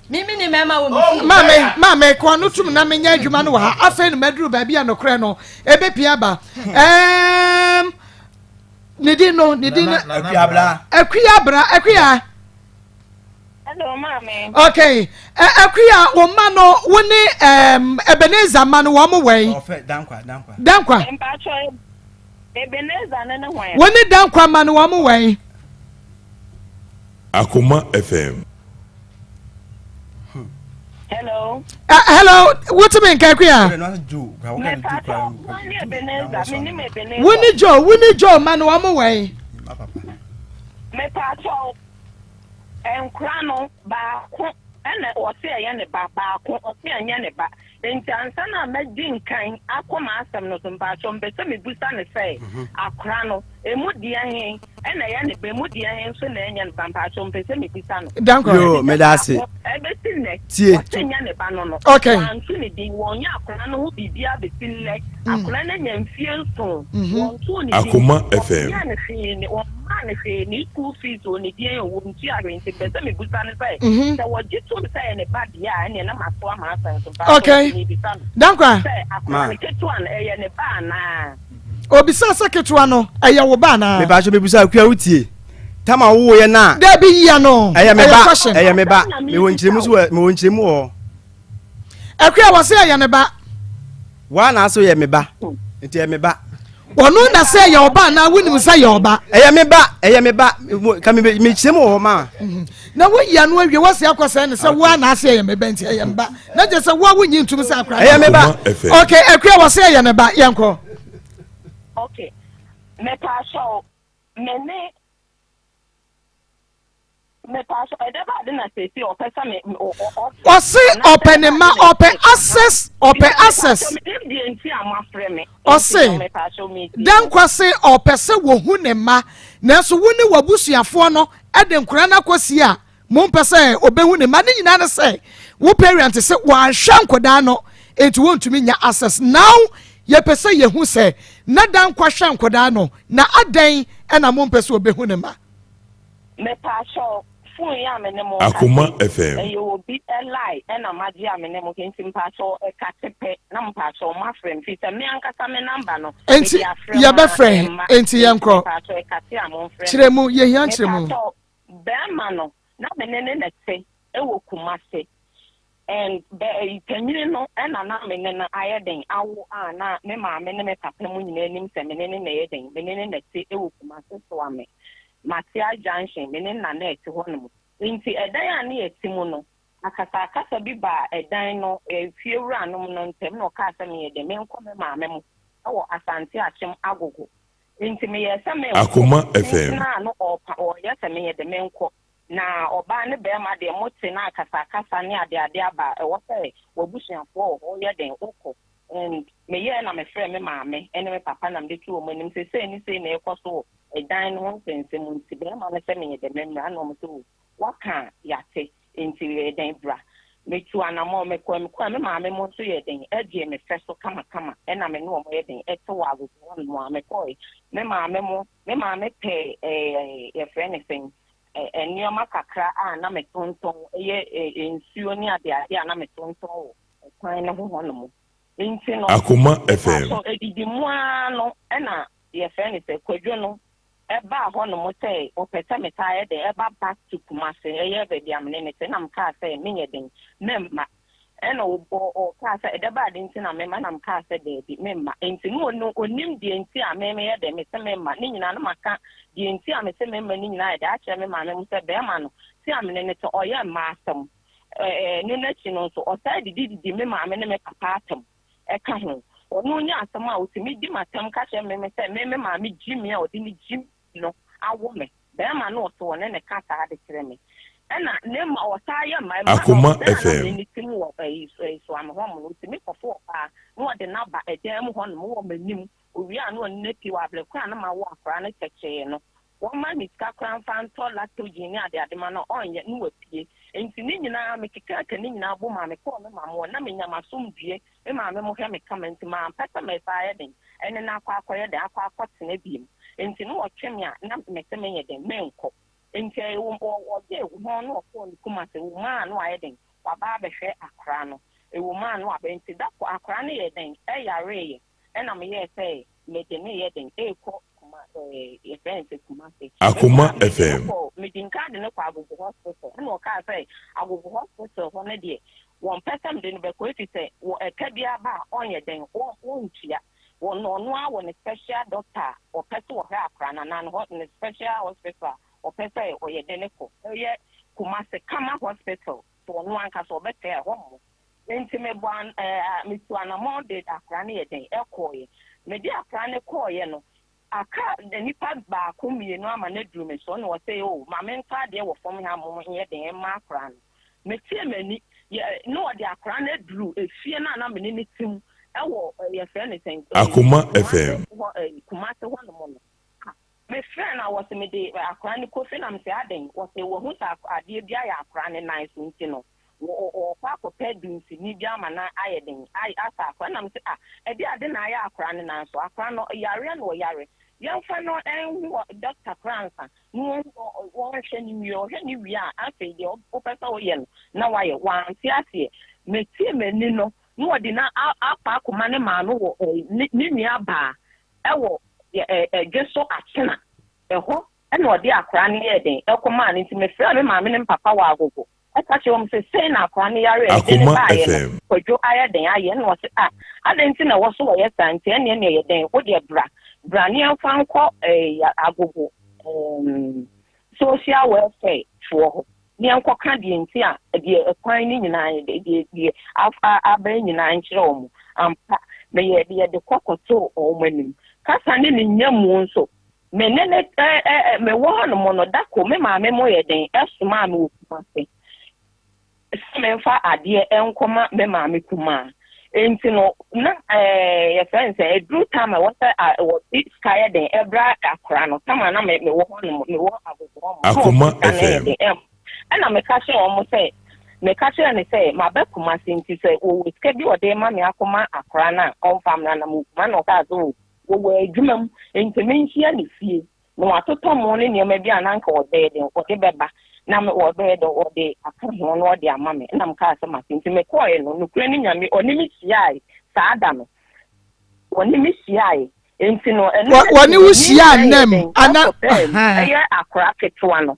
Mi mi ni mɛɛma wɔ mi fie. Maame maame kɔ no tum na menyɛ adwuma no wɔ ha. Afei no maduru baabi a nokorɛ no ebepia aba. Ɛɛm ne din no ne din no. Akuabra. Akuabra Akua. Hello, maame. Okay. Ɛ Akua wo mma no wo ne ɛɛm Ebenezer mma no wɔn mo wɛn. ɔfɛ dankwa dankwa Dankwa. Mpatsɔ Ebenezer ne ne hwan? Wo ne Dankwa mma no wɔn mo wɛn. Akoma FM. Hello. Uh, hello, wotumi nka Akua. Mpatsɔ wɔn ne Ebenezer, mi nim Ebenezer. Wo ne Joe, wo ne Joe mma no wɔn mo wɛn. Mpatsɔ nkora no baako ɛna ɔsi ɛyɛ ne ba baako ɔsi ɛnyɛ ne ba nti ansa na mɛdi nkan akɔ m'asɛm no so mpatsɔ mpɛ sɛ mebusa ne sɛ akora no emu deɛ he ɛna ɛyɛ ne ba emu deɛ he nso na ɛnyɛ ne ba mpatsɔ mpɛ sɛ mebusa no. Dankwa. Yo, meda ase. Ɛbɛsi nnɛ. Tie. Ɔsi nyɛ ne ba no no. Okay. Wɔanto ne din wɔnyɛ akora no ho biribiara bɛsi nnɛ. Akora no anya mfie nson. Wɔntoo ne din. Akoma FM. Wɔnyɛɛ no hwee ne wɔmmaa no hwee ne school fees wɔ ne din wɔ ntua hwee nti mpɛ sɛ mebusa no sɛ sɛ wɔgye tom sɛ ɛyɛ ne ba deɛ a ɛneɛ na masoa m'asɛm so mpakyɛw Okay. mebisa no Dankwa. sɛ akora no ketewa no ɛyɛ ne ba anaa? Obisa sɛ ketewa no ɛyɛ wo ba anaa? mepatwo mebusa akua wotie tama wowoyɛ no a Dabi yia no. ɛyɛ me ba question. ɛyɛ me ba mewɔ nkyerɛmu so wɔ mewɔ nkyerɛmu wɔ hɔ Akua wɔ sɛ ɛyɛ ne ba. Waa na aso yɛ me ba nti ɛyɛ me ba Ɔno na sɛ ɛyɛ ɔba anaa wonim sɛ ɛyɛ ɔba. ɛyɛ me ba ɛyɛ me ba ka me mekyerɛ mu wɔ hɔ ma Na woyi ano awie wɔsi akɔ sɛ ne sɛ woa na ase ɛyɛ me ba nti ɛyɛ me ba. Na gye sɛ woa wonyi ntum sɛ akora. ɛyɛ me ba Akoma FM. Okay, Akua wɔ sɛ ɛyɛ ne ba yɛnkɔ. Okay. Mepakyɛw me ne. Ɔse ɔpɛ ne mma, ɔpɛ access, ɔpɛ access. Ɔse Dankwa se ɔpɛ sɛ wɔhu ne mma, nanso wo ne w'abusuafoɔ no de nkwadaa no akɔsie a mompɛ sɛ ɔbɛhu ne mma. Ne nyinaa ne sɛ wo parent se wɔanhwɛ nkwadaa no nti wɔntumi nya access. Now yɛpɛ sɛ yɛhu sɛ na Dankwa hwɛ nkwadaa no na adɛn na mompɛ sɛ ɔbɛhu ne mma? Mepaakyɛw, phone yi a me ne mo rekasa Akoma yi, FM. ɛyɛ obi line ɛna magye a me ne mo nti mpaakyɛw ɛkate pɛ na mpaakyɛw moafrɛ me firi sɛ me ankasa me number no Enti mede afrɛ mo a yɛbɛfrɛ ɛmma enti nti yɛnkɔ. mepaakyɛw ɛkate a momfrɛ me. Kyerɛ mu, yɛhia nkyerɛmu. Mepaakyɛw, bɛɛma no na me ne no na ɛte ɛwɔ Kumasi And bɛ ɛyi panyini no ɛna na me ne no ayɛ den awo a na me maame ne me papa mu nyinaa nim sɛ me ne no na ɛyɛ den, me ne no na ɛte ɛwɔ Kumasi Soame, Matea Junction, me ne no na na ɛte hɔ nom. Nti ɛdan a ne yɛte mu no, akasakasa bi baa ɛdan no fie wuranom no ntɛm na ɔkaa sɛ meyɛ den menkɔ me maame mo ɛwɔ Asante Akyem Agogo. Nti meyɛɛ sɛ menkɔ, Akoma FM. kyenkyen a no ɔɔpa ɔɔyɛ sɛ meyɛ den menkɔ. Na ɔbaa ne barima deɛ mote na akasakasa ne adeade aba a ɛwɔ sɛ w'abusuafoɔ wɔ hɔ woyɛ dɛn wokɔ and meyɛɛ na mefrɛɛ me maame ne me papa na mede too wɔn anim sɛ sei ne sei na ɛrekɔ so wɔ ɛdan no ho nsɛnsɛm nti barima no sɛ meyɛ dɛn memmra na wɔn sɛ o waka a yɛate nti yɛ dɛn bra metu anamɔ mekɔɛ mekɔɛ me maame mo nso yɛ dɛn ɛgyee me fɛ so kamakama ɛna me ne wɔn yɛ dɛn ɛte wɔ agogo hɔ nom a mekɔɛ me maame mo me maame pɛɛ ɛɛ yɛfrɛ ne sɛn nneɛma kakra a na metontɔn, ɛyɛ nsuo ne adeade a na metontɔn wɔ kwan no ho hɔnom. Nti no, Akoma FM. mepakyɛw, edidi mu ara no ɛna yɛfrɛ no sɛ Kwadwo no ɛbaa hɔnom sɛ ɔpɛ sɛ metaa yɛ dɛn ɛba back to Kumasi, ɛyɛ baabi a me ne no te, ɛna mekaa sɛ menyɛ dɛn memma. Ɛna ɔkaa sɛ, Ɛdɛbɛn ade nti na memma? Ɛna mekaa sɛ, Daabi, memma. Enti na ɔno ɔnim deɛ nti a me meyɛ dɛn, mese memma. Ne nyinaa na maka deɛ nti a mese memma no nyinaa ayɛ dɛn akyerɛ me maame mo sɛ bɛrima no, se a mene no te, ɔyɛ mmaa asɛm. Ɛno no akyi no nso, ɔsan didi didi me maame ne me papa atɛm ɛka ho. Ɔno nya asɛm a, ɔtumi di m'atɛm ka kyerɛ me me sɛ me me maame gyi me a ɔde ne gyi no awo me. Bɛrima no ɔse ɔne ne ka saa de kyerɛ me. Ɛna ne mma ɔtaa yɛ mma mma Akoma ɔdan a na FM. me ne te mu wɔ ɛyi Suame hɔ nom no ɔtumi kɔfo ɔbaa na ɔde no aba ɛdan mu hɔ nom wɔ m'anim ɔwie a na ɔne no apue wɔ abrɛ koraa na mawo akwadaa no kyɛkyɛɛ no wɔma me sika koraa mfa ntɔ lactogen ne adeade ma no a ɔnyɛ na wapue nti ne nyinaa mekekaaka ne nyinaa bom a mekɔɔ me maame hɔ na menya m'asomdwie Me maame mo hwɛ me kama nti mampɛ sɛ mɛsan ayɛ den ɛne no akɔ akɔyɛ dɛn akɔ akɔtena biom nti na ɔtwe me a na mese menyɛ dɛn menkɔ nti ɛyɛ wɔ ɔgye ho na ɔkɔɔ ne Kumasi ɛwɔ mu a na wayɛ dɛn waba abɛhwɛ akora no ɛwɔ mu a na waba nti da ko akora no yɛ dɛn ɛyareeɛ ɛna meyɛɛ sɛ mede no yɛ dɛn ɛrekɔ Kuma ɛɛ yɛfrɛ no sɛ Kumasi Akoma mekɔ a mede no FM. kɔ medi nka de no kɔ Agogo hospital ɛna ɔkaa sɛ Agogo hospital hɔ no deɛ Wɔmpɛ sɛ mede no bɛkɔ efisɛ wɔ ɛka biara ba a ɔnyɛ dɛn wɔntua. Wɔ no ɔno ara wɔ ne special doctor a ɔpɛ sɛ ɔhwɛ akora no anaa ne hɔ ne special hospital a ɔpɛ sɛ ɔyɛ dɛn kɔ. Ɛyɛ Kumasi Kama hospital so ɔno ankasa ɔbɛtɛ ɛhɔ mmɔ. Enti mebɔ an ɛɛ metu anamɔn de akora no yɛ dɛn ɛkɔɔeɛ. Mede akora no kɔɔeɛ no Aka nnipa baako mmienu ama no aduru me so na ɔse oh ma mentɔ adeɛ wɔ fam ha mmom nyɛ den mma akwadaa no. Meteɛ m'ani yɛ na ɔde akwadaa no aduru efie no a na me ne no te mu wɔ yɛfrɛ no sɛn Akoma Kumase FM. hɔ Kumase hɔ nom no. Ah mefrɛɛ no a ɔse mede akwadaa no kɔ fie na mese adɛn ɔse wahu sɛ adeɛ bi ayɛ akwadaa no nan so nti no Wɔrekɔ akɔpɛ dunsini bi ama no ayɛ den asa akora. Ɛna mese, ah, ɛde ade na ayɛ akora no nanso akora no yareɛ na ɔyare. Yɛmfa no nhu dɔkta koraa ansa na wɔnhwɛ no nwie. Ɔhwɛ no wie a, afei deɛ wopɛ sɛ woyɛ no na wayɛ. Wante aseɛ. Metie m'ani no, na ɔde no akɔ akɔma ne maame wɔ ne nua baa ɛwɔ ɛdwe so akyena ɛhɔ. Ɛna ɔde akwadaa no yɛɛ dɛn? Ɛkɔmaa no. Nti mefrɛɛ me maame ne me papa wɔ agogo ka kyerɛɛ wɔn sɛ sei na akwadaa no yareɛ a mede no Akoma baeɛ no, FM. Kwadwo ayɛ dɛn ayɛ? Ɛna ɔse ah, adɛn nti na ɛwɔ so wɔyɛ saa? Nti ɛneɛ neɛ yɛ dɛn? Wo deɛ bra, bra ne yɛmfa nkɔ eh, agogo eh, social welfare foɔ hɔ ne yɛnkɔka deɛ nti a deɛ ɛkwan no nyinaa deɛ deɛ aba nyinaa nkyerɛ wɔn. Ampa, meyɛ yɛde kɔ kɔtoo wɔn anim. Kasa ne ne nyamu nso. Me ne no ɛ ɛ ɛ mewɔ hɔnom no, da koro me maame mo yɛ den somaa me wɔ Kumasi sɛ memfa adeɛ nkɔma me maame kumaa. Enti no, na ɛɛ yɛfrɛ no sɛ ɛduru tam a ɛwɔ sɛ a wɔde sika yɛ den ɛbra akora no, tam a na me mewɔ hɔnom, mewɔ agogo hɔ nom, na wɔde Akoma sika no yɛ FM. den ɛm. Ɛna meka kyerɛɛ wɔn sɛ, meka kyerɛɛ no sɛ maba Kumasi nti sɛ wɔwɔ sika bi a wɔde rema me akɔma akora no a ɔmfa mmra na mewɔ Kumasi. Ɛna ɔkaa sɛ oh, Wɔwɔ adwuma mu, enti menhyia no fie na watotɔ mo ne nneɛma bi a na anka ɔbɛyɛ dɛn ɔde bɛba na me ɔbɛyɛ dɛn ɔde aka ho na ɔde ama me. Ɛna mekaa sɛ mate. Nti mekɔɔe no, nokorɛ ne Nyame, ɔne me hyiaae saa da no. Ɔne me hyiaae. Enti no, ɛno Wɔ- akyi wɔne no, wo hyiaa nyinsɛn yɛ nnam dɛn ana ɛkɔbaa mu, ahaa. ɛyɛ akora ketewa no.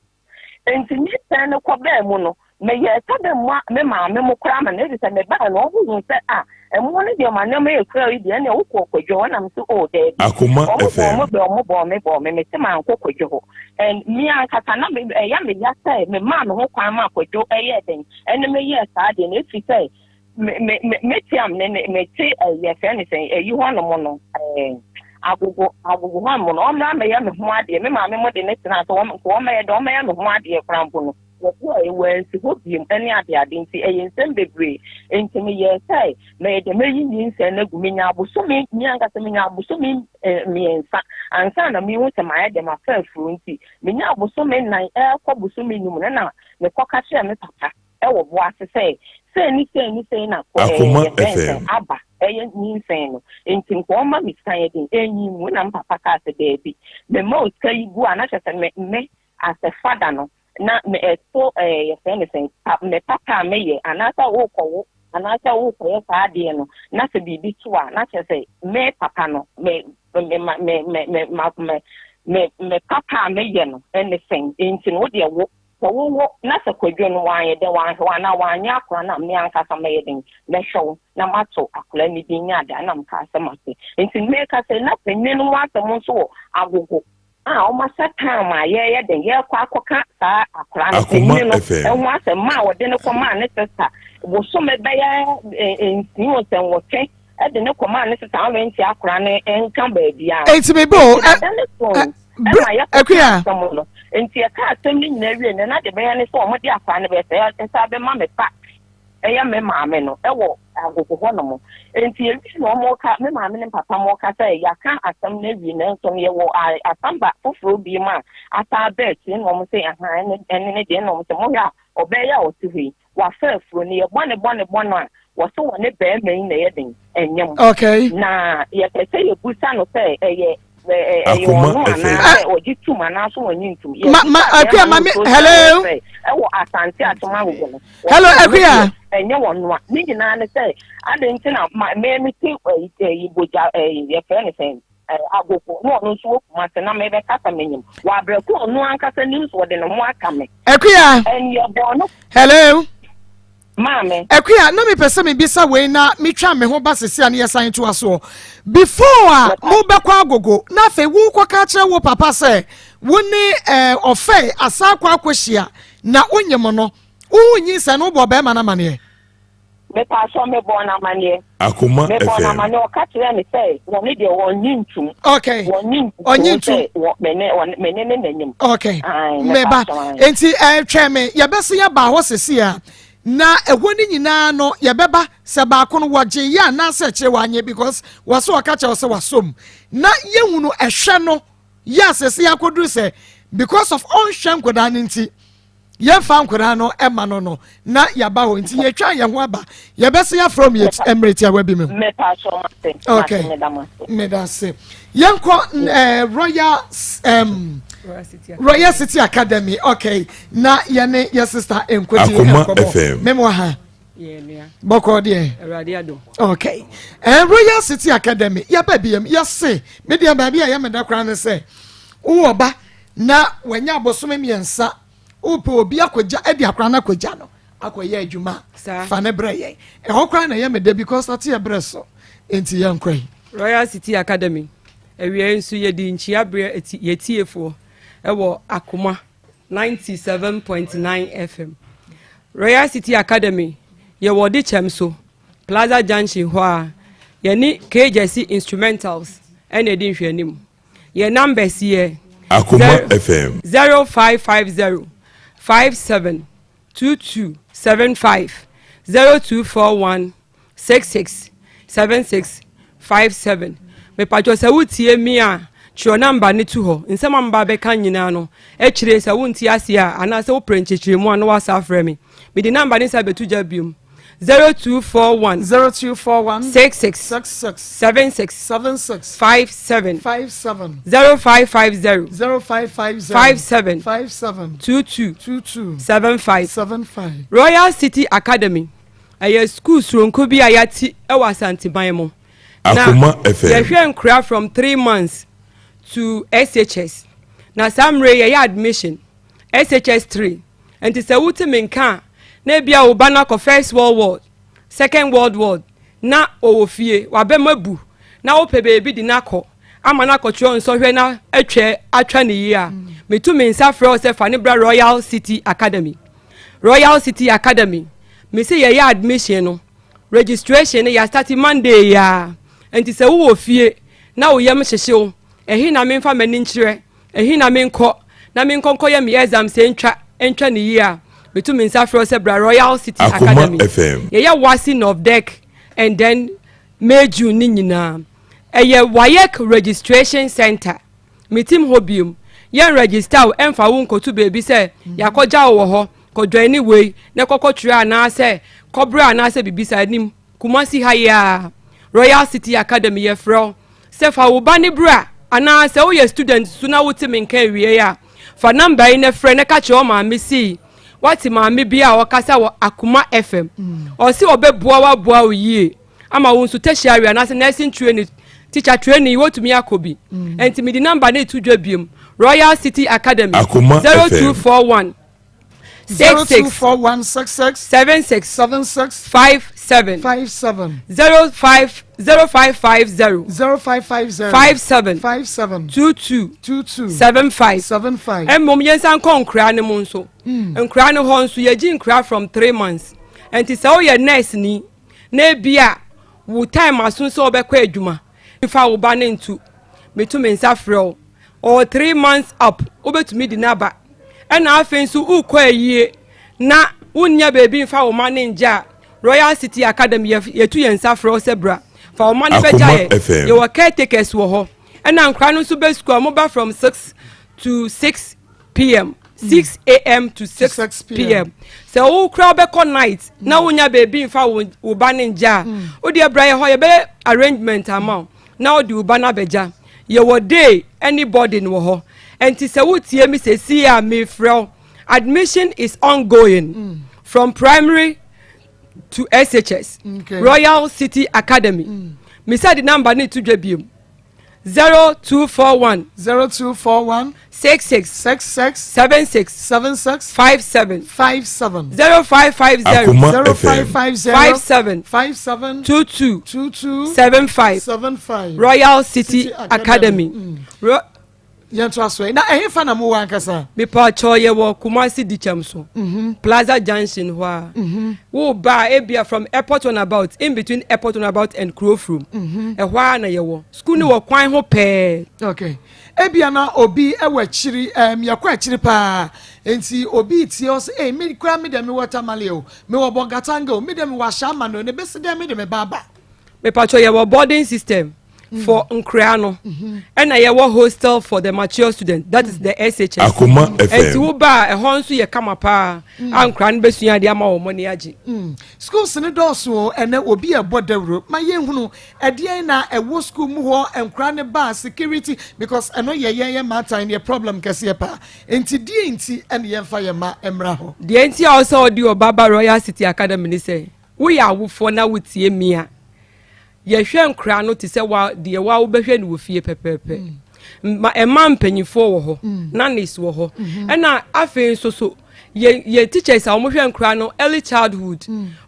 Enti nyinsɛn no kɔbaa mu no, meyɛɛ sɛ mɛmoa me maame mo koraa ma no, efisɛ mebae no, wɔhuu sɛ, ah, ɛmo no deɛ ma nneɛma yɛ kura yi deɛ, ɛnneɛ wokɔɔ Kwadwo hɔ? Ɛna mese, oh, daabi. Akoma Wɔn bɔɔ me FM. bɛ, wɔn bɔɔ me bɔɔ me, mese mankɔ Kwadwo hɔ. And me ankasa na me, ɛyɛ me ya sɛ memaa me ho kwan maa Kwadwo yɛɛ dɛn, ɛne me yɛɛ saa adeɛ no, efisɛ Me me me mete a me me mete ɛyi yɛfrɛ no sɛn ɛyi hɔnom no ɛɛ agogo agogo hɔnom no ɔmmra mmɛyɛ me ho adeɛ me maame mo de ne tena ase wɔn nka wɔmmɛyɛ dɛ ɔmmɛyɛ me ho adeɛ koraa mpo no wɔkɔɛ wɔansi hɔ biem ɛne ade ade nti ɛyɛ nsɛm bebree nti meyɛɛ sɛ mɛyɛ dɛ mɛyi nyinsɛn no agu menya abosome me ankasa menya abosome eh, mmiɛnsa ansa na mehu sɛ mayɛ dɛ mafa afuro nti menya abosome nnan ɛrekɔ bosome num no na mekɔka kyerɛ me papa wɔ bo ase sɛ sei ne sei ne sei na kɔ ɛɛ Akoma yɛfrɛ no sɛn FM. aba ɛyɛ nyinsɛn no nti nka ɔmma me sika yɛ den ɛnyi mu na me papa kaa sɛ daabi mema wo sika yi gu a na kyerɛ sɛ me me as a father no na me ɛto ɛɛ yɛfrɛ no sɛn pa me papa a meyɛ anaasɛ wokɔwo anaasɛ wokɔyɛ saa adeɛ no na sɛ biribi to a na kyerɛ sɛ me papa no me me ma me me me ma me me me papa a meyɛ no ɛne sɛn nti no wo deɛ wo Sɛ wowo na sɛ Kwadwo no wanyɛ dɛn wanhwɛ wo anaa wanyɛ akora no a, me ankasa mɛyɛ dɛn? Mɛhwɛ wo na mato akora no din ne ade a na mekaa sɛ mate. Nti meka sɛ na panin no ho asɛm nso wɔ agogo a wɔahyɛ time a yɛyɛ dɛn yɛrekɔ akɔka saa akora no Akoma panin no FM. ho asɛm maa wɔde no kɔmaa ne sista bosome bɛyɛ nsia o sɛ nwɔtwe de no kɔmaa ne sista awɛnti akora no nka baabiara. Enti mebe o, Nti ɛ, dada ne so ɛ, ɛna yɛkɔka Akua. asɛm no. Nti yɛka asɛm no nyinaa wie no, na deɛ ɛbɛyɛ ne sɛ wɔde akwadaa no bɛyɛ sɛ ɛsan bɛma me ba ɛyɛ me maame no ɛwɔ agogo hɔ nom. Nti yɛwie na wɔka, me maame ne papa mo ka sɛ yɛaka asɛm no awie nanso no yɛwɔ asamba foforɔ bi mu a asan aba akyire na wɔn sɛ ahan ɛne ɛne ne deɛ na wɔn sɛ mohwɛ a ɔbaa yi a ɔte hɔ yi Wafa afuro no, yɛ bɔne bɔne bɔne a, wɔse wɔne barima yi na ɛyɛ den, ɛnyɛ mo. Okay. Na yɛpɛ sɛ yɛbusa no sɛ ɛyɛ ɛyɛ Akoma ɔno FM. anaasɛ ɔgye tum anaasɛ ɔnye ntum. Ma ma Yɛbusa Akua barima ma no me nso sɛ hello. sɛ ɛwɔ Asante Akyem Agogo no. Hello Wɔse ɔno Akua. deɛ ɛnyɛ wɔn a. Ne nyinaa ne sɛ adɛn nti na ma me mete ɛyi ɛyi bogya ɛyi yɛfrɛ no sɛn agogo na ɔno nso wɔ Kumase na mebɛka sɛ menyim wɔ abrɛ ko ɔno ankasa nim so ɔde ne ho aka me. Akua. And yɛbɔɔ no. Hello. Maame. Akua, na mepɛ sɛ mebisa wei na metwa me ho ba sese a ne yɛsan toa soɔ. Before a mobɛkɔ agogo na afei wokɔka kyerɛ wo papa sɛ wo ne eh, ɔfɛ asan akɔ akɔhyia na wonyem no, wohu nyinsɛn no wobɔ bɛrima no amaneɛ? Mepaatwɔ mebɔɔ no amaneɛ. Akoma Mebɔɔ no FM. amaneɛ ɔka kyerɛɛ me sɛ wɔne deɛ wɔnnye ntum. Okay. Wɔnnye Ɔnye ntum ntum. sɛ wɔ me ne wɔne me ne ne n'anim. Okay. Ae Meba. mepaatwɔ ae. Enti ɛtwɛn me yɛbɛsen aba hɔ sese a na ɛhɔ no nyinaa no yɛbɛba sɛ baako no wɔgye yɛ anaasɛ akyire wanye because wɔsɛ ɔka kyerɛ wo sɛ wasom na yɛhunu ɛhwɛ no yɛ asese akɔduru sɛ because of ɔnhwɛ nkwadaa no nti yɛmfa nkwadaa no ma no no na yɛaba hɔ nti yɛtwa yɛn ho aba yɛbɛsen afrɛ mu yɛ mmerɛ tiawa bi mu okay meda ase yɛnkɔ eh, royal um, royal city academy okay na yɛne yɛ sister nkɔdi nkɔmmɔ mɛmɔ ha bɔkɔ deɛ okay eh, royal city academy yɛba biam yɛse me deɛ baabi a yɛ meda koraa ne sɛ wowɔ ba na wanya abosome mmiɛnsa wopɛ obi akɔgya ɛde akora no akɔgya no akɔyɛ adwuma fa ne brɛ yɛn ɛhɔ koraa na ɛyɛ me dɛ because ate yɛ brɛ so nti yɛnkɔ yi. Royal City Academy awia nso yɛde nkyia berɛ yɛtiefoɔ ɛwɔ Akoma 97.9 FM. Royal City Academy yɛwɔ de kyɛm so Plaza Junction hɔ a yɛne KJC Instrumentals ɛna ɛdi nhwɛanim. Yɛn numbers yɛ. Akoma FM. 0550 57 22 75 0241 66 76 57. Mepatwɔ sɛ wotie mi a twerɛ namba no to hɔ. Nsɛm a mba bɛka nyinaa no akyire sɛ wonte aseɛ a anaasɛ wopere nkyerɛkyerɛmu a na woasa afrɛ me. Mede namba no sa bɛto gya biom. 0241 0241 66 66 76 76 57 57 0550 0550 57 57 22 22 75 75 Royal City Academy ɛyɛ sukuu soronko bi a yɛate wɔ Asanteman mu. Na Akoma FM. yɛhwɛ nkura from 3 months to SHS. Na saa mmerɛ yi yɛyɛ admission SHS 3. Nti sɛ wote me nka a na ebia wo ba no akɔ first world war, second world war na ɔwɔ fie wabɛma bu na wopɛ beebi de no akɔ ama no akɔtwerɛ nsɔhwɛ na atwa atwa ne yie a, metu me nsa frɛ wo sɛ fa ne bra Royal City Academy. Royal City Academy, mesi yɛyɛ admission no, registration no yɛastart Monday yaa. Nti sɛ wowɔ fie na wo yam hyehye wo, ɛhe na memfa m'ani nkyerɛ, ɛhe na menkɔ na menkɔ nkɔyɛ me exam sɛ ntwa ne yie a, metu me nsa frɛ wo sɛ bra Royal City Akoma Academy. FM. Yɛyɛ WASSCE Nov Dec and then May June ne nyinaa. Ɛyɛ WAEC registration center. Metim hɔ biom, yɛn register wo ɛmfa wo nkɔto baabi sɛ yɛakɔgya wo wɔ hɔ kɔdwan ne wei na kɔkɔ twerɛ anaasɛ kɔbrɛ anaasɛ biribi saa anim. Kumasi ha yi a, Royal City Academy, yɛfrɛ wo sɛ fa wo ba ne bra, anaa sɛ woyɛ student so na wote me nka awie a, fa number yi na frɛ na ka kyerɛ wo maame sii wate maame bi a ɔkasa wɔ Akoma FM, ɔsi ɔbɛboa waboa wo yie ama wo nso tertiary anaasɛ nursing training, teacher training, wotumi akɔ bi. Nti mede number ne to dwa biom: Royal City Academy, Akoma 0241 66 0241 66 76 76 57 57 05 0550 0550 57 57 22 22 75 75. Mmom yɛnsan kɔ nkoraa no mu nso. Nkoraa no hɔ nso yɛgye nkoraa from 3 months. Nti sɛ woyɛ nurse ni na ebi a wo time aso sɛ wobɛkɔ adwuma, fa wo ba ne nto, metu me nsa frɛ wo, ɔwɔ 3 months up, wobɛtumi di n'aba. Ɛna afei nso wokɔ ayie na wonnya baabi mfa wo ma ne ngye a, Royal City Academy yɛtu yɛn nsa frɛ wo sɛ bra fa wo ma no bɛgya Akoma yɛ. FM. Yɛwɔ caretakers wɔ hɔ. Ɛna nkora no nso bɛ sukuu a wɔba from 6 to 6 pm, 6 am to 6 pm. Sɛ wo kura wobɛkɔ night na wonya baabi mfa wo ba ne ngya a, wodeɛ bra yɛ hɔ, yɛbɛyɛ arrangement ama wo na wode wo ba no abɛgya. Yɛwɔ day ne boarding wɔ hɔ. Nti sɛ wotie mi sɛsi a mefrɛ wo, admission is ongoing from primary to SHS. Royal City Academy, misa de number ne to dwa biom: 0241 0241 66 66 76 76 57 57 0550 Akoma 0550 57 57 22 22 75. 75. Royal City City Academy. Yɛnto aso yi na ɛhe fa na mowɔ ankasa? Mepatwɔ, yɛwɔ Kumasi Dikyɛm so, Plaza Junction hɔ a wo ba ebia from airport roundabout, in between airport roundabout and Kurofrom, ɛhɔ a na yɛwɔ. School no wɔ kwan ho pɛɛ. Okay, ebia na obi ɛwɔ akyiri, yɛkɔ akyiri paa, nti obi tie ɔsɛ ee, mi kura mi dɛ mi wɔ Tamale o, mi wɔ Bolgatanga o, mi dɛ mi wɔ Ahyɛama no ne besi dɛ mi de mi ba aba. Mepatwɔ, yɛwɔ boarding system for nkoraa no, ɛna yɛwɔ hostel for the mature student, that is the SHS. Akoma Ɛnti FM. wo ba a, ɛhɔ nso yɛ kama paa a nkoraa no bɛsua adeɛ ama wɔn ani agye. Schools ne dɔɔso o. Ɛnɛ obi ɛbɔ dawuro ma yɛnhunu ɛdeɛn na ɛwɔ school mu hɔ, nkora ne ba security, because ɛno yɛ yɛn yɛ maatan yɛ problem kɛseɛ paa. Nti deɛ nti ɛne yɛmfa yɛn ma mmra hɔ? Deɛ nti a ɔsɛ ɔde ɔba ba Royal City Academy ni sɛ woyɛ awofoɔ na wotie mia, yɛhwɛ nkoraa no te sɛ wa deɛ wa wobɛhwɛ no wɔ fie pɛpɛɛpɛ. Ma ɛma mpanyinfoɔ wɔ hɔ, nannies wɔ hɔ. Ɛna afei nso so yɛ teachers a wɔhwɛ nkoraa no early childhood.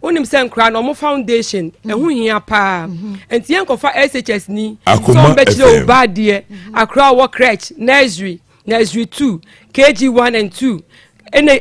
Wonim sɛ nkoraa no wɔn foundation ɛho hia paa, nti yɛn nkɔfa SHS ni sɛ Akoma wɔn bɛkyerɛ FM. wo ba adeɛ. Akora a wɔwɔ crèche, nursery, nursery 2, KG 1 and 2, ɛna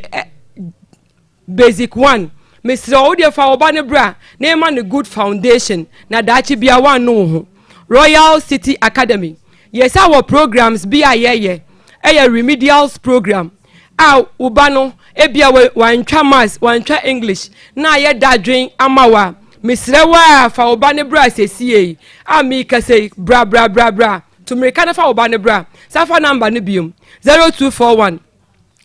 basic 1, mesrɛ wo deɛ fa wo ba no bra na ɛma no good foundation na daakye bia woanno wo ho. Royal City Academy. Yɛsan wɔ programs bi a yɛyɛ, ɛyɛ remedials program a wo ba no ebia wantwa maths, wantwa English na ayɛ dadwen ama wo a, mesrɛ wo a fa wo ba no bra sesiei a merekasa yi, bra bra bra bra, tu mmirika na fa wo ba no bra. San fa number no biom, 0241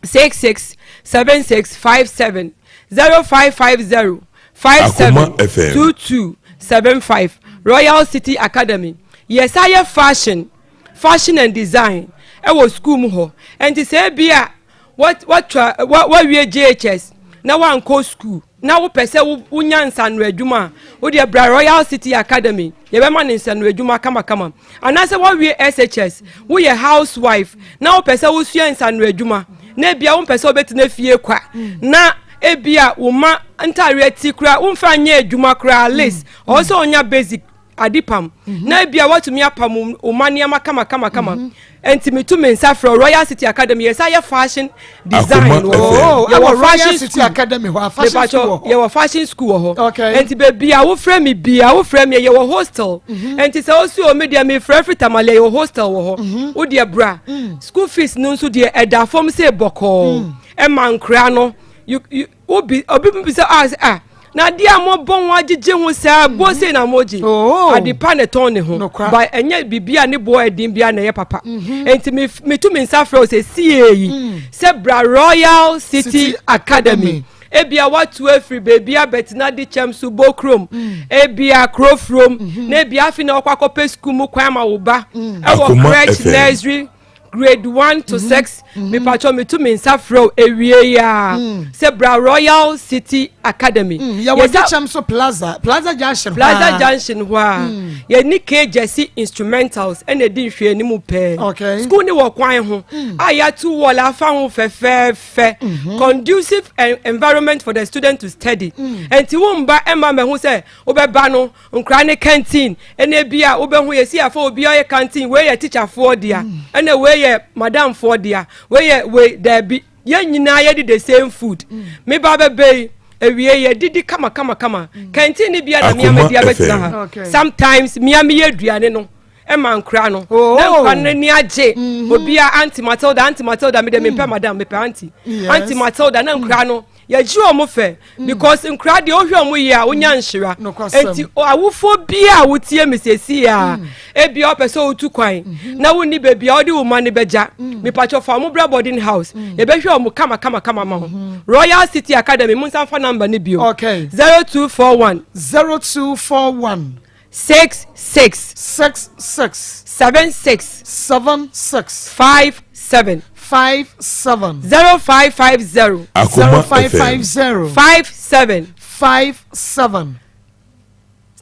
66 76 57 0550 57 22 75 Royal City Academy. Yɛsan yɛ fashion, fashion and design ɛwɔ sukuu mu hɔ. Ɛnti sɛ ebi a watwa wawie JHS na wankɔ sukuu na wopɛ sɛ wonya nsano adwuma a, wodeɛ bra Royal City Academy, yɛbɛma ne nsano adwuma kamakama. Anaasɛ woawie SHS, woyɛ house wife na wopɛ sɛ wosua nsano adwuma na ebia wompɛ sɛ wobɛtena fie kwa na ebia wo ma ntaareɛ ti koraa womfa nyɛ adwuma koraa list ɔwɔ sɛ ɔnya basic adepam mhm. na ebia watumi apam wo ma nneɛma kama kama kama mhm. nti metu me nsa frɛ Royal City Academy yɛsa yɛ fashion design wɔ hɔ yɛwɔ fashion school academy hɔ fashion school wɔ hɔ yɛwɔ fashion school wɔ hɔ nti beebi a wofrɛ mi bia wofrɛ mi yɛwɔ hostel mhm. nti sɛ osi omi deɛ mi frɛ firi Tamale yɛwɔ hostel wɔ hɔ wo deɛ bra mm. school fees no nso deɛ ɛda fam sɛ bɔkɔɔ mm. ɛma nkora no you you Obi obi bisa ah sɛ ah na adeɛ a mobɔ ho agyegye ho saa boɔ sei na mogye oh. ade pa na ɛtɔn ne ho ba ɛnyɛ biribi a ne boɔ ɛden bia na ɛyɛ papa mhm. nti metu me nsa frɛ wo sɛ sie yi mm. sɛ bra Royal City, City Academy ebia watu afiri beebi abɛtena de kyɛm so bokrom mm. ebia kurofurom mhm. na ebia afi na ɔkɔ akɔpɛ sukuu mu kwan ma wo ba mm. ɛwɔ crèche nursery grade 1 to 6 mm -hmm. mepatwɔ metu me nsa frɛ wo ewie yi a mm. sɛ bra Royal City Academy mm, yɛwɔ Dikyɛm so plaza plaza junction plaza junction hɔ a mm. yɛne KJC instrumentals ɛna ɛdi nhwɛ anim pɛɛ okay. school ne wɔ kwan ho mm. a yɛato wall afa ho fɛfɛɛfɛ mm -hmm. conducive environment for the student to study mm. nti wo mba ɛma mɛho sɛ wobɛba no Nkwadaa ne canteen ɛna ebi a wobɛhu yɛsi afa obi ɔyɛ canteen wei yɛ tikyafoɔ dea mm. ɛna wei yɛ madamfoɔ dea wei yɛ wei daabi yɛn nyinaa yɛdi the same food mm. me ba bɛbɛ yi ewie yɛ didi kama kama kama mm. canteen ni bia na mia mɛ di abɛtena ha sometimes mia mi yɛ aduane no ɛma nkura no oh. na nkura no ani agye mm-hmm. obia aunty Matilda aunty Matilda mi de mi pɛ mm. madam mi pɛ aunty aunty Matilda na nkura no. Yɛgye wɔn fɛ mm. because nkura deɛ wohwɛ wɔn yie a wonya mm. nhyira nti awofoɔ bi a wotie me sɛsi a mm. ebi a ɔpɛ sɛ wotu kwan mm-hmm. na wonni baabi a wode wo ma no bɛgya mepatwɔ fa wɔn bra boarding house yɛbɛhwɛ wɔn kama kama kama ma ho mm-hmm. Royal City Academy mo nsa fa number no bio okay 0241 0241 66 66 76 76 57 57 0550 0550 57 57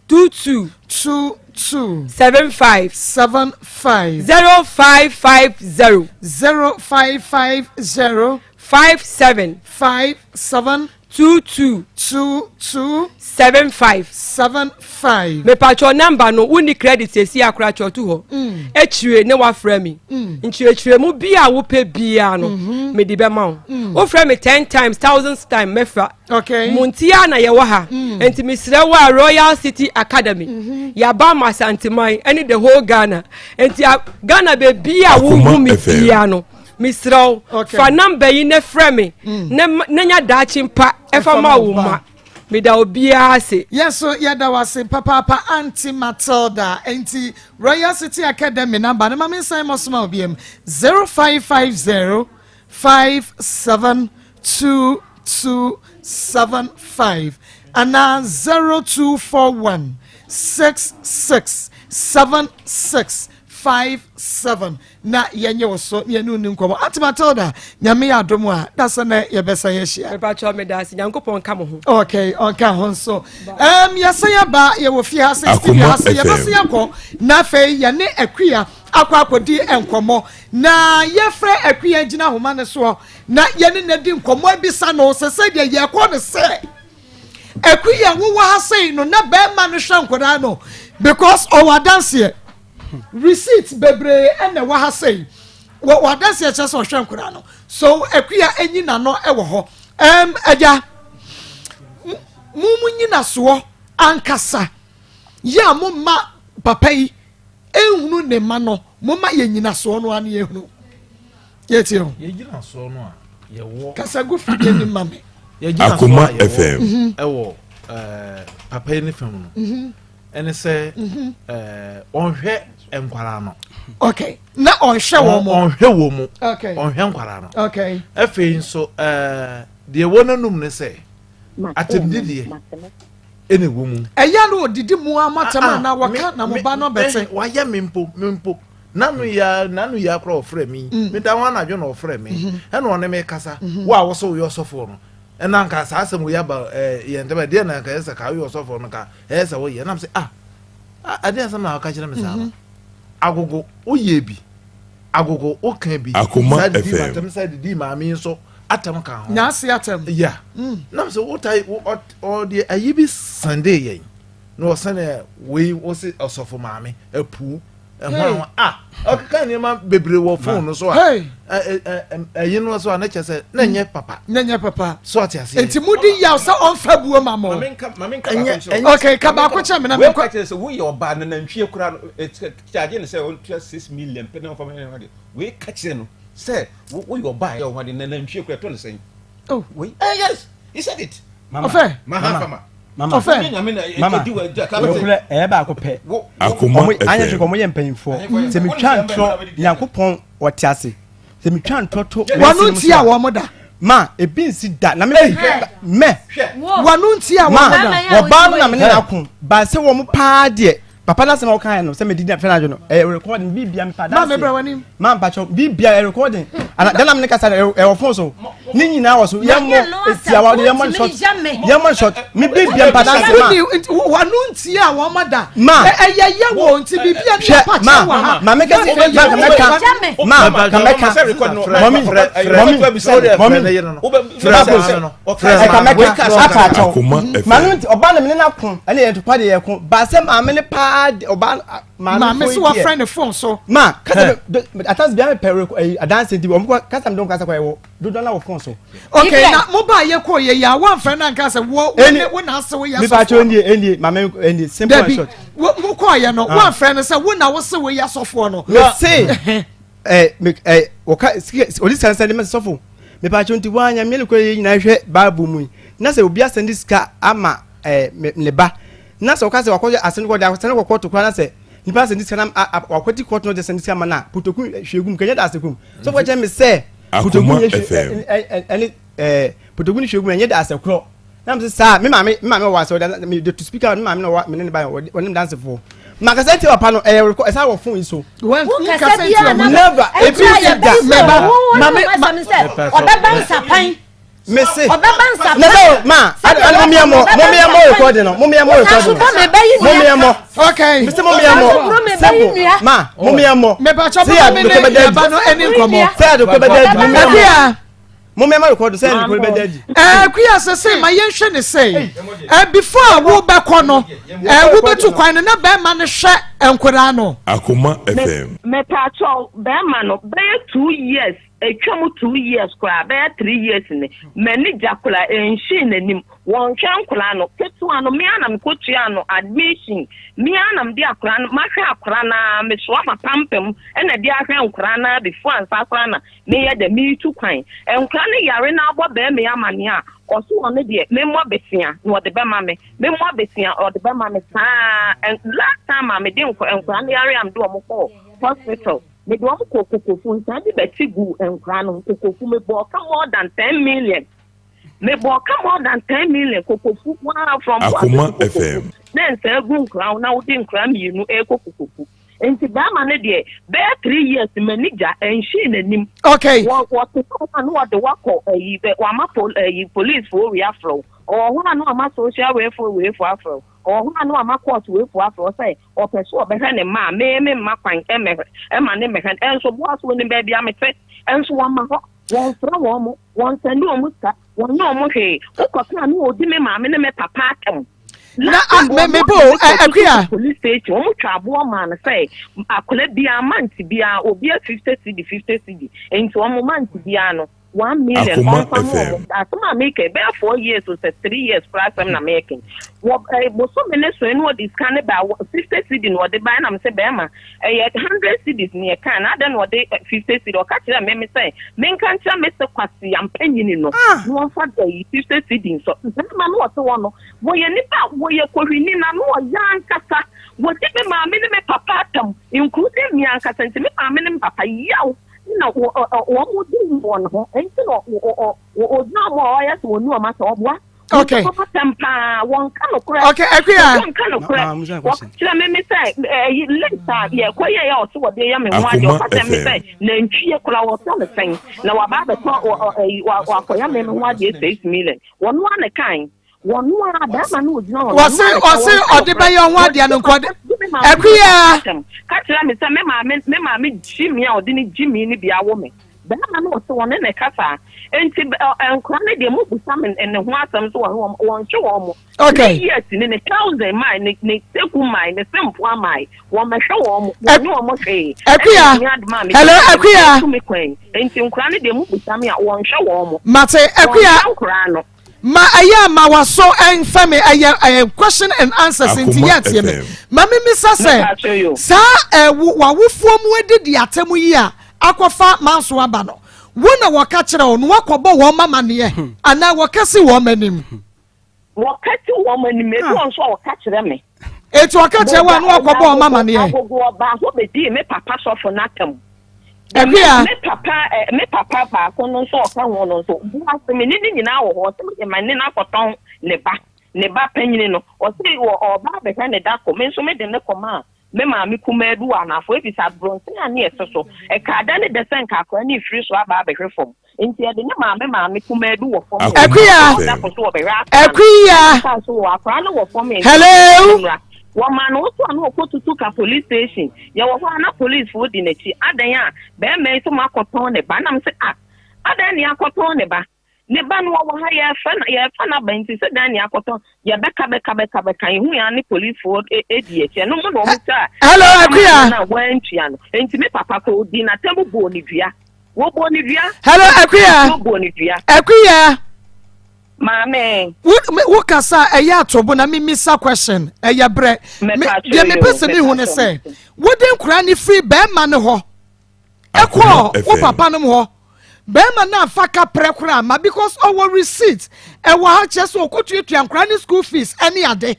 22 22 75 75 0550 0550 57 57 22 22 75 75. Mepatwɔ number no wonni credit sɛsi a koraa twɛ to hɔ mm. akyire ne wafrɛ me mm. nkyerɛkyerɛmu bi a wopɛ biara no mm-hmm. mede bɛma wo mm. wofrɛ me ten times thousands times mɛfra okay. mo nti a na yɛwɔ ha mm. nti mesrɛ wo a Royal City Academy mm-hmm. yɛaba ma Asanteman ɛne the whole Ghana nti Ghana baabi a wohu me biara no mesrɛ wo fa namba yi na frɛ me mm. na nya daakye mpa ɛfa ma wo ma meda obiara ase. Yɛn nso yɛda wo ase papaapa Aunty Matilda. Enti Royal City Academy namba no ma me nsan mmɔ soma wo biam 0550 572275 anaa 0241 6676 57 na yɛnyɛ wo so na yɛne wo ni nkɔmmɔ. Auntie Matilda, Nyame yɛ adom a, da sɛ nɛ yɛbɛsan ahyia. Mepakyɛw meda ase, Nyankopɔn nka mo ho. Okay, ɔnka ho nso. Um, yɛsan aba, yɛwɔ fie ha sɛ studio ha sɛ yɛbɛsan akɔ na afei yɛne Akua akɔ akɔdi nkɔmmɔ. Na yɛfrɛ Akua gyina ahoma no soɔ na yɛne no adi nkɔmmɔ abisa no sɛ sɛdeɛ yɛkɔ no sɛ Akua wowɔ ha sei no na bɛrima no hwɛ nkwadaa no because ɔwɔ adanseɛ. Receipt bebree na ɛwɔ ha sei. Wɔ wɔ adansi ɛkyerɛ sɛ ɔhwɛ nkwadaa no. So Akua enyi n'ano wɔ hɔ. Ɛm agya, mo mo nyinasoɔ ankasa yɛ a mo mma papa yi nhunu ne mma no? Momma yɛn nyinasoɔ no ara na yɛnhunu. Yɛtie o. Yɛn gyinasoɔ no a yɛwɔ. Kasa gu fidie no ma me. Yɛn gyinasoɔ a yɛwɔ ɛwɔ papa yi ne fam no ɛne sɛ ɔnhwɛ nkwaraa no. Okay. Na ɔnhwɛ wɔn mo. Ɔnhwɛ wɔn mo. Okay. Ɔnhwɛ nkwaraa no. Okay. Afei nso deɛ ɛwɔ n'anum ne sɛ atɛmdidiɛ ɛna ɛwɔ mu. Ɛyɛ na ɔdidi mu ara mo atɛm anaa wɔka na mo ba no bɛte. Wayɛ me mpo me mpo nanu ya nanu ya koraa ɔfrɛ mi mm. meda ho anadwo na ɔfrɛ mi mm-hmm. ɛna ɔne me kasa mm-hmm. wo a wɔsɛ woyɛ ɔsɔfoɔ no ɛna nka saa asɛm woyɛ aba ɛɛ yɛn ntɛm ɛdeɛ na nka ɛsɛ ka woyɛ ɔsɔfoɔ no ka ɛyɛ sɛ woyɛ nam sɛ ah ɛdeɛ asɛm na ɔka kyerɛ me saa no mm-hmm. agogo woyɛ bi agogo woka bi Akoma saa didi FM. matam saa didi maame nso atam ka ho Nyaase atam. ya nam sɛ wotae ɔde ayi bi sɛnde yɛn na ɔsɛne wei wose ɔsɔfo maame apuu ɛho Hey. a a ɔkeka nneɛma bebree wɔ phone no so a Hey. ɛyi no so a na kyerɛ sɛ na ɛnyɛ papa na ɛnyɛ papa so ate aseɛ nti mudi yaw sɛ ɔmfa buo ma mo okay ka baako kyerɛ me na mekɔ mekɔ kyerɛ sɛ woyɛ ɔbaa no nantwie koraa no kyagye no sɛ ɔntua 6 million pɛ na ɔmfa ma ne ho wei ka kyerɛ no sɛ woyɛ ɔbaa yɛ ɔho ade na nantwie koraa ɛtɔ no sɛn oh wei eh yes he said it mama ɔfɛ mama mama ɔfɛ mama nokorɛ ɛyɛ baako pɛ Akoma ɔmo anyɛ FM. hwɛ ɔmo yɛ mpanyinfoɔ sɛ metwa ntorɔ nyankopɔn ɔte ase sɛ metwa ntorɔ to wɔn nti a wɔn da ma ebi nsi da na me mɛ wɔn nti a ma wɔn da ɔbaa no na me ne no ako ba sɛ wɔn paa deɛ papa n'asɛm a ɔka yɛ no sɛ medi fɛn adwo no ɛyɛ recording bibia mpa maa mi danse brɛ wɔn anim ma mpakyɛw bibia ɛyɛ recording ana dan nam ne kasa no ɛwɔ phone so ne nyinaa wɔ so yɛmmɔ etiawa de yɛmmɔ ne short yɛmmɔ ne short me bibia mpa danse ma woni wɔn nti a wɔn da ma ɛyɛ yɛ wɔ nti bibia ne hwɛ pa ma kyɛ wɔ ha ma meka sɛ ma kamɛka ma kamɛka mɔmi mɔmi mɔmi ɛka mɛka ata akyɛw Akoma ma no FM. nti ɔbaa na mene no ako ɛne yɛ ntokwa de yɛ ko ba sɛ maame ne paa de ɔbaa maame maame fo so yi deɛ wɔfrɛ ne phone so ma kasa atansi bia mepɛ reko ɛyi adansi nti wɔn kɔ kasa mi dɔn kasa kɔ ɛwɔ dodoɔ na wɔ phone so. okay na mo ba yɛ kɔ yɛ yɛ a wɔnfrɛ no anka sɛ wo wo ne wo na ase wo yɛ mipa sɔfoɔ kyɛw ndie ndie maame ndie simple and dabi short. wo mo kɔ yɛ no Ah. wɔnfrɛ no sɛ wo na wo se wo yɛ sɔfoɔ no me se ɛ me ɛ wɔka sika odi sika sɛ ne ma sɔfo mipa kyɛw nti wɔn anyame ne kɔ yɛ nyinaa hwɛ baabu mu yi na sɛ obi asɛn de sika ama ɛ me ne ba na sɛ ɔka sɛ wakɔ asɛn kɔ de asɛn kɔ kɔɔto koraa na sɛ nipa asɛn de sika na wakɔ di kɔɔto na ɔde asɛn de sika ma na putoku hwie gum kɛnyɛ da ase kum sɔfo kyɛn mi sɛ putoku Akoma nyɛ hwie FM. ɛ ɛ ɛne ɛɛ putoku ne hwie gum ɛnyɛ da ase korɔ na mi sɛ saa me maame me maame wɔ ase ɔde me de to speaker me maame na ɔwɔ me ne ne ba yɛ ɔne me dansefoɔ ma kasa ti papa no ɛyɛ rekɔ ɛsan wɔ phone yi so. Wokasa biara na never ebi ɛkura nsi da yɛbɛyi sɛ mɛba wo wo maame ne ma wasɛm sɛ ɔbɛba nsapan me se ɔbɛba nsapan ne sɛ ma adi adi mo miɛ mɔ mo miɛ mɔ rekɔdi no mo miɛ mɔ rekɔdi no mo miɛ mɔ okay me se mo miɛ mɔ simple ma mo miɛ mɔ mepakyɛ se yɛ mo ne adokɔ bɛ yɛba dɛ no ani nkɔmmɔ se adokɔ bɛ dɛ di mo miɛ mɔ akua mo miɛ mɔ rekɔdi se adokɔ bɛ dɛ di. akua sɛ sɛ ma yɛnhwɛ ne sɛ ɛ before a wobɛkɔ no ɛ wobɛtu kwan no na bɛrima no hwɛ nkoraa no Akoma FM. Mepaakyɛw, bɛrima no, bɛyɛ 2 years, atwa mu 2 years koraa, bɛyɛ 3 years ni, m'ani gya koraa, ɛnhwii n'anim. Wɔnhwɛ nkoraa no. Ketewa no, me ara na mekɔtuaa no admission. Me ara na mede akwaraa no, mahwɛ akwaraa no ara, mesoa m'apampam na de ahwɛ nkoraa no ara before ansa koraa na meyɛ dɛ, meretu kwan. Nkoraa no yare na abɔ bɛrima yi amaneɛ a, ɔse ɔno deɛ, memmɔ besia na ɔde bɛma me. Memmɔ besia ɔde bɛma me saa. Last time a mede nkoraa no yare a mede wɔn kɔɔ hospital, mede wɔn kɔɔ Kokofu, nsaa bi bɛte guu nkoraa no ho. Kokofu, mebɔɔ ka more than 10 million. Mebɔɔ ka more than 10 million Kokofu waa from Boase Akoma to Kokofu. FM. Na nsaa gu nkoraa ho na wode nkoraa mmienu rekɔ Kokofu. Nti bɛrima no deɛ bɛyɛ 3 years m'ani gya ɛnhwii n'anim. Okay. Wɔ wɔte hɔ a na wɔde wakɔ ayi bɛ wama pol ayi policefoɔ wei afrɛ wo. Ɔwɔ hɔ a na wama social welfare weifoɔ afrɛ wo. Ɔwɔ hɔ a na wama court weifoɔ afrɛ wo sɛ ɔpɛ sɛ ɔbɛhwɛ ne mma a me me mma kwan ɛmɛhwɛ ɛma ne mmɛhwɛ no. Ɛnso boa so onim baabi a mete. Ɛnso wɔmma hɔ. Wɔmfrɛ wɔn mo, wɔnsɛnde wɔn sika, wɔnyɛ wɔn hwee. Wokɔka a na wɔdi me maame ne me papa atɛm. Na a me me bo ɛ akua. Police station wɔn twa aboɔ maa no sɛ akwadaa biara month biara obiara 50 cedi 50 cedi nti wɔn month biara no. 1 million Akoma ɔmfa ma FM. wɔn. Asɛm a meka yi, bɛyɛ 4 years o sɛ 3 years koraa asɛm na meka yi. Wɔ bosome ne so ɛna ɔde sika ne ba 50 cedi na ɔde ba. Ɛna me sɛ bɛrima, ɛyɛ 100 cedis ne yɛka na adɛn na ɔde 50 cedi? Ɔka kyerɛ me sɛ menka nkyerɛ me sɛ kwasi ampanyini no na wɔmfa ɛyi 50 cedi nso. Bɛrima no ɔte hɔ no, wɔyɛ nipa a wɔyɛ kohwini na no ɔyɛ ankasa wɔdi me maame ne me papa atam, including me ankasa. Nti me maame ne me papa yaw na wɔn mo di wɔn ho nti na ɔgyina wɔn a ɔyɛ sɛ wɔn ni wɔn asɛ ɔboa. Papa tɛm paa, wɔnka nokorɛ. Okay, Akua. Wɔnka nokorɛ. Wɔkyerɛ me sɛ ɛyi late a yɛkɔ yɛ yɛ ɔso wɔde yɛ me ho adeɛ. Akoma Ɔka kyerɛ me FM. sɛ nantwie kora wɔtɔ ne sɛn na waba abɛtɔ ɛyi wakɔyɛ me ho adeɛ 6 million. Wɔn a ne kan wɔn a bɛrima no ogyina hɔ no, Wɔse ɔno a ne ka ɔse wɔnka ɔde nokorɛ. bɛyɛ ho adeɛ no nkɔ de. Akua. Ka kyerɛ me sɛ me maame gyi me a ɔde ne gyi me ne bi awo me. Bɛrima no ɔsɛ wɔne ne kasa nti nkora ne deɛ mobusa me ne ho asɛm so wɔn wɔnhwe wɔn mo. 3 years ne ne thousand mile ne seku mile ne sempoa mile wɔn mɛhwɛ wɔn mo, wɔn ne wɔn hwee. Akua. Ɛna me adoma a me Hello, Akua. tu me kwan nti nkora ne deɛ mobusa me a, wɔnhwɛ wɔn mo. Mate, Akua. Wɔnhwɛ nkora no. Ma ɛyɛ a ma waso ɛnfɛ me ɛyɛ question and answers nti Akoma yɛ tie me. FM. Ma me misa sɛ Mepatro yo. saa ɛwo wawofoɔ mu adidi atɛm yi a akɔfa manso aba no, wo na wɔka kyerɛ wo no wakɔbɔ wɔn mamaneɛ anaa wɔka si wɔn anim? Wɔka ti wɔn anim, ebi wɔn nso a wɔka kyerɛ me. Eti ɔka kyerɛ wo a na wakɔbɔ wɔn mamaneɛ? Agogo ɔbaa hɔ bɛdii me papa sɔfo n'atam. Akua. Me papa baako no nso ɔka ho no nso bu ase me ne ne nyinaa wɔ hɔ. Ɔsɛ me ma ne n'akɔtɔn ne ba panyini no. Ɔsɛ wɔ ɔba abɛhwɛ ne da ko, me nso me de ne kɔma a me maame kumaa bi wɔ anafo ebisa aburonsan a ne yɛte so ɛka ada ne dɛ sɛ nka akora ne efiri so aba abɛhwɛ fam nti yɛde ne maame kumaa bi wɔ fam. Akua. Ɔda ko so wɔbɛhwɛ akora no. Akua. Ɛka so wɔ akora no wɔ fam nti Hello. mmra. Wɔma no woso a na ɔkɔ tutu ka police station. Yɛwɔ hɔ a na policefoɔ di n'akyi. Adan a bɛrima yi so ma akɔtɔn ne ba nam sɛ ah, adan ne akɔtɔn ne ba, ne ba no wɔwɔ ha, yɛfɛ na yɛfa n'aba nti sɛ dan ne akɔtɔn. Yɛbɛka bɛka bɛka bɛka ihu ya ne policefoɔ edi akyi. Ɛno mu na wɔn twa Hello, Akua. na wɔantua no nti me papa kɔ odi n'atɛm bɔɔ ne dua, wɔbɔ ne dua. Hello, Akua. Wɔbɔ ne dua. Akua. Maame. Wo kasa ɛyɛ atobo na mimisa question ɛyɛ brɛ. Deɛ mepɛ sɛ mehu ne sɛ wode nkora ne firi bɛrima no hɔ ɛkɔɔ wo papa nom hɔ, bɛrima no afa ka prɛ koraa ma because ɔwɔ receipt ɛwɔ ha kyerɛ sɛ ɔkɔtuatua nkora ne school fees ɛne ade.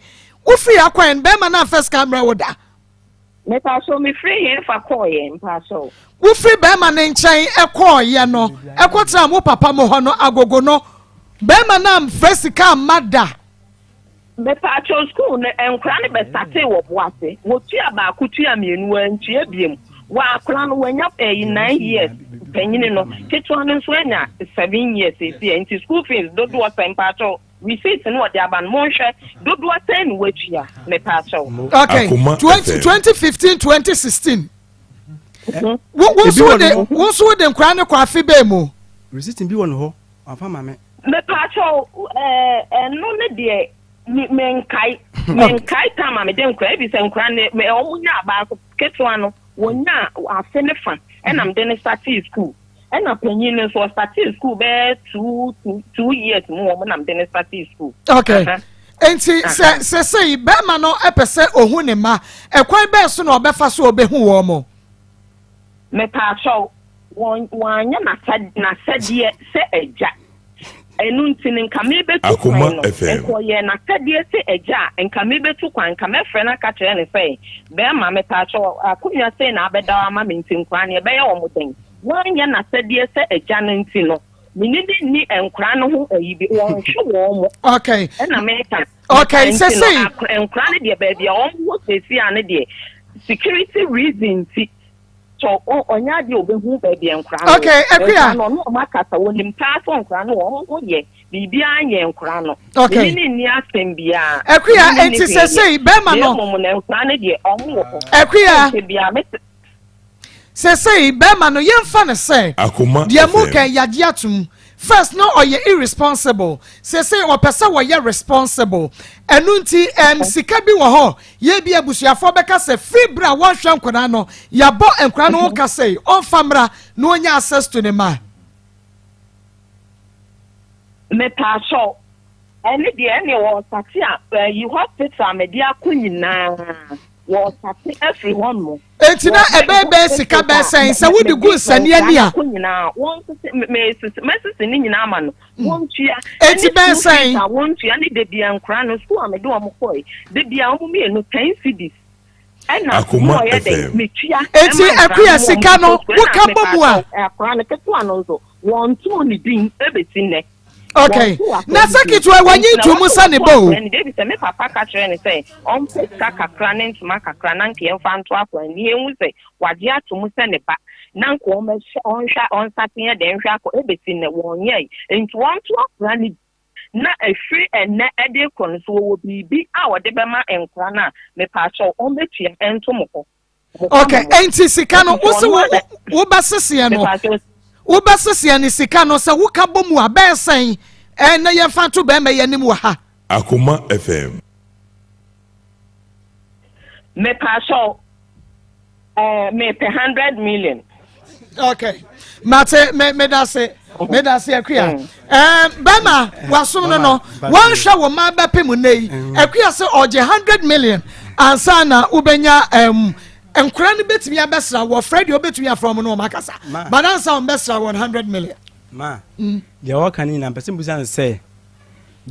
Wofiri akwan no, bɛrima no amfa sika mmerɛ wo da? Mepaakyɛw, mefiri he fa kɔɔyɛ, mpaakyɛw? Wofiri bɛrima no nkyɛn ɛkɔɔyɛ no ɛkɔtena wo papa mo hɔ no, agogo no, bɛrima no amfa sika amma da? Mepaakyɛw, school no, nkora no bɛsatee wɔ Boase. Wɔtua baako, tua mmienu, wɔantua biom. Wɔ akora no wɔanya ɛyi 9 years panyini no, ketewa no nso anya 7 years esi nti school fees dodoɔ sɛn? Mpaakyɛw, receipt no wɔde aba no, monhwɛ dodoɔ sɛn na wɔatua, mepaakyɛw. Okay, 20 2015, 2016, wo nso wode wo nso wode nkora ne kɔ afe bɛɛ mu? Receipt bi wɔ ne hɔ, wamfa ma me. Mepaakyɛw, ɛno ne deɛ menkae time a mede nkora ebi sɛ nkora ne ɔmo nya baako, ketewa no wɔnya afe ne fa ɛna mede ne startee school, ɛna panyin no nso ɔstartee school bɛyɛ 2 years mu wɔn na mede ne startee school. Okay, nti sɛ sɛ bɛrima no pɛ sɛ ohun ne ma, ɛkwan bɛɛ so na ɔbɛfa so ɔbɛhu wɔn mo? Mepaakyɛw, wɔn wɔanyɛ n'asɛdeɛ sɛ agya. Ɛno nti no nka mebɛtu kwan no, nka ɔyɛ n'asɛdeɛ sɛ agya a, nka mebɛtu kwan, nka mɛfrɛ no aka kyerɛ ne sɛ, bɛrima, mepaakyɛw, akonnwa sei na abɛda ama me nti nkora no ɛbɛyɛ wɔn den. Wɔanyɛ n'asɛdeɛ sɛ agya no nti no mene ne nni nkora no ho ayi bi, wɔnhwɛ wɔn mo. Ɛna meka. Okay, sɛ sɛ nkora no deɛ, baabi a wɔn wɔ seesia no deɛ, security reason nti so ɔnyɛ adeɛ a obehu baabi a nkora no. Okay, Akua. Nkora no ɔno ɔmo akasa, wɔnim paa sɛ nkora no wɔn ho yɛ, biribiara nyɛ nkora no. Okay. Mene ne nni asɛm biara. Akua, enti sɛ sɛ bɛrima no. Na mmom na nkora no deɛ, ɔmo wɔ hɔ. Akua. Nkyɛ biara mete. Sɛsɛyi bɛrima no, yɛmfa no sɛ Akoma deɛ mu FM. kan yagye atom, first na ɔyɛ irresponsible, sɛsɛyi ɔpɛ sɛ wɔyɛ responsible. Ɛno nti sika bi wɔ hɔ yɛ bi abusuafoɔ bɛka sɛ firi berɛ a wɔnhwɛ nkwadaa no, yɛabɔ nkwadaa no ho ka sɛ ɔmfa mmra na ɔnya access to ne ma. Mepaakyɛw, ɛne deɛ ɛne wɔresate a ɛyi hospital a mede akɔ nyinaa wɔresate afiri hɔ nom. Enti na ɛbɛyɛ bɛyɛ sika bɛyɛ sɛn sɛ wode gu nsania ni a? Akɔ nyinaa wɔnsese mesese mɛsese ne nyinaa ama no wɔntua. Enti bɛyɛ sɛn? A wɔntua ne da bia nkora no sukuu a mede wɔn kɔe da bia wɔn mmienu ten cedis ɛna Akoma wɔyɛ dɛ FM. metua. Enti Akua sika no woka bɔ mu a? Akora no ketewa no nso Wɔntoo ne din besi nnɛ. Okay. Wɔntoo akwadaa Na no sɛ din. ketewa yi wanyi Enti na ntomu wɔto sɛ ne wɔto ba o. akwadaa no din. Efisɛ me papa ka kyerɛɛ no sɛ ɔmpɛ sika kakra ne ntoma kakra na anka yɛmfa nto akwadaa no din. Yɛnhu sɛ wagye ato mu sɛ ne ba na anka ɔmmɛhwɛ ɔnhwɛ ɔnsate nyɛ dɛn nhwɛ akɔ ebesi nnɛ wɔnyɛe. Enti wɔnto akwadaa no din na ɛfiri ɛnnɛ de rekɔ no sɛ wɔwɔ biribi a wɔde bɛma nkwadaa no a, mepaakyɛw wɔmmɛtua nto mo hɔ. ok nti sika no wosi wo wobɛseseɛ no wobɛseseɛ no sika no sɛ woka bɔ mu a bɛyɛ sɛn ɛna yɛmfa to bɛrima yɛ anim wɔ ha. Akoma FM. Mepaakyɛw ɛɛ mepɛ 100 million. Ok, mate, me medase, medase Akua. Mm. Ɛɛ bɛrima wasom no, wɔnhwɛ wɔn mma bɛpem nnɛ yi. Akua sɛ ɔgye 100 million ansa na wobɛnya nkora no bɛtumi abɛsra wɔfrɛ deɛ wobɛtumi afrɛ wɔn no wɔn akasa. But ansa wɔn bɛsra wɔn 100 million. Ma deɛ wɔka no nyinaa mpɛ sɛ mbusa no sɛ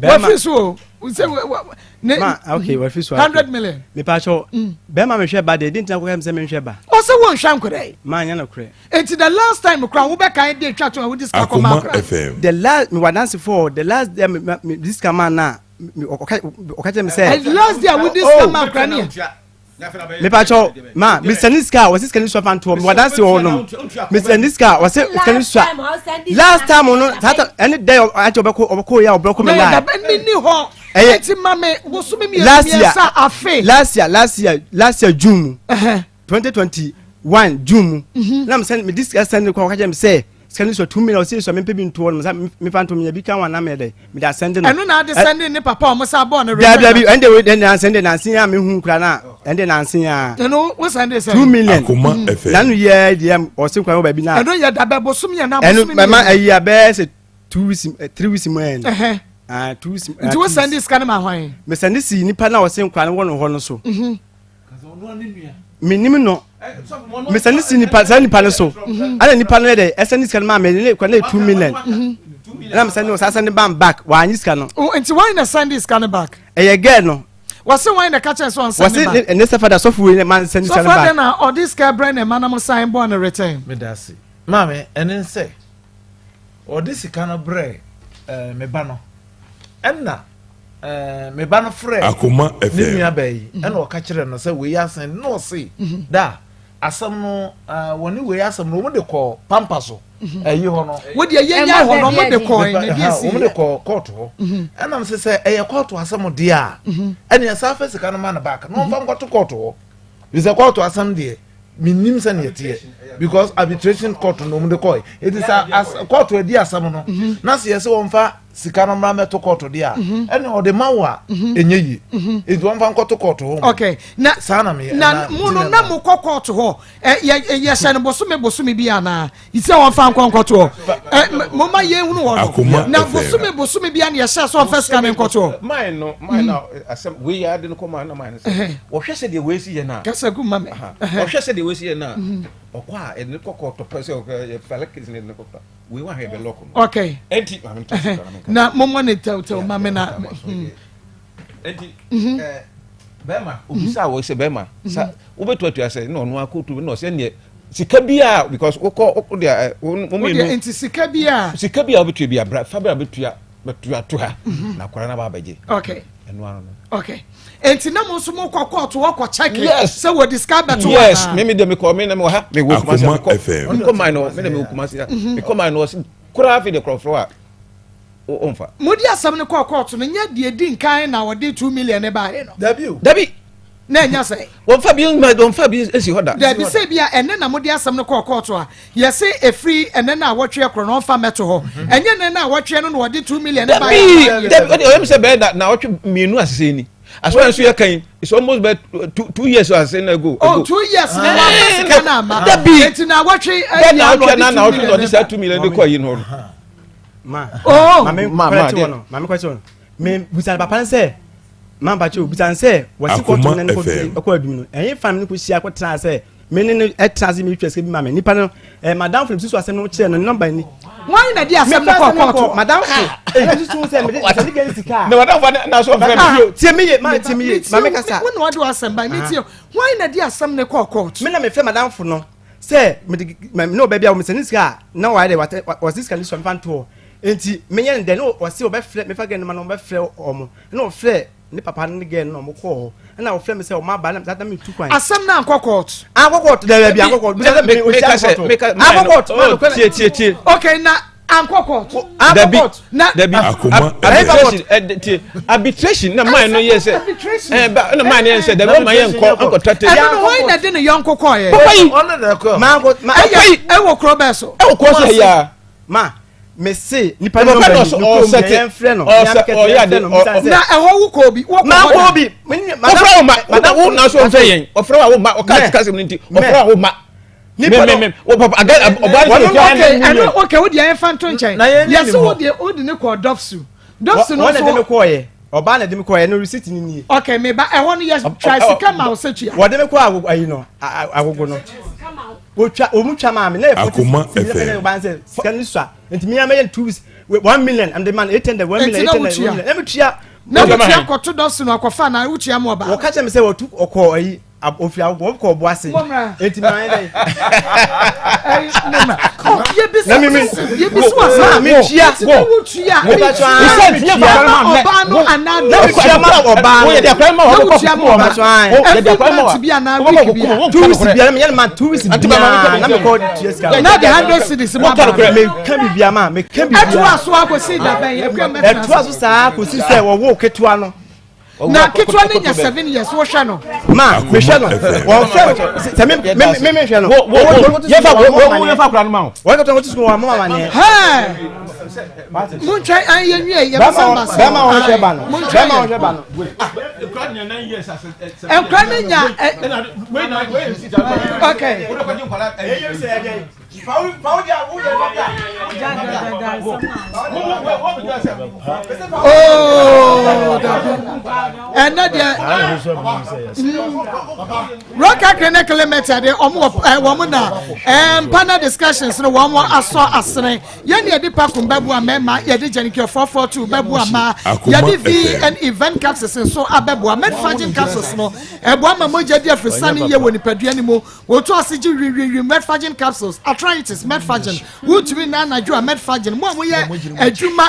Wafiri so o sɛ ne ma okay wafiri so 100 million. Mepaakyɛw, bɛrima mehwɛ ba deɛ di ntina kɔkɛ sɛ menhwɛ ba. Ɔsɛ wɔnhwɛ nkora yi. Ma nyɛ nokorɛ. Eti the last time kora wobɛkan de atwa to a wodi sika kɔma Akoma akora. FM. The last mewɔ adansefoɔ, the last day me me di sika maa na ɔka kyerɛ me sɛ. The last day a wodi sika ma akora ne yɛ. Mepaakyɛw, ma mesɛ ne sika a wɔsɛ sika ne sua fa ntoɔ mewɔ adanse wɔ hɔ nom mesɛ ne sika a wɔsɛ sika ne sua last time no saa ta ɛne dɛ akyɛ ɔbɛkɔ ɔbɛkɔ yɛ a ɔbɛkɔ me Na line yɛda bɛ ni hɔ. Ɛyɛ- Eti ma me bosome mmienu last year mmiɛnsa afe. Last year June mu Ɛhɛn. 2021 June mu na mesɛ mede sika sɛn ne kɔ ɔka kyerɛ me sɛ sika ne sua 2 million ɔsɛ sua mempɛ bi ntoɔ no mesɛ mefa nto menya bi ka wa na meyɛ dɛ mede asɛnde no. Ɛno na ade sɛnde ne papa a ɔmo sa bɔɔ ne dabi dabi, ɛnde wei ɛnde nanse ɛnde nanse a mehu kura na ɛnde nanse a Ɛno wo sɛnde sɛ. 2 million. Akoma FM. Nanu yɛ deɛ ɔse kwan wɔ baabi na Ɛno yɛ dabɛ bosom yɛ na ɛno bosome mɛma mmienu. ɛyi a bɛyɛ sɛ 2 weeks 3 weeks mu ɛn Ɛhɛn. Ah, 2 weeks. Nti wo sɛnde sika no ma hwan? Mesɛnde si nipa na ɔse nkwa no wɔ no hɔ no so menim no mesɛnde si nipa saa nipa no so ɛna nipa no yɛ dɛ ɛsɛnde sika no maa me ne kwan ne yɛ 2 million ɛna mesɛnde wɔ saa sɛnde ban back wɔanyi sika no. O nti wɔn na sɛnde sika no back. Ɛyɛ girl no. Wɔsi wɔn na ka kyerɛ sɛ ɔnsɛnde wɔsi back. ne ne sɛ fada sɔfo wei ma nsɛnde sika no Sɔfo adɛ back. na ɔde sika brɛ ne ma na mo san bɔ ne return. Meda ase maame. Ɛne sɛ ɔde sika no brɛ me ba no ɛna me ba no frɛ Akoma ne FM. nua baa yi ɛna ɔka kyerɛ no sɛ wei asɛn na ɔse da asɛm no wɔne wei asɛm no wɔn de kɔ pampa so ɛyi hɔ no. Wo deɛ yɛn nya hɔ no ɔmo de kɔɔ ne deɛ si. Wɔn de kɔ court hɔ ɛnam sɛ sɛ ɛyɛ court asɛm deɛ a ɛnna ɛsan fɛ sika no ma no back na wɔn fa nkɔto court hɔ bisɛ court asɛm deɛ menim sɛ neɛ teɛ because arbitration court no wɔn de kɔɛ eti sɛ as court adi asɛm no na sɛ yɛsɛ wɔn fa sika no mmra mɛto court deɛ a ɛnna ɔde ma wo a ɛnyɛ yie eti wɔn fa nkɔto court hɔ. Okay, na saa na meyɛ. Na mo no na mo kɔ court hɔ ɛ yɛ yɛhyɛ no bosome bosome bi anaa sɛ wɔn fa nkɔ nkɔto hɔ ɛ mo ma yɛn hunu hɔ no Akoma na FM. bosome bosome bi a na yɛhyɛ sɛ ɔnfɛ sika no nkɔto hɔ. Mine no mine na asɛm wei yɛ ade no kɔ mine na mine sɛ wɔhwɛ sɛ deɛ wei si yɛ na Kasa gu ma me. Ɔhwɛ sɛ deɛ wei si yɛ na ɔkɔ a ɛde ne kɔ kɔɔtɔ pɛ sɛ ɔkɔ yɛ fɛlɛ kesi ne de ne kɔ kɔ wei wa hwɛ bɛ lɔk no. Okay. Ɛnti maame nta so kora menka. Na mo mmɔ ne tɛwtɛw ma me na. Ɛnti bɛrima obisa wɔ sɛ bɛrima sa wobɛtu atua sɛ na ɔno akɔtu na ɔsɛ neɛ sika bi a because wokɔ wokɔ deɛ ɛ wo wo Wo deɛ mmienu nti sika bi a. Sika bi a wobɛtua bi a bra fa bra bɛtua bɛtua to ha na akwadaa no aba abɛgye. Okay. Ɛno ano no. Okay. Nti na mo nso mo kɔ court hɔ kɔ check. Yes. Sɛ wɔde sika bɛto hɔ Yes, anaa? me me deɛ mekɔ me na mewɔ ha mewɔ Kumasi a Akoma mekɔ FM. mekɔ man no me na mewɔ Kumasi a mekɔ man no ɔse koraa afei deɛ korɔfrɔ a ɔmfa. Mode asɛm no kɔɔ court no nyɛ deɛ di nkan na wɔde 2 million ne baeɛ no. Dabi o. Dabi. Na ɛnya sɛ. Wɔmfa bi ma wɔmfa bi esi hɔ da. Dabi sɛ bi a ɛnɛ na mode asɛm no kɔɔ court a yɛse ɛfiri ɛnɛ na awɔtweɛ korɔ no ɔmfa mmɛto hɔ. Ɛnyɛ ɛnɛ na awɔtweɛ no na wɔde 2 million ne baeɛ. Dabi dabi ɔde ɔyɛ mi sɛ bɛyɛ na na ɔtwe mmienu asese ni asɔrɔ nso yɛ kan it's almost bɛ 2 years asese na ago. Oh, 2 years na wɔamfa sika no ama. Dabi. Eti na awɔtwe bɛɛ na ɛyɛ ɔtwe na na na ɔde ɔtwe 2 na million ɔde ne saa ba. 2 million de kɔ yi no hɔ no. Ma. Oh. Ma me Ma- ma, kɔrɛte deɛ- wɔ no. Ma me kɔrɛte wɔ no. Me busa papa no sɛ ma mpakyɛ o busa no sɛ wɔsi kɔtɔ Akoma ne ne kɔtɔ FM. ɛkɔ adum no. Ɛyɛ fa me ne kɔ hyia kɔ tena sɛ me ne no ɛtena ase mi twa sika bi ma me. Nipa no ɛ madam fo susu asɛm no kyerɛ no ne nɔmba ni. Wɔn na di asɛm no kɔ kɔɔto. Madam fo ɛna susu sɛ me de sɛ ne gɛn sika. Na madam fo na so ɔfrɛ me. Tie mi ye ma tie mi ye ma me kasa. Wo na ɔde asɛm ba mi tie. Wɔn na di asɛm no kɔ kɔɔto. Me na me fɛ madam fo no sɛ me de me ne ɔbɛ bi a wɔn sɛ ne sika a na wɔayɛ dɛ wɔte wɔsi sika ne sua mefa ntoɔ nti menyɛ ne dɛ ne wɔsi wɔbɛfrɛ mefa gɛn no ma no wɔbɛfrɛ wɔn ɛna wɔfrɛ ne papa ne gɛn no na wɔn kɔɔ hɔ ɛna wɔfrɛ me sɛ wɔn aba na na me tu kwan. Asɛm no ankɔ kɔɔto. Ankɔ kɔɔto dɛ bi ankɔ kɔɔto bisa sɛ me osi ankɔ kɔɔto ankɔ kɔɔto ma no kɔ tie tie tie. Okay na ankɔ kɔɔto. Dabi na dabi Akoma arbitration ɛ tie arbitration na maa no yɛ sɛ ɛ ba ɛna maa no yɛ sɛ dabi ɔma yɛ nkɔ nkɔ tɛtɛ. Ɛno no wɔn na de ne yɔnko kɔɔyɛ. Papa yi ɔno na ɛkɔ. Maa ko ma papa yi Ɛwɔ kuro bɛɛ so. ɛwɔ kɔɔ sɛ ya. ma me se nipa no Papa nɔmba no ni ne kurom ɔsɛte yɛ yɛn frɛ no ɔsɛ ɔyɛ ade ɔ Na ɛhɔ wo kɔɔ bi. Wokɔ maa hɔ kɔ da. bi ɔfrɛ wo ma wo wo na so ɔmfrɛ yɛn ɔfrɛ wo ma ɔka Mɛ. kasɛm no nti Mɛ. ɔfrɛ wo ma Nipa no- me me wo papa aga ɔbaa no Wɔn- sɛ ɔtua Okay, ne ɛno okay wo deɛ ɛfa nto nkyɛn. Na yɛn Yɛsɛ nim wo hɔ. deɛ wo de ne kɔɔ dɔfsu. Dɔfsu no wɔn na de me nso. kɔɔyɛ ɔbaa na de me kɔɔyɛ no receipt ni nie Okay, me ba ɛhɔ no yɛ twa sika ma wo sɛ tua. wɔde me kɔ agogo ayi no a- a- agogo no wotwa wɔn twa maa me na yɛ 40 Akoma cedis FM. na ɔbaa sɛ sika no sua nti mi amɛyɛ 2 1 million I'm the man 800 1 million Nti na 800 wotua? 1 million na me tua Na Wotua ma wotua hɛn? kɔto dɔfsu no akɔfa na wotua ma ɔbaa. wɔka kyerɛ me sɛ wɔtu ɔkɔ ayi ofiri agogo wɔkɔ ɔbo ase Mommra. nti maa yɛ dɛ Ɛyi, mommra. Oh, yɛbisa Na me- me- yɛbisa Wo- wasa. ma me tua. Nti na wotua. Wo- Metua Me tua ma ɔbaa no anaa Na me tua ma ɔbaa no. Wo yɛ de akora ma Na wa wotua ma ɔbaa. Ɔbaa no. Wo yɛ de Every akora ma wa month bi anaa Wo bɛ week bi a. kɔ 2 weeks biara meyɛ no ma 2 weeks Ante ma maame biara na ka mekɔ tua sika Na de 100 cedis ma Wo ka ɔbaa no. nokorɛ. meka biribiara ma meka Ɛtoa biribiara so akɔsi da bɛn akua mɛtena ɛtoa so saa kɔsi sɛ wɔwo ketewa no Na ketewa no nya 7 years wohwɛ no. ma mehwɛ no FM. wɔhwɛ no sɛ me me me mehwɛ no Wo wo wo yɛfa wo wo yɛfa akora no ma wo. wɔn ketewa no wɔte sukuu wɔn ama amaneɛ Hɛɛ. Montwɛn an yɛn wie yɛbɛsan ba so. bɛrima wɔn hwɛ ba no Montwɛn bɛrima wɔn yɛn. hwɛ ba no Nkura no nya ɛ okay. Oh, dabi. Ɛnɛ deɛ Rock Clinic Limited wɔn wɔ ɛ wɔn na ɛ mpanel discussions no wɔn asɔ asene yɛn ni yɛde pakum bɛboa mmarima yɛde jɛnikɛ 442 bɛboa mmaa Akoma yɛde FM. vn event capsules nso abɛboa medfagin capsules no ɛboa ma mogya di afisane yie wɔ nipadua no mu. Wɔtu ase gye wiwiwi medfagin capsules, arthritis medfagin, wontumi nna anadwo a medfagin, mo a moyɛ adwuma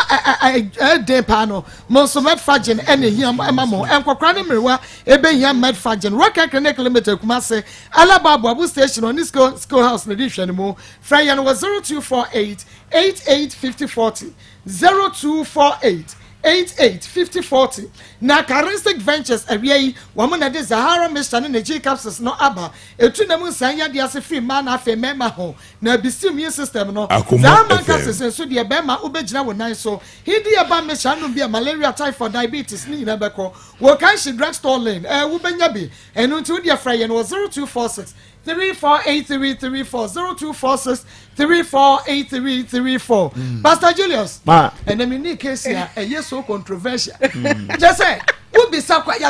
ɛden paa no mo nso medfagin ɛna ehia ɛma mo, nkɔkora ne mmerewa ebehia medfagin. Rocket Clinic Limited Kumase, Alaba Aboabo Station ɔne School School House na di nhwɛ no mu. Frɛ yɛn wɔ 0248 88 50 40, 0248 88 50 40. Na Charistic Ventures awia yi wɔn na de Zahara mixture ne ne G capsules no aba etu nam nsan yadeɛ ase firi mmaa na afei mmarima ho na ebisi immune system no. Akoma Zahara man FM. capsules nso deɛ bɛrima wobɛgyina wo nan so. Hindi ɛba mixture nom bi a malaria, typhoid, diabetes ne nyinaa bɛkɔ. Wɔ Kanshi drugstore lane ɛɛ wobɛnya bi. Ɛno nti wodeɛ frɛ yɛn wɔ 0246 348334, 0246 348334. Pastor Julius, Ma. ɛnna mi ní case a ɛyɛ so controversial kyɛ sɛ wobisa kwa ya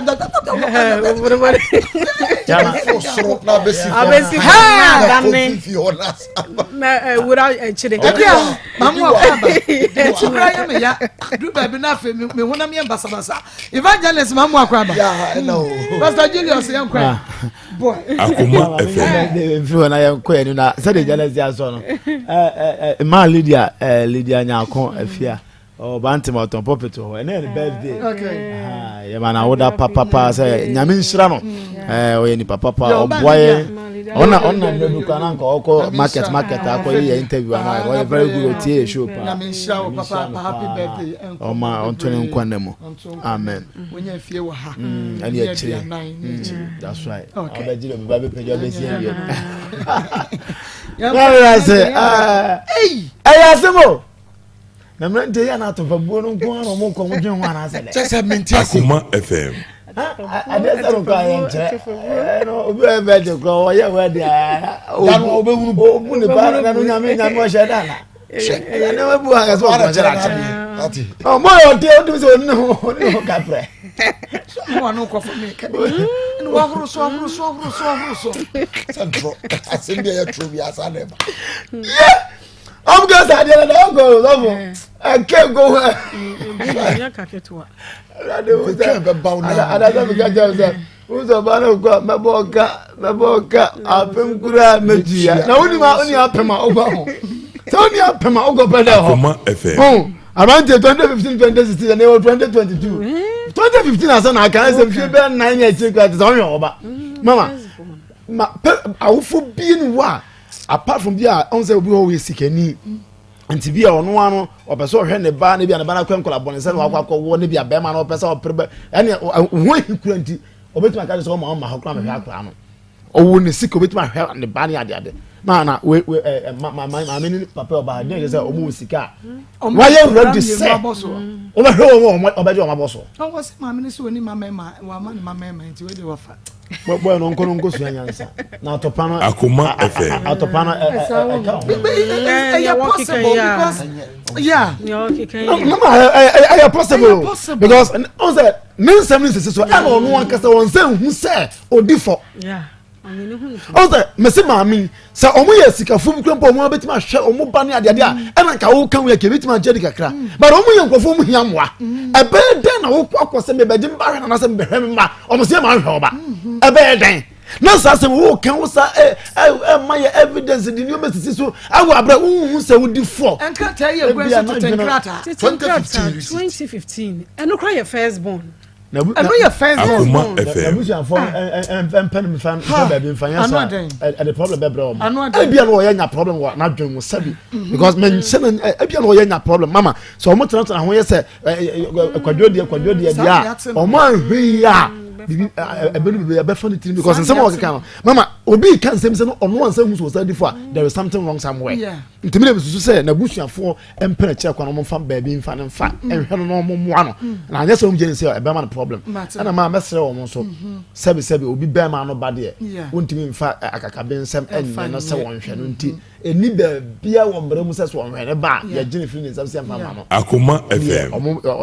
Soro na abɛsi fam. Abɛsi fam na Na adane. kɔ fifi hɔ na asa. Na wura akyire. Ebi a mamu akɔ aba eti kura yɛ mi ya du baabi na afei mi honam yɛ basabasa. Evangelist mamu akɔ aba. Ya ɛna o. Pastor Julius yɛn kɔ boy. Akoma FM. Mfiri hɔ na yɛnkɔ yɛn na sɛdeɛ gyana si asɔ no mmaa Lydia Lydia Nyako afia ɔba ntoma ɔtɔn pulpit hɔ ɛnɛ yɛ ne birthday. Yɛma no awoda papapa sɛ Nyame nhyira no. Ɔyɛ nipa papa ɔboa yɛn ɔna ɔna mmerɛ bi koraa na nka ɔkɔ market market akɔ yɛ interview ama ɔyɛ very good ɔtie yɛ show paa. Nyame nhyira wo papa, happy birthday. Ɔma ɔnto ne nkwa nna mu, amen. Wonya fie wɔ ha. Ɛne akyire, that's right. Ɔbɛgye dɛ ɔbɛba bɛpɛgya ɔbɛsi awie ɛyɛ asɛm o na mmerante yɛ na atɔfabuo no nko ara na ɔmo nkɔ ɔmo dwen ho anaasɛ dɛ. Kyɛ sɛ mente ase. Akoma FM. Adeɛ sɛ no kora yɛ nkyerɛ ɛno obi a ɛbɛ gye kora ɔyɛ wɛ de Da no ɔbɛhunu. ɔbu ne ba na no Nyame Nyame ɔhyɛ da na. Hwɛ. Ɛna ne bu ha sɛ ɔkɔ sɛ akyɛ. Ɔmɔ yɛ ɔte ɔtum sɛ ɔne ho ɔne ho kaprɛ. Sɛ ɔno nkɔfo mi kɛ. Ɛna wahoro so ahoro so ahoro so ahoro so. Sɛ ntorɔ asɛm bi a yɛ toro bi asa na ɛba. Yɛ ɔmo kɛ sɛ adeɛ na ɔkɔ ɔsɔfo ɛkɛ go hɔ. Ɛnyɛ kaketewa. Ɛwurade wo sɛ adasa mi ka kyerɛ sɛ. Wosɛ ɔba no kɔ a mɛbɔ ɔka mɛbɔ ɔka apem koraa mɛtua na woni ma woni apem a wokɔ ho sɛ woni apem a wokɔ pɛ dɛ hɔ ho aberanteɛ 2015 2016 ɛnɛ wɔ 2022 2015 asɛ na aka ɛsɛ mfie bɛɛ nan ne akyire koraa te sɛ ɔhwɛ ɔba mama ma pɛ awofo bie ne wɔ a apart from bi a ɔn sɛ obi hɔ yɛ sikani nti bi a ɔno ano ɔpɛ sɛ ɔhwɛ ne ba ne bi a ne ba no akɔ nkɔla bɔne sɛ na wakɔ akɔwɔ ne bi a bɛrima no ɔpɛ sɛ ɔpere bɛ ɛne ho ahi kura nti ɔbɛtumi aka sɛ ɔma ɔma hɔ kora mehwɛ akora no ɔwɔ ne sika ɔbɛtumi ahwɛ ne ba ne ade ade ma na we we ɛ ma ma maame ne papa ɔba ne yɛ sɛ ɔmo wɔ sika a wayɛ ready sɛ ɔbɛhwɛ wɔn ɔbɛgye wɔn abɔ so. Ɔwɔ sɛ maame ne sɛ ɔni ma mɛma wama ne ma mɛma nti wei de wafa. Bɔyɛ no nkɔ no nkɔ sua nyansa na atɔpa no. Akoma FM. Atɔpa no ɛka ho. Ɛyɛ possible because yeah. No ma ɛyɛ possible because ɔn sɛ ne nsɛm ne nsisi so ɛna ɔno ankasa wɔn sɛ nhu sɛ odi fɔ. Ɔn sɛ mɛsi maame sɛ ɔmo yɛ sikafo bi kura mpo ɔmo abɛtumi ahwɛ ɔmo ba ne adeade a mm. ɛna nka woka wo yɛ kɛ ebɛtumi agye di kakra mm. but ɔmo yɛ nkurɔfoɔ ɔmo hia mmoa mm. ɛbɛyɛ dɛn na wokɔ akɔ sɛ mebɛgye mba hwɛ nanasɛ mebɛhwɛ me mma ɔmo sɛ ma nhwɛ ɔba mm-hmm. ɛbɛyɛ dɛn na saa sɛ woka wo sa ɛ ɛ ɛma yɛ evidence de nneɛma sisi so awɔ abrɛ wohu sɛ wodi fɔ. nkrataa yɛ egu ɛso tete nkrataa. tete nkrataa 2015 ɛno kora yɛ first born. ɛno yɛ first born. Akoma FM. Abusuafoɔ mpɛ no mfa mfa baabi mfa nyɛ saa ɛde problem bɛbrɛ wɔn. Ebia na ɔyɛ nya problem wɔ n'adwene mu sɛbi mhm. because mɛ nhyɛ no ebia na ɔyɛ nya problem mama sɛ wɔn tenatena ho yɛ sɛ kwadwo deɛ kwadwo deɛ deɛ a wɔn ahwɛ yi a bibi ɛbɛnu bibi ɛbɛfa ne tirim because nsɛm a wɔkeka no mama obi ka nsɛm sɛ no ɔno ansa hu sɛ ɔsan di fo a there is something wrong somewhere ntumi na esusu sɛ n'abusuafoɔ mpɛ n'akyiri akwan na wɔmfa baabi mfa no mfa mm. nhwɛ no na wɔmmoa no mm. na anyɛ sɛ wɔn gyina sɛ ɛbɛma no problem ɛna maa mɛsrɛ wɔn nso mm-hmm. sɛbi sɛbi obi bɛrima no ba deɛ wɔntumi mfa akakabe nsɛm ɛnyɛ no sɛ wɔnhwɛ no nti ɛni mm-hmm. baabia wɔ mmerɛ mu sɛ sɛ wɔnhwɛ ne ba a yɛgye ne firi ne nsɛm sɛ mfa ma no akoma fm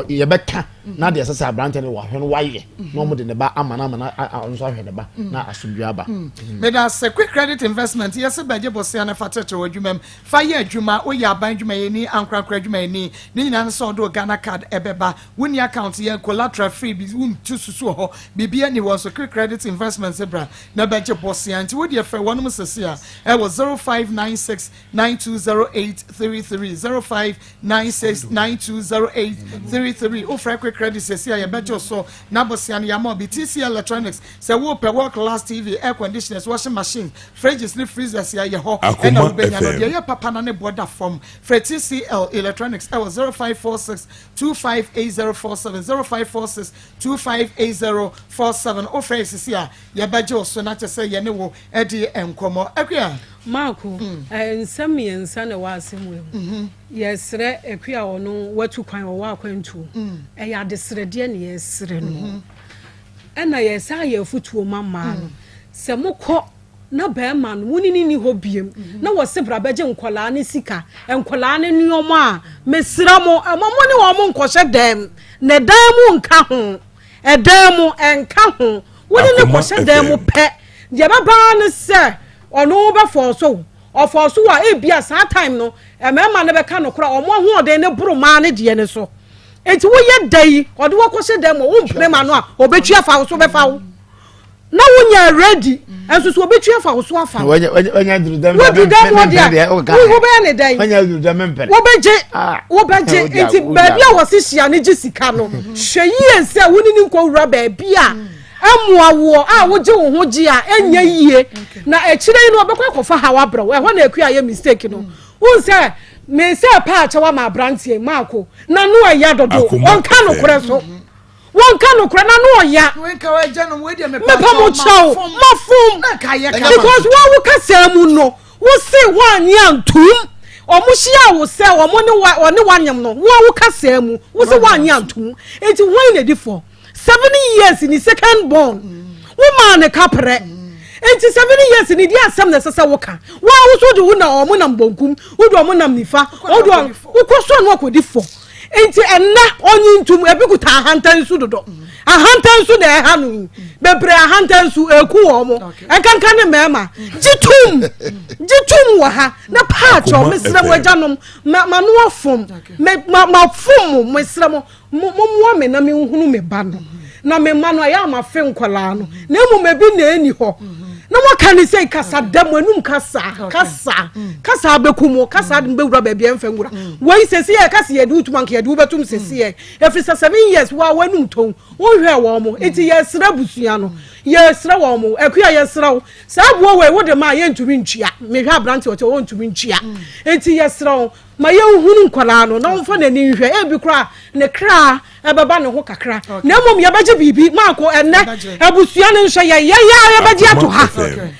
yɛbɛka na deɛ ɛsɛ sɛ aberante no wahwɛ no wayɛ na wɔn de ne ba ama no ama no nso ahwɛ ne ba na asomdwe aba. Meda ase quick credit investment yɛsɛ bɛgye bosea no fa kyerɛkyerɛ wɔ adwuma mu Fa yɛ adwuma, Woyɛ aban dwumayɛni, ankorankoro adwumayɛni, ne nyinaa ne sɛ wɔde wo Ghana card ɛbɛba. Wonni account, yɛ collateral free bi, wontu susu wɔ hɔ, biribiara nni hɔ nso. Kri Credit Investments bra na bɛgye bosea. Nti wodeɛ frɛ wɔnom sese a ɛwɔ 0596 920833, 0596 920833. Wofrɛ Kri Credit sese a yɛbɛgye wo so na bosea no yɛama wo bi. TC Electronics, sɛ wopɛ world class TV, air conditioners, washing machines, Fridges ne freezers a ɛyɛ hɔ na Akoma wobɛnya no. FM. Deɛ ɛyɛ papa na ne boɔ da fam. Frɛ TCL Electronics wɔ 0546 258047, 0546 258047. Wofrɛ yɛ sisi a, yɛbɛgye wo so na kyerɛ sɛ yɛne wo adi nkɔmmɔ. Akua. Marko, nsɛm mmiɛnsa na ɛwɔ asɛm wei mu. Yɛsrɛ Akua a ɔno watu kwan, ɔwɔ akwantuo. Ɛyɛ adesrɛdeɛ na yɛsrɛ no. Ɛna yɛsan yɛ afutuo ma mmaa no sɛ mokɔ na barima no wo ne no nni hɔ biem na wɔse bra bɛgye nkwadaa no sika, nkwadaa no nnoɔma a, mesrɛ mo mma mo ne wɔn nkɔhyɛ dan mu, na dan mu nka ho, ɛdan mu ɛnka ho, wo ne no kɔhyɛ dan mu pɛ, deɛ ɛbɛba ara ne sɛ ɔno bɛfɔɔso wo, ɔfɔɔso wo a ebia saa time no mmarima no bɛka nokorɛ a wɔn ahoɔden no boro mmaa no deɛ no so. Enti woyɛ dɛ yi, ɔde wo kɔhyɛ dan mu a, wompene ma no a, ɔbɛtwi afa wo so bɛfa wo. Na wonya ready, nso so ɔbɛtwi afa wo so afa wo. Wanya duru dɛm Wadu dɛm hɔ deɛ, wobɛyɛ ne dɛn? Wanya duru dɛm mempene. Wobɛgye, ah. wobɛgye. Nti baabi a wɔse hyia no gye sika no, hwɛ yie sɛ wo ne ne nkɔwura baabi a ɛmmoa woɔ a wogye wo ho gye a ɛnyɛ yie. Na akyire yi no ɔbɛkɔ akɔfa haw abrɛ wo. Ɛhɔ na Akua ayɛ mistake no. Wohu sɛ me sɛ pɛ akyɛw ama aberanteɛ yi, Marko, na no ɛya dodo, ɔnka nokorɛ so. Wɔnka nokorɛ na no ɔya. Mepa mo kyɛw, mafom. Because wɔn wo kasaa mu no, wo se wɔanye antum. Wɔn hyia wo sɛ wɔn ne wa wɔne wanyem no, wɔn wo kasaa mu, wo se wɔanye antum. Enti wɔn na edi fɔ. 7 years ni second born. Wo maa ne kaprɛ. Nti 7 years ni di asɛm na ɛsɛ sɛ woka. Wo a wo so de wo na ɔmo nam bonkum, wo de ɔmo nam nifa, wo de wokɔ so no akɔdi fɔ. Nti ɛnnɛ ɔnye ntum ebi kuta ahantan nsu dodo. Ahantan nsu na ɛha no yi. Bebree ahantan nsu eku wɔn mo. Ɛnkanka ne mmarima. Gye tum. Gye tum wɔ ha. Na paakyɛw mesrɛ mo agyanom ma ma no afom. Me ma ma fom mo mesrɛ mo. Mo mommoa me na menhunu me ba no. Na me mma no ɛyɛ a mafe nkwadaa no. Na mmom ebi na ɛnni hɔ. Na moaka ne sɛ kasa da mo anum kasa kasa kasa abɛku mo kasa de mo bɛwura baabi a ɛmfa nwura. Wei sɛsi yɛ kasa yɛde wotum anka yɛde wobɛtum sɛsi yɛ. Ɛfiri sɛ 7 years wa w'anum tɔn wonhwɛɛ wɔn mo. Nti yɛsrɛ abusua no yɛsrɛ wɔn mo akua yɛsrɛ wo saa aboɔ wei wode ma a yɛntumi ntua. Mehwɛ aberante ɔte hɔ ɔntumi ntua. Nti yɛsrɛ wo Ma yɛnhunu nkwadaa no na ɔmfa n'ani nhwɛ, ebi koraa ne kra ɛbɛba ne ho kakra. Na mmom yɛbɛgye biribi maako ɛnɛ abusua no nhwɛ yɛn yɛn yɛ yɛbɛgye ato ha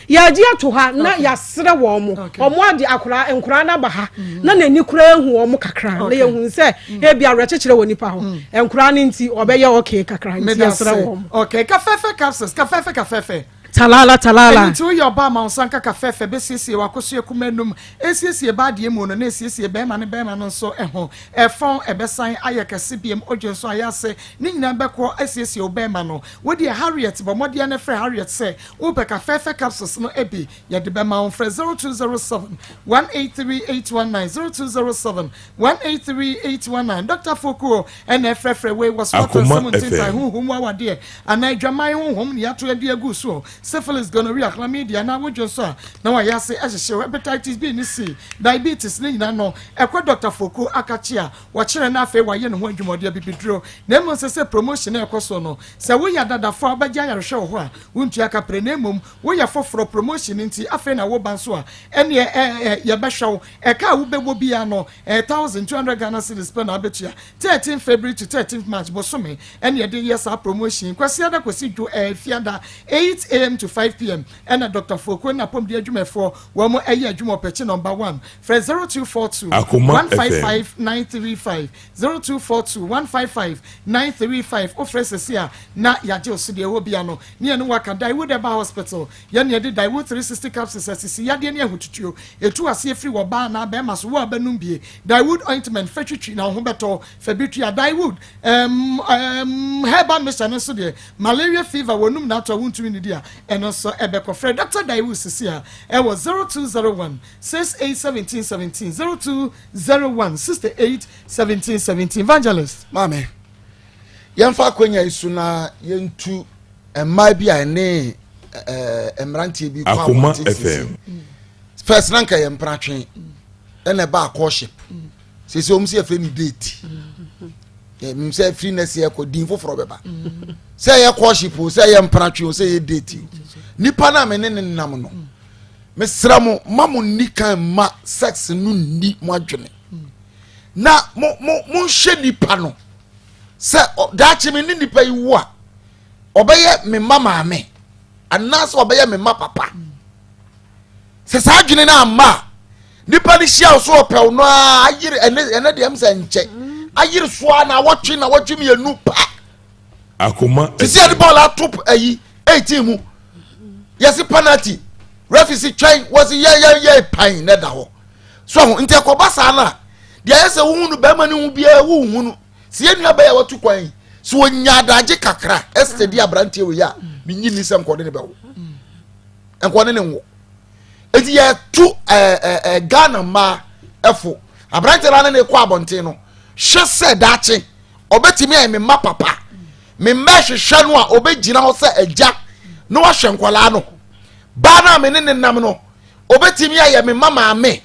yɛgye ato ha na yɛasrɛ wɔn mo wɔn ade akwadaa nkwadaa no aba ha na n'ani koraa ehu wɔn kakra na yɛhu sɛ ebi awerɛkyekyerɛ wɔ nipa hɔ nkwadaa no nti ɔbɛyɛ okay kakra nti yɛsrɛ wɔn. Okay, kafɛfɛ capsules kafɛfɛ kafɛfɛ. Talala talala. Ɛno nti woyɛ ɔbaa ma wo nsa nka ka fɛfɛ bɛsiesie w'akosua kumaa num, ɛsiesie baa deɛ mu no na ɛsiesie bɛɛma ne bɛɛma no nso ho, ɛfɔn ɛbɛsan ayɛ kɛse biom, odwo nso ayɛ ase, ne nyinaa bɛkɔ asiesie wo bɛɛma no. Wo deɛ Harriet, bɔ mmɔdeɛ na frɛ Harriet sɛ wopɛ ka fɛfɛ capsules no bi, yɛde bɛma wo. Frɛ 0207 183 819, 0207 183 819. Dɔkta Fokuo na ɛfrɛfrɛ wei wɔ so atɔ Akoma nsɛm ntentan, FM. honhom mu awadeɛ anaa adwaman honhom ne yɛato adi agu soɔ, syphilis, gonorrhea, chlamydia anaa wodwo nso a na wayɛ ase ahyehye wo, hepatitis B ne C, diabetes ne nyinaa no ɛkɔ Dɔkta Fokuo akakye a wɔkyerɛ na afei wayɛ ne ho adwuma ɔde abibiduro na mmom sɛ sɛ promotion a ɛkɔ soɔ no sɛ woyɛ adadafoɔ a wobɛgye ayarehwɛ wɔ hɔ a wontua kaprɛ na mmom woyɛ foforɔ promotion nti afei na woba nso a ɛneɛ ɛ ɛ yɛbɛhwɛ wo ɛka a wobɛbɔ biara no ɛyɛ 1200 Ghana cedis pɛ na wobɛtua 13 February to 13 March bosome ɛne yɛde yɛ saa promotion yi Kwasiada kɔsi dwo ɛɛ Fiada 8am to 5pm ɛna Dr. Fokuo ne n'apɔmuden adwumayɛfoɔ wɔn ɛyɛ adwuma Ɔpɛkye number 1 frɛ 0242 Akoma FM. 155 935 0242 155 935 wofrɛ sɛsi a na yɛagye wo so deɛ ɛwɔ bia no ne yɛne wo aka Daewoo Deba Hospital yɛne yɛde Daewoo 360 capsules asisi yadeɛ ne ahotutuo ɛtu aseɛ firi wɔ baa anaa bɛrima so wo a bɛnom bie Daewoo ointment fa twitwi na wo ho bɛtɔ fa bi tua Daewoo um, um, herbal mixture no nso deɛ malaria fever wɔnum na ato a wontumi nidi a ɛno nso ɛbɛkɔ frɛ Dr. Daewoo sisi a ɛwɔ 0201 68 17 17 0201 68 17 17 Evangelist. Maame, yɛmfa akwanya yi so na yɛntu mmaa bi a ɛne ɛɛ mmeranteɛ bi kɔ Akoma abɔnten sisi. FM. First na nka yɛ mpratwe ɛna ɛba courtship. Sisi wɔn si yɛfrɛ no date. Yɛ sɛ firi na si ɛkɔ din foforɔ bɛba. Sɛ ɛyɛ courtship o, sɛ ɛyɛ mpratwe o, sɛ ɛyɛ date o. Nipa na me ne ne nam no. Mesrɛ mo, ma mo nni kan ma sex no nni mo adwene. Na mo mo monhwɛ nipa no sɛ daakye me ne nipa yi wo a ɔbɛyɛ me mma maame anaasɛ ɔbɛyɛ me mma papa sɛ saa adwene no amma a nipa no hyia wo so ɔpɛw no a ayere ɛnɛ ɛnɛ deɛ m sɛ nkyɛ ayere so a na awɔtwe na awɔtwe mmienu pa Akoma te sɛ yɛde bɔɔl ato ayi 18 mu yɛsi penalty referee si twɛn wɔsi yɛ yɛ yɛ pan na ɛda hɔ so ho nti ɛkɔba saa no a deɛ ayɛ sɛ wohu no bɛrima no ho biara wohu no si yɛn nua bɛyɛ watu kwan yi so wɔnya adagye kakra ɛsɛ di aberanteɛ wei a menyi ni sɛ nkɔde ne bɛwo nkɔde ne nwo eti yɛtu ɛɛ ɛɛ Ghana mmaa ɛfo aberanteɛ no ne ne kɔ abɔnten no hwɛ sɛ daakye ɔbɛtumi ayɛ me mma papa me mma ɛhwehwɛ no a ɔbɛgyina hɔ sɛ agya na wahwɛ nkwadaa no baa no a me ne ne nam no ɔbɛtumi ayɛ me mma maame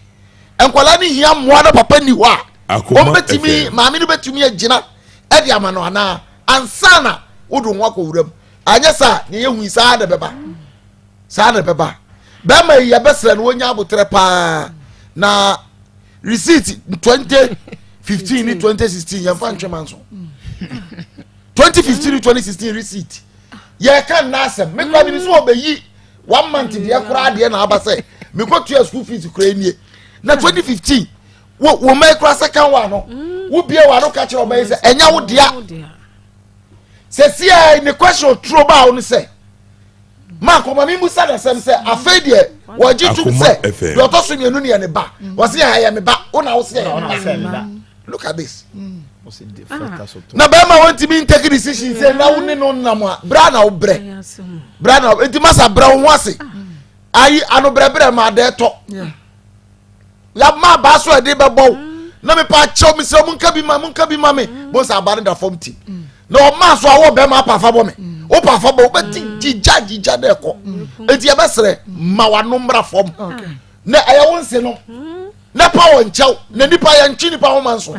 nkwadaa no hia mmoa no papa ni hɔ a Akoma ɔbɛtumi FM. maame no bɛtumi agyina ɛde ama no anaa ansa na wode ho akɔ wura mu anyɛ saa ne yɛhu yi saa na ɛbɛba saa na ɛbɛba bɛrima yi yɛbɛsrɛ no wɔnya abotrɛ paa na receipt 2015 ne 2016 yɛmfa ntwe ma nso 2015 ne 2016 receipt yɛka nna asɛm me kora menim sɛ wɔbɛyi one month deɛ koraa deɛ na aba sɛ mekɔtua school fees koraa nie na 2015 wo wo mma yi koraa second one no wobie w'ano ka kyerɛ ɔma yi sɛ ɛnyɛ wo dea sɛ sia ne question oturo baa wo no sɛ Mark ɔma mi musa n'asɛm sɛ afei deɛ wɔgye tum sɛ deɛ ɔtɔ so mmienu ne yɛ ne ba wɔsi yɛ ɛyɛ me ba wo na wo sɛ ɛyɛ me ba look at this na bɛrima wɔn ti mi ntake decision sɛ na wo ne no nam a bra na wo brɛ bra na nti masa brɛ wo ho ase ayi ano brɛbrɛ ma adɛ tɔ yabma abaa so ɛde bɛbɔ wo na mepa akyɛw mesrɛ mo nka bi ma mo nka bi ma me mo sɛ aba no da fam ti na ɔmaa so awɔ bɛrima apa afa bɔ me wopa afa bɔ wobɛti gyigya gyigya na ɛkɔ enti yɛbɛsrɛ ma wano mmra fam na ɛyɛ wo nse no na pa wɔ nkyɛw na nipa yɛntwe nipa ho ma nso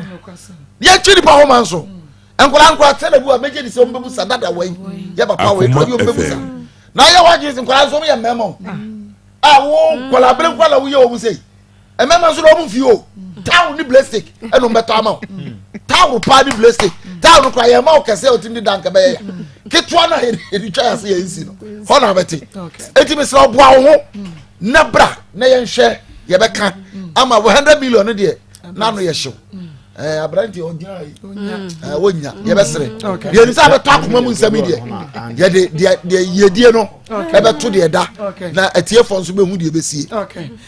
yɛntwe nipa ho ma nso nkwadaa nkwadaa sɛ na bi wa mɛgye di sɛ wɔn bɛbu sa dada wɔ yi yɛ papa wɔ yi tɔ bi wɔn bɛbu sa na ayɛ wadwene sɛ nkwadaa nso wɔn yɛ mmarima o a wo nkwadaa bere nkwadaa woyɛ wɔn sɛ yi mmarima nso na wɔn fi o towel ne plastic ɛna wɔn bɛtɔ ama o towel paa ne plastic towel no kora yɛn ma o kɛse a otimi de dan kɛbɛyɛ ya ketewa na yɛde twa yɛ ase yɛn nsi no hɔ na abɛte eti mesrɛ ɔboa wo ho na bra na yɛn hwɛ yɛbɛka ama 100 million no deɛ n'ano yɛ hyew ɛɛ eh, aberante ɔgyina yi ɛɛ eh, wonya yɛbɛsrɛ deɛ nim sɛ abɛtɔ akoma mu nsɛm yi deɛ yɛde deɛ deɛ yiedie no ɛbɛto deɛ da na atiefoɔ nso bɛhu deɛ bɛsie.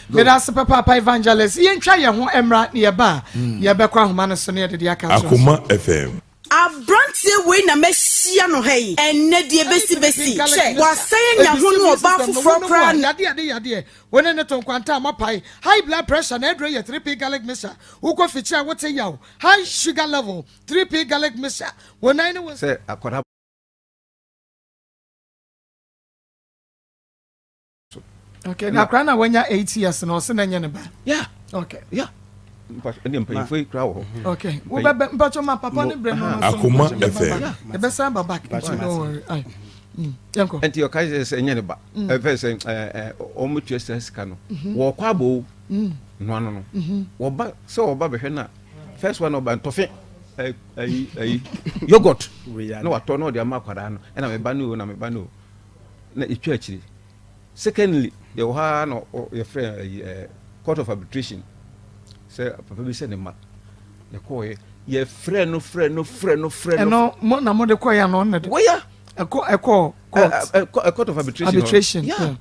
meda ase papaapa evangelist yɛntwa yɛn ho mmra ne yɛba a hmm. yɛbɛkɔ ahoma no so ne yɛde deɛ aka so. Akoma FM. Abranteɛ wei na mahyia no ha yi ɛnnɛ deɛ bɛsi bɛsi hwɛ wasan anya ho ne ɔbaa foforɔ koraa na. Yadeɛ de yadeɛ Wo ne ne to nkwanta a moapae. High blood pressure na aduro yɛ 3P garlic mixture. Wokɔ fikyiri a wote yaw. High sugar level, 3P garlic mixture. Wo nan ne wo. Sɛ akwadaa so. Okay, na akwadaa na wanya 8 years na ɔse na ɛnyɛ ne ba. Yeah. Okay. Yeah. Ɛne mpanyinfoɔ yi kura wɔ hɔ. Okay. Wo bɛ mpatwɔ ma papa ne brɛ no no so. Akoma FM. Ɛbɛsan ba back. Don't worry. Aye. Mm. Nti ɔka kyerɛ sɛ ɛnyɛ ne ba. Mm. Ɛfɛ sɛ ɛɛ wɔn tua sika sika no. Mm-hmm. Wɔkɔ abɔ o. Mm. Noa no no. Mm-hmm. Wɔba sɛ wɔba bɛhwɛ na first one ɔba ntɔfe ɛyi ɛyi yogurt na watɔ na ɔde ama akwadaa no ɛna meba no o na meba no o na etwa akyire. Secondly yɛwɔ ha na yɛfrɛ ɛyi ɛɛ court of arbitration sɛ papa bi sɛ ne ma yɛkɔɔyɛ yɛfrɛ no frɛ no frɛ no frɛ no. Ɛno mo na mo de kɔɛ ano ɔno de. Wɔya. Ɛkɔ ɛkɔ court. Court of arbitration. Arbitration. Yeah.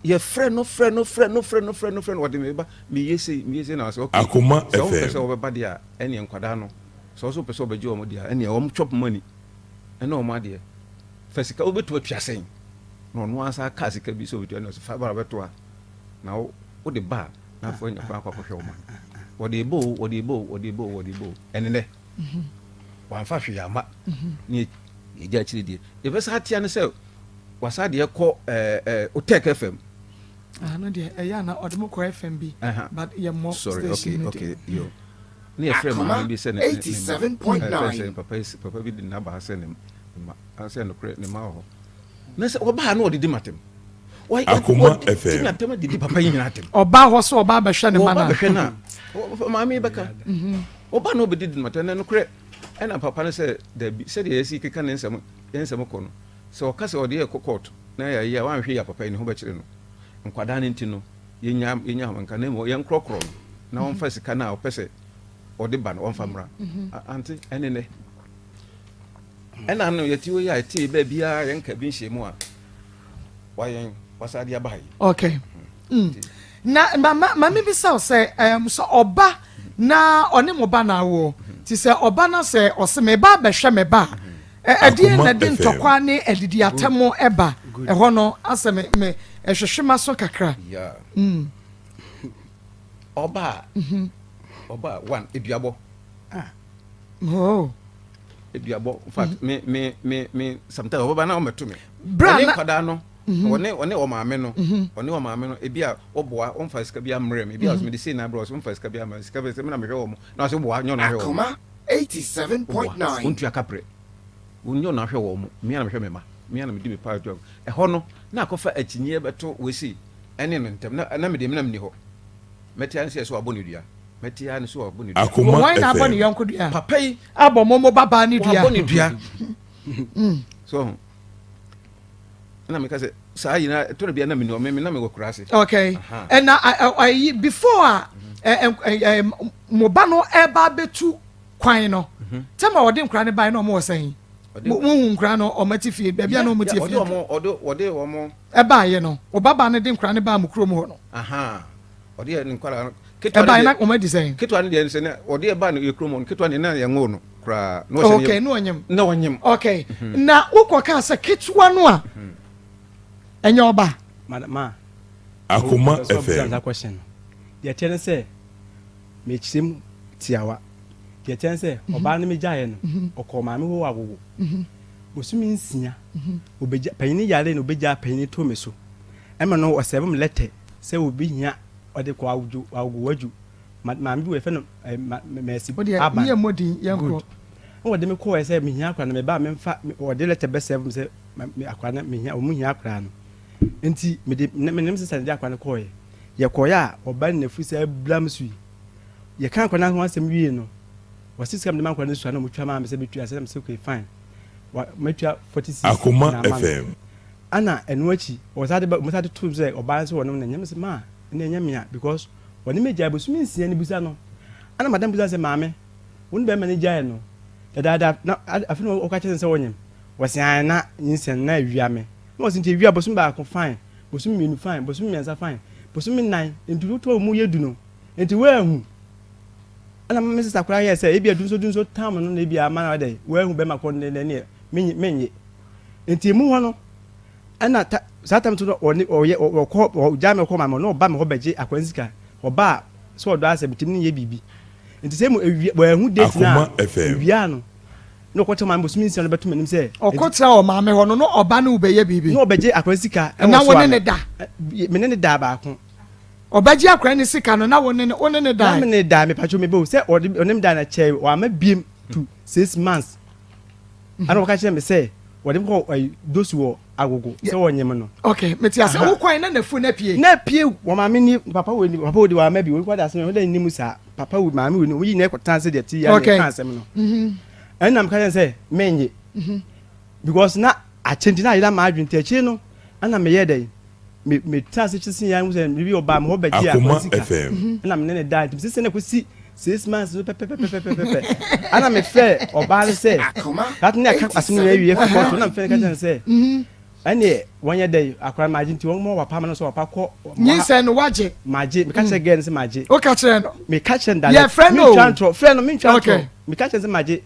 Yɛfrɛ no frɛ no frɛ no frɛ no frɛ no frɛ no wɔde me ba meyɛ sei meyɛ sei na wɔsɛ okay. Akoma FM. Sɛ wɔpɛ sɛ wɔbɛba deɛ a ɛneɛ nkwadaa no sɛ wɔsɛ wɔpɛ sɛ wɔbɛgye wɔn deɛ a ɛneɛ wɔn chop money ɛne wɔn adeɛ fa sika wobɛtumi atua sɛn na ɔno ara kaa sika bi sɛ ɔbɛtua na ɔsɛ fa bara bɛto a na wode ba a na afɔ anya kwan akɔ akɔhwɛ wo ma wɔde bɔ o wɔde bɔ o wɔde bɔ o wɔde bɔ o ɛne nɛ wamfa hwee amma ne yɛgya akyiri deɛ yɛbɛsa atea no sɛ wasa deɛ kɔ ɛɛ otɛk fm ano deɛ ɛyɛ ana ɔde mo kɔ fm bi but yɛ mmɔ station no okay yo ne yɛfrɛ maame bi sɛ ne ne papa papa bi de n'aba sɛ ne ma sɛ nokorɛ ne ma wɔ hɔ na sɛ ɔbaa na ɔdedi matem Akoma FM. Atɛm didi papa yi nyina atɛm. Ɔbaa hɔ sɛ ɔbaa bɛhwɛ ne ma na. Ɔbaa bɛhwɛ na maame yi bɛka. Mhm. Ɔbaa na ɔbɛdidi no matɛm na nokorɛ ɛna papa no sɛ dabi sɛdeɛ yɛsi keka ne nsɛm yɛn nsɛm kɔ no sɛ ɔka sɛ ɔde yɛ kɔ court na yɛ ayi a wanhwɛ yɛ papa yi ne ho bɛkyerɛ no nkwadaa no nti no yɛnya yɛnya nka na mmom yɛnkorɔkorɔ no na ɔmfa sika no a ɔpɛ sɛ ɔde ba no ɔmfa mmra mhm. ante ɛne nɛ Ɛna no yɛte hɔ yi a yɛtee baabiara yɛnka bi nhyɛ mu a wayɛn wasa de aba ha yi. Okay. Mm. Na ma ma ma mi bisa sɛ um, sɛ ɔba na ɔne mo ba na awoɔ ti sɛ ɔba na sɛ ɔsɛ me ba bɛhwɛ me ba ɛdeɛ na ɛde ntɔkwa ne adidi atɛm ɛba ɛhɔ no asɛ me me ɛhwehwɛ ma so kakra. Yeah. Mm. Ɔba ɔba one eduabɔ. Ah. Oh. Eduabɔ in fact mm-hmm. me me me me sometimes ɔbɛba na ɔmɛto me. Bra na nkwadaa no. Mm-hmm. Ɔne ɔne ɔmaame no. Mm-hmm. Ɔne ɔmaame no ebi a ɔboa ɔnfa sika bi amrɛ mi ebi a ɔsɛ mi de sei na abrɛ ɔsɛ ɔnfa sika bi amrɛ sika bi sɛ mi na mehwɛ wɔn na ɔsɛ boa nyɛ ɔna ahwɛ wɔn. Akoma 87.9. Ɔntua kaprɛ nyɛ ɔna ahwɛ wɔn mi na mehwɛ me ma mi na medi me paa ɛhɔ no na akɔfa akyinnyeɛ bɛto wɔ ɛne no ntɛm na na mede mi na mi ni hɔ mɛte ase sɛ wabɔ ne dua. Mɛte ara ne so wabɔ ne dua. Akoma Wɔn na abɔ ne yɔnko dua. Papa yi. Abɔ mo mo babaa ne dua. Wabɔ ne dua. So ho. Ɛna meka sɛ saa nyinaa ɛtɔ no bia na meni ɔme me na mewɔ kura ase. Okay. Ɛna ayi before a mo ba no ɛba abɛtu kwan no. Tɛm a wɔde nkora no bae na wɔn wɔ sɛn? Wohu nkora no ɔmo ati fie baabi a na ɔmo tie fie. Ɔde ɔde wɔn. Ɛbaayɛ no ɔbabaa no de nkora no baa mo kurom hɔ no. Ɔde yɛ nkora no. Ɛbaayɛ na ɔmo adi sɛn. Ketewa no deɛ sɛ na ɔde ɛbaa no yɛ kurom hɔ no ketewa no na yɛn ngo no koraa. Okay na ɔnyem. Na ɔnyem. Okay mhm. na wokɔ kaa sɛ ketewa no a mhm. ɛnyɛ ɔba. Ma. Akoma FM. Deɛ ɛteɛ ne sɛ mekyerɛ mu tiawa. Deɛ ɛteɛ ne sɛ ɔbaa no megyaeɛ no ɔkɔɔ maame hɔ awowo bosome nsia ɔbɛgya panyin yare na ɔbɛgya panyin to me so ɛma no ɔsɛbe me lɛtɛ sɛ obi hia ɔde kɔ awodwo awogo wadwo maame bi wɔ yɛfɛ no mɛsi aban good ɛna ɔde me kɔɔ sɛ mehia akora no meba memfa ɔde lɛtɛ bɛsɛbe me sɛ akora no mehia ɔmo hia akora no nti mede menem sesa de akora no kɔɔɛ yɛkɔɔɛ a ɔba ne nafu sɛ ablam so yi Yɛkaa nkwadaa no ho asɛm wiee no, wɔse sika a mede ma nkwadaa no sua na wɔtwa maa me sɛ mɛtua sɛ na mesɛ okay fine, wa mɛtua 46 Akoma na ama no. FM. Ana ɛno akyi wɔsan de ba wɔsan de to sɛ ɔbaa no sɛ wɔnom na ɛnyɛ me sɛ maa ɛna ɛnyɛ me a because wɔne me gyae bosome nsia ne bisa no ana madam bisa sɛ maame wo ne bɛrima no gyae no dadaada na afei na wɔka kyerɛ sɛ wɔnyem wɔse ae na nyinsɛn na awia me na wɔse nti awia bosome baako fine bosome mmienu fine bosome mmiɛnsa fine bosome nnan nti wotɔ mu yɛ du no Enti woanhu? Ɛna me sista koraa yɛɛ sɛ ebia dunso dunso tam no na ebia ama no ayɛ dɛ woahu bɛrima korɔ no deɛ ɛneɛ menye menye. Enti emu hɔ no ɛna ta saa tam so no ɔne ɔyɛ ɔkɔ ɔgyaa me kɔ maame hɔ na ɔba me hɔ bɛgye akwan sika ɔba a sɛ ɔdɔ asɛ metumi ne yɛ biribi. Enti sɛ mu ewia wɔanhu date no a Akoma FM. ewia no na ɔkɔkyerɛ maame bosome nsia no bɛto m'anim sɛ Ɔkɔkyerɛ ɔmaame hɔ no na ɔba ne wo bɛyɛ biribi. Na ɔbɛgye akwan sika ɛwɔ Na wo so ne a ne da. me ne ne daa baako. Ɔbɛgye akwadaa no sika no na wo ne wo ne ne Na dae. me ne dae mepatwo me bo sɛ ɔde ɔne me dae na kyɛe wama biem to six months ana wɔka kyerɛ me sɛ wɔde me kɔ ayi dosu wɔ agogo sɛ wɔnyem no. Okay, mete ase. Aha. Wo kwan na n'afu na pie. Na pie wɔ maame ni papa wɔ ni papa wɔ di wɔ ama bi wɔn kɔ da asɛm wɔn dɛ nim saa papa wɔ maame wɔ ni wɔn yi na ɛkɔ tan sɛ deɛ ti ya na Okay. ɛka asɛm no Mhm. ɛna meka kyerɛ sɛ menye Mhm. because na akyɛ nti na ayera m'adwene nti akyire no ɛna meyɛ dɛ me me tena ase kyesi ya sɛ biribi ɔbaa me hɔ bɛgye Akoma akwa sika FM. ɛna me ne ne daa nti sisi na kɔsi six months no pɛpɛpɛpɛpɛpɛ ɛna me frɛ ɔbaa no sɛ that ne aka asɛm no awie fɛ kɔɔto ɛna me frɛ no ka kyerɛ no sɛ ɛneɛ wɔnyɛ dɛ akora no magye nti wɔn mɔ wapa ma no sɛ wapa kɔ nyinsɛn no wagye magye meka kyerɛ girl no sɛ magye woka kyerɛ no meka kyerɛ no Yɛfrɛ direct no o. mentwa ntorɔ frɛ no mentwa ntorɔ Okay. meka kyerɛ no sɛ magye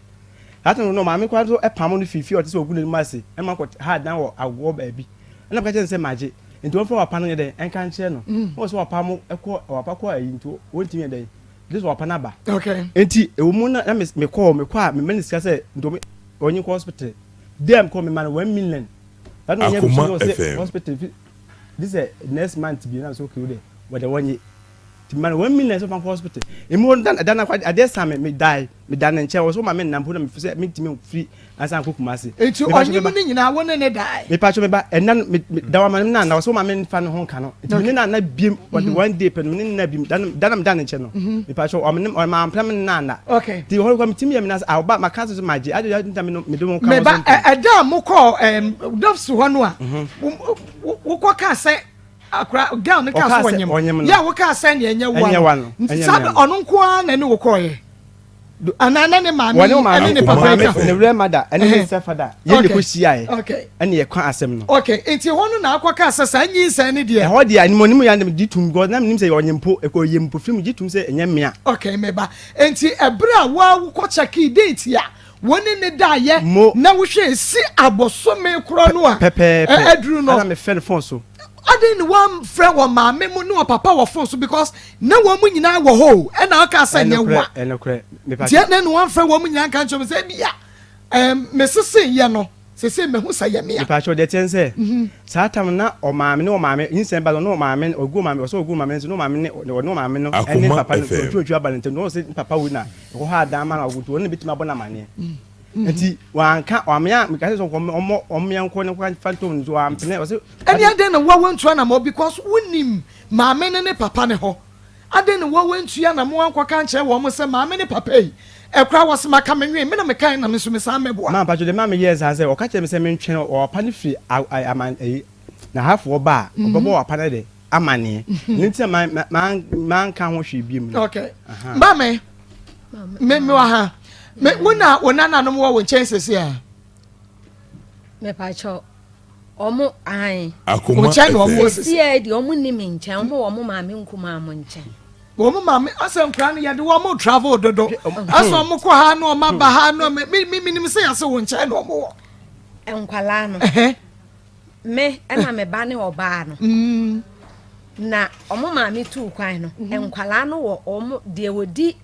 that no no maame koraa nso ɛpamo no fiifie ɔte sɛ ɔgu n'anim ase ɛma kɔ ha dan wɔ agoɔ baabi Ɛna meka kyerɛɛ no sɛ magye, nti wɔmfa wapa no nyɛ dɛn ɛnka nkyerɛ no. Mm. Na ɔsɛ wapa mo ɛkɔ wapa kɔ ayi nti wɔntumi yɛ dɛn gye sɛ wapa no aba. Okay. Nti ɛwɔ mu na na mekɔɔ mekɔ a mema no sika sɛ nti ɔnye kɔ hospital. Dɛ mekɔ mema no 1 million. That no nyɛ Akoma sɛ FM. hospital fi this sɛ next month bi na sɛ okay wo dɛ wɔde wɔnye. Nti mema no 1 million sɛ ɔfa nkɔ hospital. Emu hɔ no da da no adeɛ sa me medae meda ne nkyɛn wɔ so ma me nna mpo na mefi sɛ mentumi mfiri ansa nkɔ Kumasi. Nti Mepa kyɛw ɔnye mu meba. no nyinaa wo ne ne dae? Mepa kyɛw meba ɛna no me me da wama no na na ɔsɛ ɔma me nfa ne ho nka no. Nti me ne na na biem ɔde one day pɛ no me ne ne na biem da no da na me da ne nkyɛn no. Mepa kyɛw ɔme ne ɔma ampena me ne na na. Okay. Nti hɔ kɔ me timi yɛ me na sɛ ah ɔba maka sɛ so magye adi adi nta me no me de ho ka ho Meba so ntɛm. ɛda a mokɔɔ ɛm Doves hɔ no a wokɔ kaa sɛ akora girl no kaa Ɔkaa sɛ sɛ ɔnyem ɔnyem no. yɛ a wokaa sɛ neɛ ɛnyɛ Ɛnyɛ wa wa no no, nti ɛnyɛ saa me bɛ no. ɔno nko ara na ɛne wo kɔɔyɛ anaa na ne maame Wɔne yi maame ɛne ne papa yi maame ka ho ne werɛ mada ɛne ne sɛ fada yɛn ne Okay. kɔ hyiaeɛ Okay. ɛne yɛka asɛm no. Okay, nti hɔ no na akɔ kaa sɛ saa nyinsɛn no deɛ. Ɛhɔ deɛ animuonyam yɛ anam gye tum because na menim sɛ ɔnyem mpo ɛkɔ yɛ mpo firi mu gye tum sɛ ɛnyɛ mmea. Okay, meba. Nti ɛberɛ a woa wokɔ kyɛkee date a wo ne ne daeɛ Mo. na wohwɛ ɛsi abosome korɔ no a Pɛpɛɛpɛ. aduru no. Ɛna mefrɛ no phone so. Adɛn na woamfrɛ wɔn maame mo ne wɔn papa wɔ phone so because na wɔn mu nyinaa wɔ hɔ o ɛna ɔka sɛ nyɛ wa. Ɛnokorɛ ɛnokorɛ. Nti ɛna na woamfrɛ wɔn mu nyinaa nka nkyerɛ wɔn sɛ ebia ɛɛm mesese yɛ no sese mehu sɛ yɛ mea. Mepakyɛw deɛ ɛteɛ ne sɛ saa tam na ɔmaame ne ɔmaame nyinsɛn ba no na ɔmaame ɔgu ɔmaame ɔsɛ ɔgu ɔmaame nso na ɔmaame ne ɔne ɔmaame no ɛne Akoma papa no FM. ɔtwi ɔtwi aba ne ntam na ɔsɛ ne papa wu na ɛkɔ hɔ adan ma no awo nti ɔno na ebetumi abɔ no amaneɛ. Nti wanka wamea meka sɛ ɔmmɔ ɔmmea nkɔ ne nkɔ fa ntom nso wampene ɔsɛ. Ɛne adɛn na woa wantu anamɔ because wonim maame no ne papa no hɔ adɛn na woa wantu anamɔ ankɔka ankyerɛ wɔn sɛ maame ne papa yi ɛkora wɔse maka me nwen me na mekae na me nso mesan mɛboa. Maa mpakyɛw deɛ maa me yɛɛ saa sɛ ɔka kyerɛ me sɛ mentwɛn ɔwapa no firi aman ɛyi nahafoɔ ba a ɔbɛbɔ ɔwapa no de amaneɛ ɛno nti na manka ho hwee biom no. Okay maame me me wɔ ha me wo na wo nananom wɔ wo nkyɛn sese a. Mepakyɛw, ɔmo ae. Akoma Wo nkyɛn na ɔmo wɔ FM. sisi. Sesiei deɛ ɔmo nni me nkyɛn, ɔmo wɔ ɔmo maame nkumaa mo nkyɛn. Wɔn maame asɛ nkura no yɛde wɔn travel dodo asɛ wɔn kɔ ha na wɔn aba ha na wɔn mi mi minim sɛ yɛsɛ wɔn nkyɛn na wɔn wɔ. Nkwalaa no me ɛna me ba ne ɔbaa no mm. na wɔn maame tuu kwan no mhm. nkwalaa no wɔ wɔn deɛ wɔdi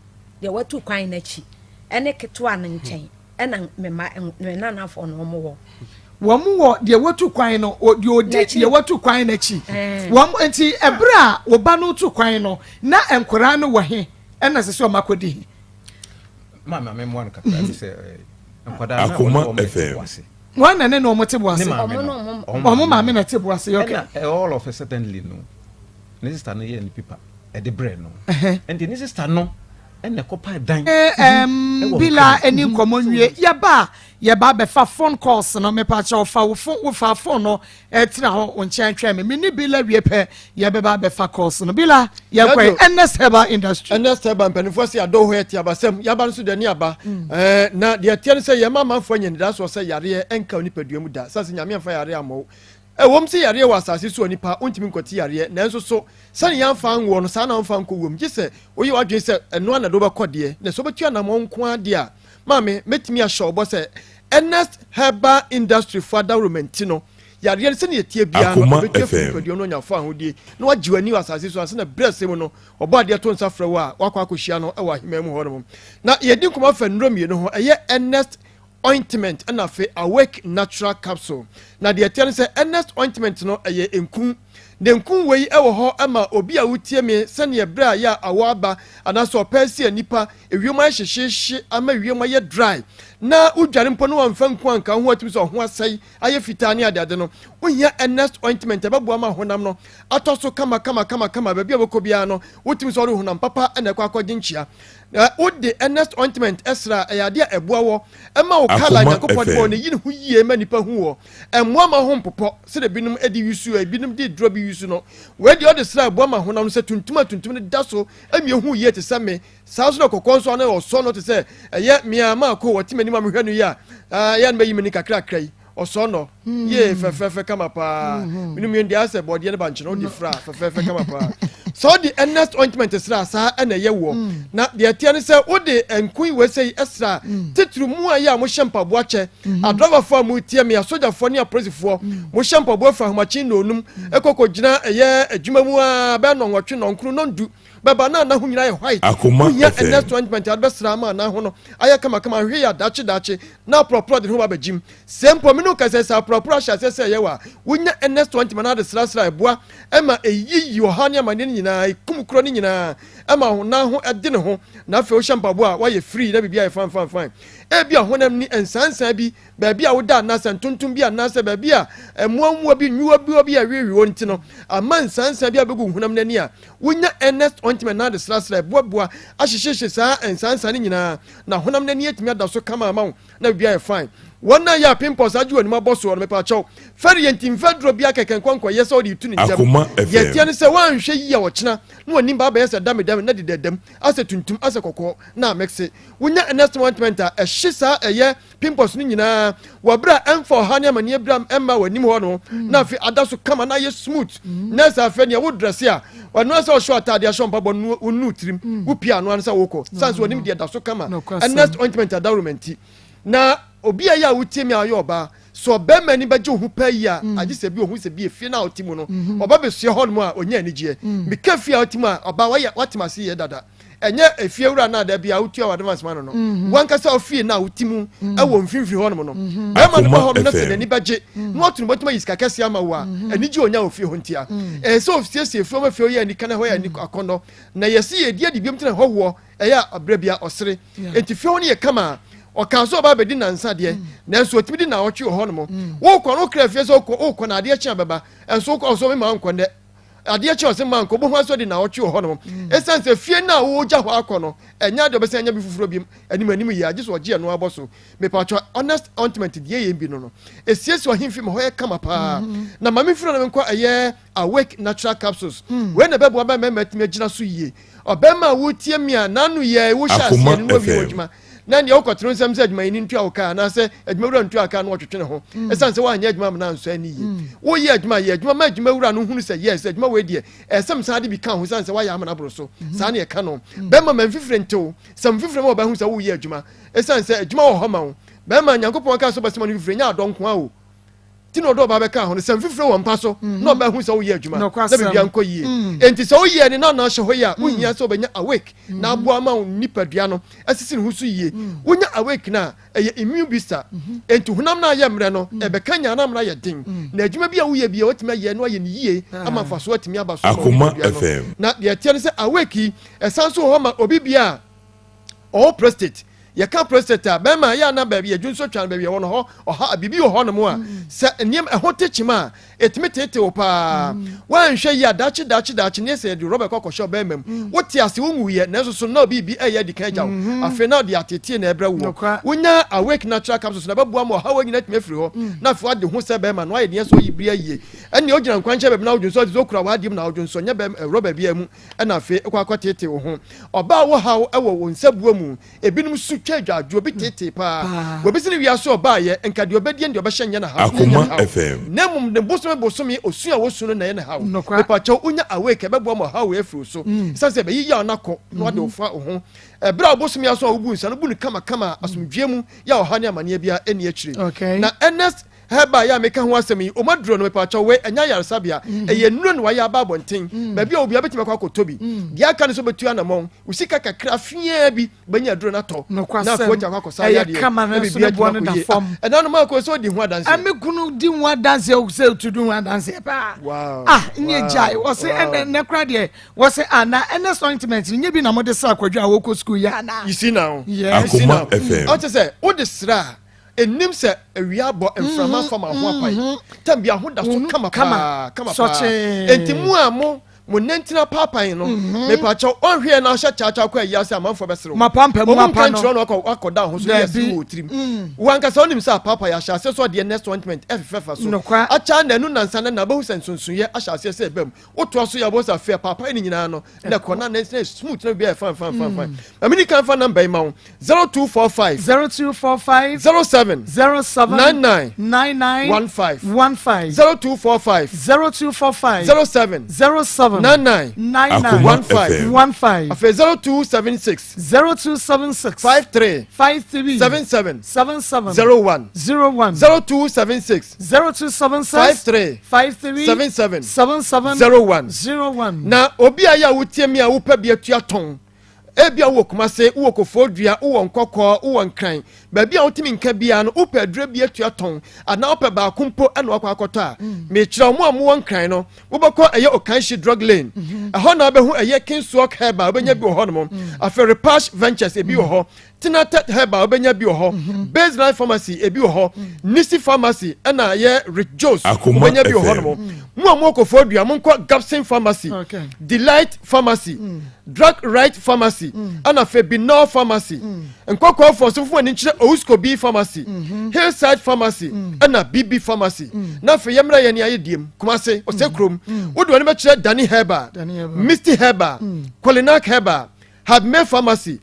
deɛ wɔatu kwan n'akyi ɛne ketewa no nkyɛn ɛna me ma me nanafoɔ no wɔn wɔ. Wɔn wɔ deɛ watu kwan no, deɛ ɔdi deɛ watu kwan no akyi. Wɔn nti ɛberɛ a wo ba no tu kwan no, na nkwadaa no wɔ he? Ɛna ɛsɛ sɛ wɔn akɔdi he? Maame maame mmoa no kakra bi sɛ nkwadaa no Akoma wɔn te FM. bo ase. Wɔn na ne na wɔn te bo ase. Ne maame no. Wɔn maame na te bo ase. Okay. Ɛna all of a suddenly no, ne sista no yɛ ne pipa ɛde brɛ no. Nti ne sista no ɛna ɛkɔpa dan. Ɛɛm Bila ɛni nkɔmɔ nwie yɛba a Yɛba abɛfa phone calls no mepakyɛw fa wo phone wo fa phone no tena hɔ wo nkyɛn twɛn me me ne Bila wie pɛ yɛbɛba abɛfa calls no Bila yɛnkɔ Yɛdo. Ernest Herbal Industry. Ernest Herbal mpanimfoɔ se adɔ hɔ ɛte abasɛm yaba no so deɛ ne aba ɛɛ na deɛ ɛteɛ no sɛ yɛma amanfoɔ anya anidasoɔ sɛ yareɛ ɛnka onipadua mu da sane sɛ Nyame amfa yareɛ ammɔ wo ɛwom sɛ yareɛ wɔ asase so onipa wontumi nkɔte yareɛ nanso so sɛne yɛamfa anwoɔ no saa na womfa nkɔ wuom gye sɛ woyɛ w'adwene sɛ ɛno ara na ɛde wobɛkɔ deɛ na sɛ wobɛtu anammɔn nko ara deɛ a Maame, mɛtumi ahyɛ wo bɔ sɛ Ernest Herbal Industry fo adaworoma nti no, yareɛ no sɛnea ɛteɛ biara no, Akoma ɛbɛtu afiri FM. nipadua no anya fawohodie na wagye w'ani wɔ asase so ansa na berɛ sɛ mu no, Ɔbɔadeɛ to nsa frɛ wo a woakɔ akɔhyia no wɔ ahemman mu hɔnom. Na yɛdi nkɔmmɔ afa nnuro mmienu ho, ɛyɛ Ernest Ointment ɛna afei Awake Natural Capsule. Na deɛ ɛteɛ ne sɛ Ernest Ointment no ɛyɛ nku. Na nku wei ɛwɔ hɔ ma obi a wotie me sɛdeɛ berɛ a yɛ a awɔ aba anaasɛ ɔpɛ asi a nipa ewiem ayɛ hyehyeehye ama ewiem ayɛ dry na wodware mpo na wamfa nku anka wo ho atumi sɛ ɔho asɛe ayɛ fitaa ne adeade no wohia Ernest Ointment ɛbɛboa ma honam no atɔ so kama kama kama kama baabi a wobɛkɔ biara no wotumi sɛ ɔde honam papa na ɛkɔ akɔgye nkyia Na wode Ernest ointment sra a, ɛyɛ adeɛ a ɛboa wɔ. Ɛma wo colour a Akoma Nyankopɔn de bɔɔ FM. no, ɛyi ne ho yie ma nnipa hu wɔ. Ɛmmoa ma ho mpopɔ sɛdeɛ binom de yusu a ebinom de duro bi yusu no. Wei deɛ wode sra a, ɛboa ma honam no sɛ tuntum a tuntum no da so ma ɛhu yie te sɛ me. Saa nso na kɔkɔɔ nso ano ɔsɔ no te sɛ ɛyɛ me a maako wɔte m'anim a mehwɛ no yi a, ɛyɛ a na mayi m'ani kakrakra yi. Ɔsɔnnɔ, yee fɛfɛɛfɛ kama paa. Mene mmienu deɛ asɛ bɔdeɛ ne bankye no wode fra fɛfɛɛfɛ kama paa. Sɛ wode Ernest ointment sra saa ɛna ɛyɛ woɔ. Na deɛ ɛteɛ ne sɛ wode nko yi wei yi sra titiri mu a yɛ a mohyɛ mpaboa kyɛ adrɔbafoɔ a motie me asogyafoɔ ne apolisifoɔ mohyɛ mpaboa firi ahomakye nnɔnum ɛkɔ kɔgyina ɛyɛ adwuma mu a bɛyɛ nnɔnwɔtwe nnɔnkron nnɔndu bɛba na anan ho nyinaa yɛ white. Akoma Wohia FM. Ernest ointment a wode bɛsra ama anan ho no ayɛ kamakama ahwehwɛ yɛ adaakye daakye na aporɔporɔ de ne ho ba bɛgyim. Sɛ mpo me ne wo kasa yi, sɛ aporɔporɔ ahyɛ aseɛ sɛ ɛyɛ wo a, wonya Ernest ointment na wode srasra a, ɛboa ma ɛyiyi ɔhaw ne amaneɛ no nyinaa, ɛkum kuro no nyinaa, ɛma wo nan ho de ne ho, na afei wohyɛ mpaboa a, woayɛ free na biribi ayɛ fine fine fine. Ebia honam ni nsaansaa bi baabi a woda anaasɛ ntontom bi anaasɛ baabi a mmoammoa bi, nwiwabiwa bi a ɛwewe hɔ nti no, ama nsaansaa bi abɛgu wo honam no ani a, Wonya Ernest ointment na de srasra, ɛboaboa, ahyehyehye saa nsaansaa no nyinaa na honam no ani atumi ada so kama ama wo na biribi ayɛ fine. Wɔn a yɛ a pimples agye wɔn anim abɔ soɔ no, mepaakyɛw, fɛre yɛ nti mfa aduro biara kɛkɛ nkɔ nkɔyɛ sɛ wode retu no ntɛm. Akoma Deɛ FM. ɛteɛ ne sɛ woanhwɛ yie a ɔkyena na w'anim ba abɛyɛ sɛ damedame na dedadam, asɛ tuntum, asɛ kɔkɔɔ na amekse. Wonya Ernest ointment a, ɛhye saa ɛyɛ pimples no nyinaa wɔ berɛ a ɛmfa ɔhaw ne amaneɛ bira mma w'anim hɔ no na afei ada so kama na ayɛ smooth na sɛ afei nea wo dresse a ɔno sɛ ɔhyɛ ataadeɛ ahyɛ mpaboa no wonu tirim wopia ano ano sɛ wokɔ san so w'anim deɛ da so kama. Ernest ointment adawuruma nti na obi a yɛ a wotie mi a ɔyɛ ɔbaa sɛ ɔbɛrima ani bɛgye wo ho paa yi a agye sɛ bi ohu sɛ bi efie no a ɔte mu no ɔba bɛsua hɔ nom a ɔnya anigyeɛ meka fie a ɔte mu a ɔbaa wayɛ watem ase yɛ dada Ɛnyɛ efie wura no a da biara wotua w'advance ma no no. Mhm. W'ankasa ofie no a wote mu mhm. wɔ mfimfini hɔnom no. Mhm. Bɛrima no ba hɔ no na sɛ n'ani bɛgye na wato ne bɔtɔm ayi sika kɛse ama wo a, anigye onya wɔ fie hɔ ntia. Ɛyɛ sɛ osiesie fie ma fie yɛ anika na hɔ yɛ akɔnnɔ. Na yɛsi yɛdi adi biom tena hɔ woɔ ɛyɛ a berɛ bia ɔsere. Enti fie hɔ no yɛ kama a ɔkaa sɛ ɔba abɛdi nnansa deɛ nanso ɔtumi di nnawɔtwe wɔ hɔnom. Wokɔ no wokra fie sɛ wokɔ na adeɛ kye a bɛba nso wokɔ ɔsɛ ɔmema nkɔ nnɛ. Adeɛ kye ɔse ma nkɔbɔ ho asɔ di naawɔtwe wɔ hɔnom. Esiane sɛ fie no a wogya hɔ akɔ no, ɛnyɛ ade a ɔbɛsan anya bi foforɔ biom anim anim yi ara, gye sɛ ɔgye ɛno ara bɔ so. Mepaatwɔ, Honest Ointment deɛ yɛn bi no no, esiesie ɔhemfie ma hɔ yɛ kama paa. Na ma memfiri hɔ na menkɔ ɛyɛ Awake Natural Capsules. Wei na ɛbɛboa ma mmarima atumi agyina so yie. Ɔbarima a woretie me a n'ano yɛɛ wohyɛ aseɛ Akoma no na wawie FM. w'adwuma. Na nea wokɔtene nsɛm sɛ adwumayɛni ntua wo ka anaasɛ adwumawura ntua ka na wɔtwetwe ne ho mm. ɛsiane sɛ woanyɛ adwuma amena ansɔ ani yie mm. Woyɛ adwuma yɛ adwuma ma adwumawura no hunu sɛ yes adwuma wei deɛ ɛsɛ m saa de bi ka ho ɛsiane sɛ woayɛ amena aboro so mm-hmm. Saa ne ɛka no mm. Bɛma ma mfifire ntew sɛ mfifire ma wɔbɛhu sɛ woyɛ adwuma ɛsiane sɛ adwuma wɔ hɔ ma wo bɛma Nyankopɔn ka sɛ wobɛsoma no mfifire nyɛ adɔ nko a o ti na ɔdɔ ɔba bɛka ho no sɛ mfifire wɔ mpa so mm-hmm. na ɔbɛhu sɛ woyɛ adwuma na biribia nkɔ yie mm. Enti sɛ woyɛ ne na na ahyɛ hɔ yi a mm. Wohia sɛ wobɛnya awake na mm-hmm. aboa ma wo nipadua no asisi ne ho so yie. Wonya awake no a ɛyɛ immune booster mm-hmm. Enti honam no ayɛ mmerɛ no mm. Ɛbɛka nya na amena yɛ den mm. Na adwuma bi a woyɛ bi a watumi ayɛ no ayɛ no yie ah. Ama mfasoɔ atumi aba so Akoma FM. Na deɛ ɛteɛ no sɛ awake yi ɛsan so wɔ hɔ ma obi bia a ɔwɔ prostate. Yɛka prostate a, bɛrima yɛ ana baabi yɛdwo nso twa no baabi ɛwɔ no hɔ ɔha biribi wɔ hɔ nom a sɛ nneɛma ɛho te kyima a ɛtumi tete wo paa. Woanhwɛ yi a daakye daakye daakye ne sɛ yɛde rɔba kɔ akɔhyɛ ɔbɛrima mu. Wote ase wonwuiɛ nanso so na biribi ɛyɛ adi kan agya wo. Afei na ɔde ateetee na ɛbrɛ woɔ. Wonya Awake Natural Capsules na ɛbɛboa ma ɔhaw nyinaa atumi afiri hɔ na afei wade ho sɛ bɛrima na wayɛ deɛ sɛ ɔyi bere ayie. Ɛnneɛ wogyina nkwankyɛn baabi na wodwo nso ɔte sɛ okura w'adeɛ mu na wodwo nso nyɛ bɛrima rɔba biara mu ɛna afei kɔ akɔteetee wo ho. Ɔbaa wo haw wɔ wo nsabuo mu. Ebinom su twa adwadwoɔ, bi teetee paa. Obi se ne wiase ɔbaayɛ, nka deɛ ɔbɛdie ne deɛ ɔbɛhyɛ nyɛ ne haw. Akoma FM. Na mmom ne bosome bosome osu a wosu no na ɛyɛ ne haw. Mepakyɛw, wonya awake a ɛbɛboa ma ɔhaw wei afiri wo so. Esiane sɛ ɛbɛyi yaw no akɔ na wode wo fa wo ho. Ɛberɛ a wo bosome aso a wobu nsa no, bu no kamakama a asomdwoeɛ mu, yaw, ɔhaw ne amaneɛ biara nni akyire. Na Ernest Herbal yi a meka ho asɛm yi, wɔn aduro no, mepaakyɛw, wei ɛnyɛ ayaresabea, mm. ɛyɛ nnuro na wɔayɛ aba abɔnten. Mm. Baabi a obiara bɛtumi akɔ akɔtɔ bi. Mm. Deɛ aka no sɛ wobɛtu anamɔn, wo sika kakra fiaa bi bɛnya aduro no atɔ. Na afei wagya akɔ akɔsa yadeɛ. Ɛyɛ kama no nso ne boɔ no da fam. Ah, ɛna no maakɔ sɛ ɔdi ho adanseɛ. Ɛme kunu di ho adanseɛ sɛ otu di ho adanseɛ paa. Wow. Ah, nyɛ gyae. Wɔse ɛnɛ nɛ kora deɛ wɔse ana ah, ɛnɛ ointment nyɛ bi na mode sra kwadwo a wɔkɔ sukuu yɛ ana. You see now. Yes. You see now. Akoma FM. Ɔkyɛ sɛ wode sra Nnim sɛ awia abɔ mframa afa ma ho apae. Tam bi aho da so kama paa, kama paa. Enti mo a mo mo nantin apaapae no, mepakyɛw, ɔnhwɛ yɛ na ahyɛ kyaakyaa kɔ ayi ase amanfoɔ bɛserew. Wɔn nka nkyerɛ no akɔ akɔda ho so yɛ serew wɔ tirim. Wo ankasa wonim sɛ apaapae ahyɛ aseɛ sɛ ɔdeɛ next ointment ɛfefɛ fa so. Akyɛ na ɛnu nansa na na wobɛhu sɛ nsonsonoeɛ ahyɛ aseɛ sɛ ɛba mu. Wotoa so yɛ a wobɛhu sɛ afei apaapae no nyinaa no na ɛkɔ na na smooth na biribiara yɛ fine fine fine fine. Ma menni kan fa number yi ma wo. 0245. 0245. 07. 07. 99. 99. 15. 15. 0245. 0245. 07. 07. 99. 99. 15. 15. Afei 0276. 0276. 53. 53. 77. 77. 01. 01. 0276. 0276. 53. 53. 77. 77. 01. 01. Na obi a yɛ a wotie mi a wopɛ bi atua tɔn. Ebia wowɔ Kumase, wowɔ Koforidua, wowɔ Nkɔkɔɔ, wowɔ Nkran, baabi a wotumi nka biara no, wopɛ aduro bi atua tɔn anaa wopɛ baako mpo na wakɔ akɔtɔ a, mekyerɛ wo, mo a mowɔ Nkran no, wobɛkɔ ɛyɛ Okanhyi Drug Lane. Ɛhɔ na wobɛhu ɛyɛ Kingswalk Herbal, wobɛnya bi wɔ hɔnom. Afei Repash Ventures, ebi wɔ hɔ. Tinatet Herbal wobɛnya bi wɔ hɔ, mhm. Baseline Pharmacy ebi wɔ hɔ, Nisi Pharmacy ɛna ɛyɛ Rich Joe's wobɛnya bi wɔ hɔ nom. Mo a mo kɔfɔ dua mo nkɔ Gapson Pharmacy, Delight Pharmacy, mm. Drug Right Pharmacy mm. ɛna afei Binol Pharmacy. Mm. Nkɔkɔɔfoɔ so fún ani nkyerɛ Owuskobi Pharmacy, mm-hmm. Hillside Pharmacy ɛna BB Pharmacy. Na afei yɛmmerɛ yɛn ayɛ diem Kumase ɔsɛ kurom. Wode wɔn bɛkyerɛ Dani Herbal, Misty Herbal, Kolinak Herbal, Habme Pharmacy.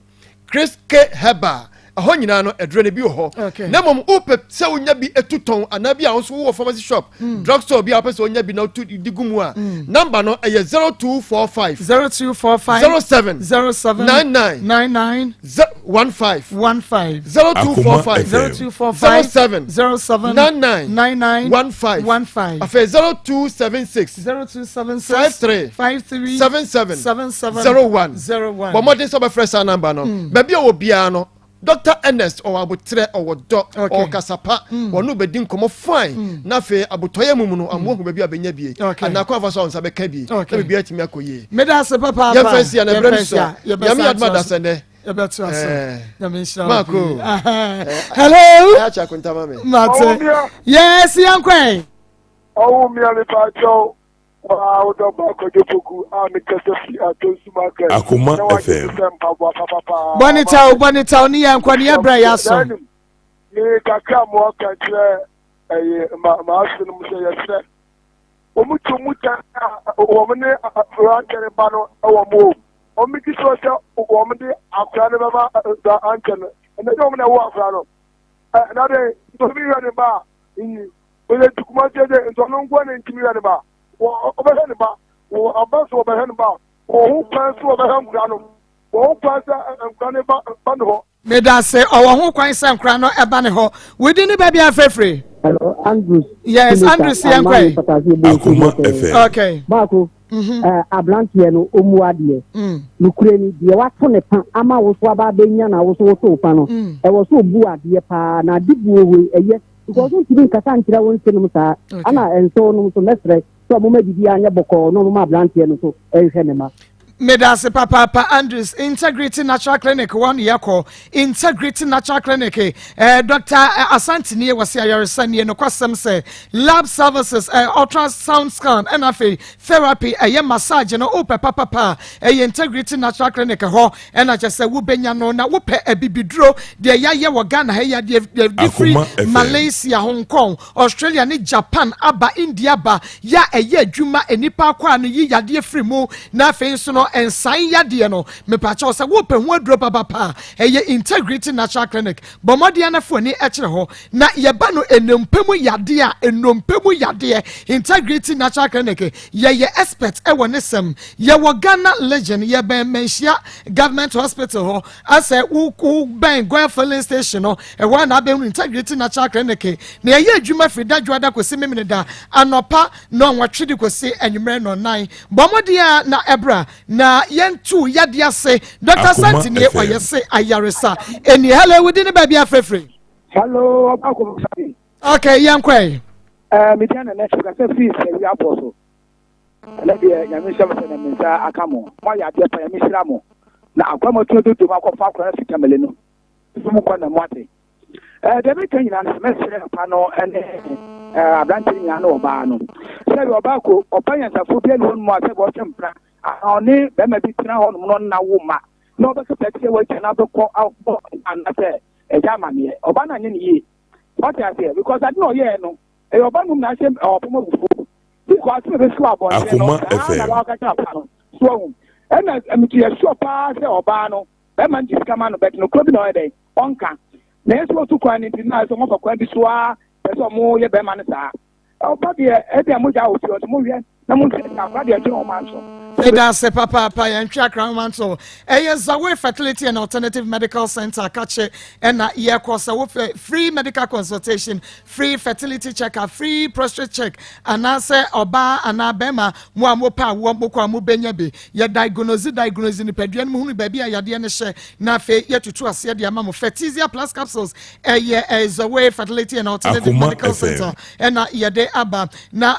Chris K Herbal ɛhɔ nyinaa no aduro no bi wɔ hɔ na mmom wopɛ sɛ wonya bi etu tɔn anaa bi a nso wowɔ pharmacy shop mm. drug store bi a wopɛ sɛ wonya bi na wotu di gu mu a mm. namba no ɛyɛ 0245 0245 07 07 99 99 15 15 0245 0245 07 07 99 99 15 15 afei 0276 0276 53 53 77 77 01 01 bɔ mmɔden sɛ wobɛfrɛ saa namba no mm. baabi a wɔ biara no Dr. Ernest ɔwɔ abotrɛ ɔwɔ dɔ ɔwɔ kasapa mm. wɔne wobɛdi nkɔmmɔ fine mm. na afei abotɔyɛ mu mu no amoa hu baabi a bɛnya bie anaa kwan afa so a wo nsa bɛka bie na biribi atumi akɔ yie meda ase papaapa yɛmfa nsi ana berɛ no so Nyame adom adasɛ nnɛ yɛbɛto ase eh. Nyame nhyira wo hello akyɛ akontama me mate yes yɛnkɔe Ɔwo mia me pa kyɛw waa wo dɔ ba Kwadwo Poku a me kasa fi Atonsu market Akoma na wagye FM. me sɛ mpaboa papa paa Bɔne kyɛw, bɔne kyɛw ne yɛn nkɔ ne yɛ brɛ yɛ aso. Danim me kakra mo ɔka kyerɛ ɛyɛ ma ma ase no mo sɛ yɛsrɛ wɔn tu mu tan a wɔn ne aberanteɛ no ba no wɔ mo o wɔn gye soɔ sɛ wɔn de akora no bɛma aberanteɛ no. na ɛnyɛ wɔn na ɛwɔ akora no. Ɛ na de ntɔmi hwɛ ne ba a nyi oyɛ ti kuma se de ntɔno nko na ntumi hwɛ ne ba. Wɔ ɔbɛhwɛ ne ba wɔ aba so ɔbɛhwɛ ne ba wɔ ho kwan so ɔbɛhwɛ nkora no wɔ ho kwan sɛ nkora ne ba ba ne hɔ. Medase, ɔwɔ ho kwan sɛ nkora no ɛba ne hɔ. Wo din ne baabi a frɛfrɛ? Hello, Andrews. Yes, Andrews yɛn kɔ yi. Akoma FM. Okay. Baako, mm-hmm. eh, aberanteɛ no, ɔmu adeɛ. Mm. Nokorɛ ni, deɛ wato ne pa ama wo so aba abɛnya na wo so woto pa no, mm. ɛwɔ so ɔbu adeɛ paa na ade buo hɔ ɛyɛ. Because wontumi nkasa nkyerɛ wo nsenom saa. Ana nsew nom so mɛsrɛ sɛ ɔmoma biribiara nyɛ bɔkɔɔ na ɔmoma aberanteɛ no so nhwɛ ne ma. Medase papaapa Andrews Integrity Natural Clinic wɔn yɛkɔ Integrity Natural Clinic eh, Dr. Eh, Asante nie wɔsi ayaresa nie nokwasɛm sɛ lab services eh, ultrasound scan ɛna afei therapy ɛyɛ massage no wopɛ papapa ɛyɛ Integrity Natural Clinic hɔ ɛna kyɛ sɛ wobɛnya no na wopɛ abibiduro deɛ yɛayɛ wɔ Ghana ha yi adeɛ deɛ firi Malaysia Hong Kong Australia ne Japan aba India ba yɛ a ɛyɛ adwuma nnipa akwaa no yi yadeɛ firi mu na afei nso no nsan yadeɛ no mepakyɛw sɛ wopɛ ho aduro papapa a ɛyɛ Integrity Natural Clinic bɔ mmɔden na fo ani kyerɛ hɔ na yɛba no nnompe mu yadeɛ a nnompe mu yadeɛ Integrity Natural Clinic yɛyɛ expert ɛwɔ ne sɛm yɛwɔ Ghana Legion yɛbɛn Manhyia Government Hospital hɔ Asɛ wo wo bɛn Goil filling station no, ɛhɔ a na abɛhunu Integrity Natural Clinic. Na yɛyɛ adwuma firi da dwoada kɔsi Memeneda anɔpa nnɔnwɔtwe de kɔsi anwummerɛ nnɔnnan. Bɔ mmɔden a na ɛbra na yɛntu yadeɛ ase. Dr. Akoma Asante nie, FM. ɔyɛ se ayaresa. Ɛnie, hello, wo din ne baabi a frɛfiri? Hello, ɔba kɔmfani. Okay, yɛnkɔ ɛ. Ɛɛ, me din na Nɛsɛ, kasa firi Sɛwi abɔ so. Ɛnɛ deɛ Nyame nhyira mo sɛ na me nsa aka mo. Mo ayɛ adeɛ pa Nyame nhyira mo. Na akora mo atumi adodo mo akɔfa akora no afi Tamale no. Nso mo kɔ na mo ate. Ɛɛ deɛ meka nyinaa no sɛ mɛsrɛ papa no ɛne ɛɛ aberante no nyinaa ne ɔbaa no. Sɛ yɛ ɔbaa ko ɔba nyansafoɔ bi ɛne hɔ nom a sɛ ɔtwe mpena anaa ɔne bɛrima bi tena hɔ nom na ɔnna wo ma na ɔbɛkasa kyerɛ w'agya na abɛkɔ abɔ anaasɛ ɛgya amaneɛ. Ɔbaa no anyɛ ne yie. Wate aseɛ because ade na ɔyɛɛ no ɛyɛ ɔba nom na ahyɛ ɔpɔm abufuo. Because asɛm a ɛbɛsi wɔ abɔnten no, Akoma saa na FM. wɔaka kyerɛ papa no. So ahu. Ɛna metu yɛ sure paa sɛ ɔbaa no, bɛrima no gye sika ma no, but nokorɛ bi na ɔyɛ dɛn? Ɔnka. Na ɛsɛ ɔtu kwan no nti na ɛsɛ ɔmofa kwan bi so ara pɛ sɛ ɔmo yɛ bɛrima no saa. Ɔba deɛ, ɛdeɛ mogya wɔ fie hɔ nti monhwɛ na monsiesie akora deɛ ɛtwe wɔn aso. Meda ase papaapa yɛntwe akra nwoma nto ɛyɛ Zawe Fertility and Alternative Medical Center kakye ɛna yɛkɔ sɛ wopɛ free medical consultation free fertility check up, free prostate check anaasɛ ɔbaa anaa bɛrima mo a mopɛ awoɔ mokɔ a mobɛnya bi yɛ diagnose diagnose nipadua no mu hunu baabi a yadeɛ no hyɛ na afei yɛtutu aseɛ de ama mo Fertisia plus capsules ɛyɛ Zoe fertility and alternative Akoma medical FM. center ɛna yɛde aba na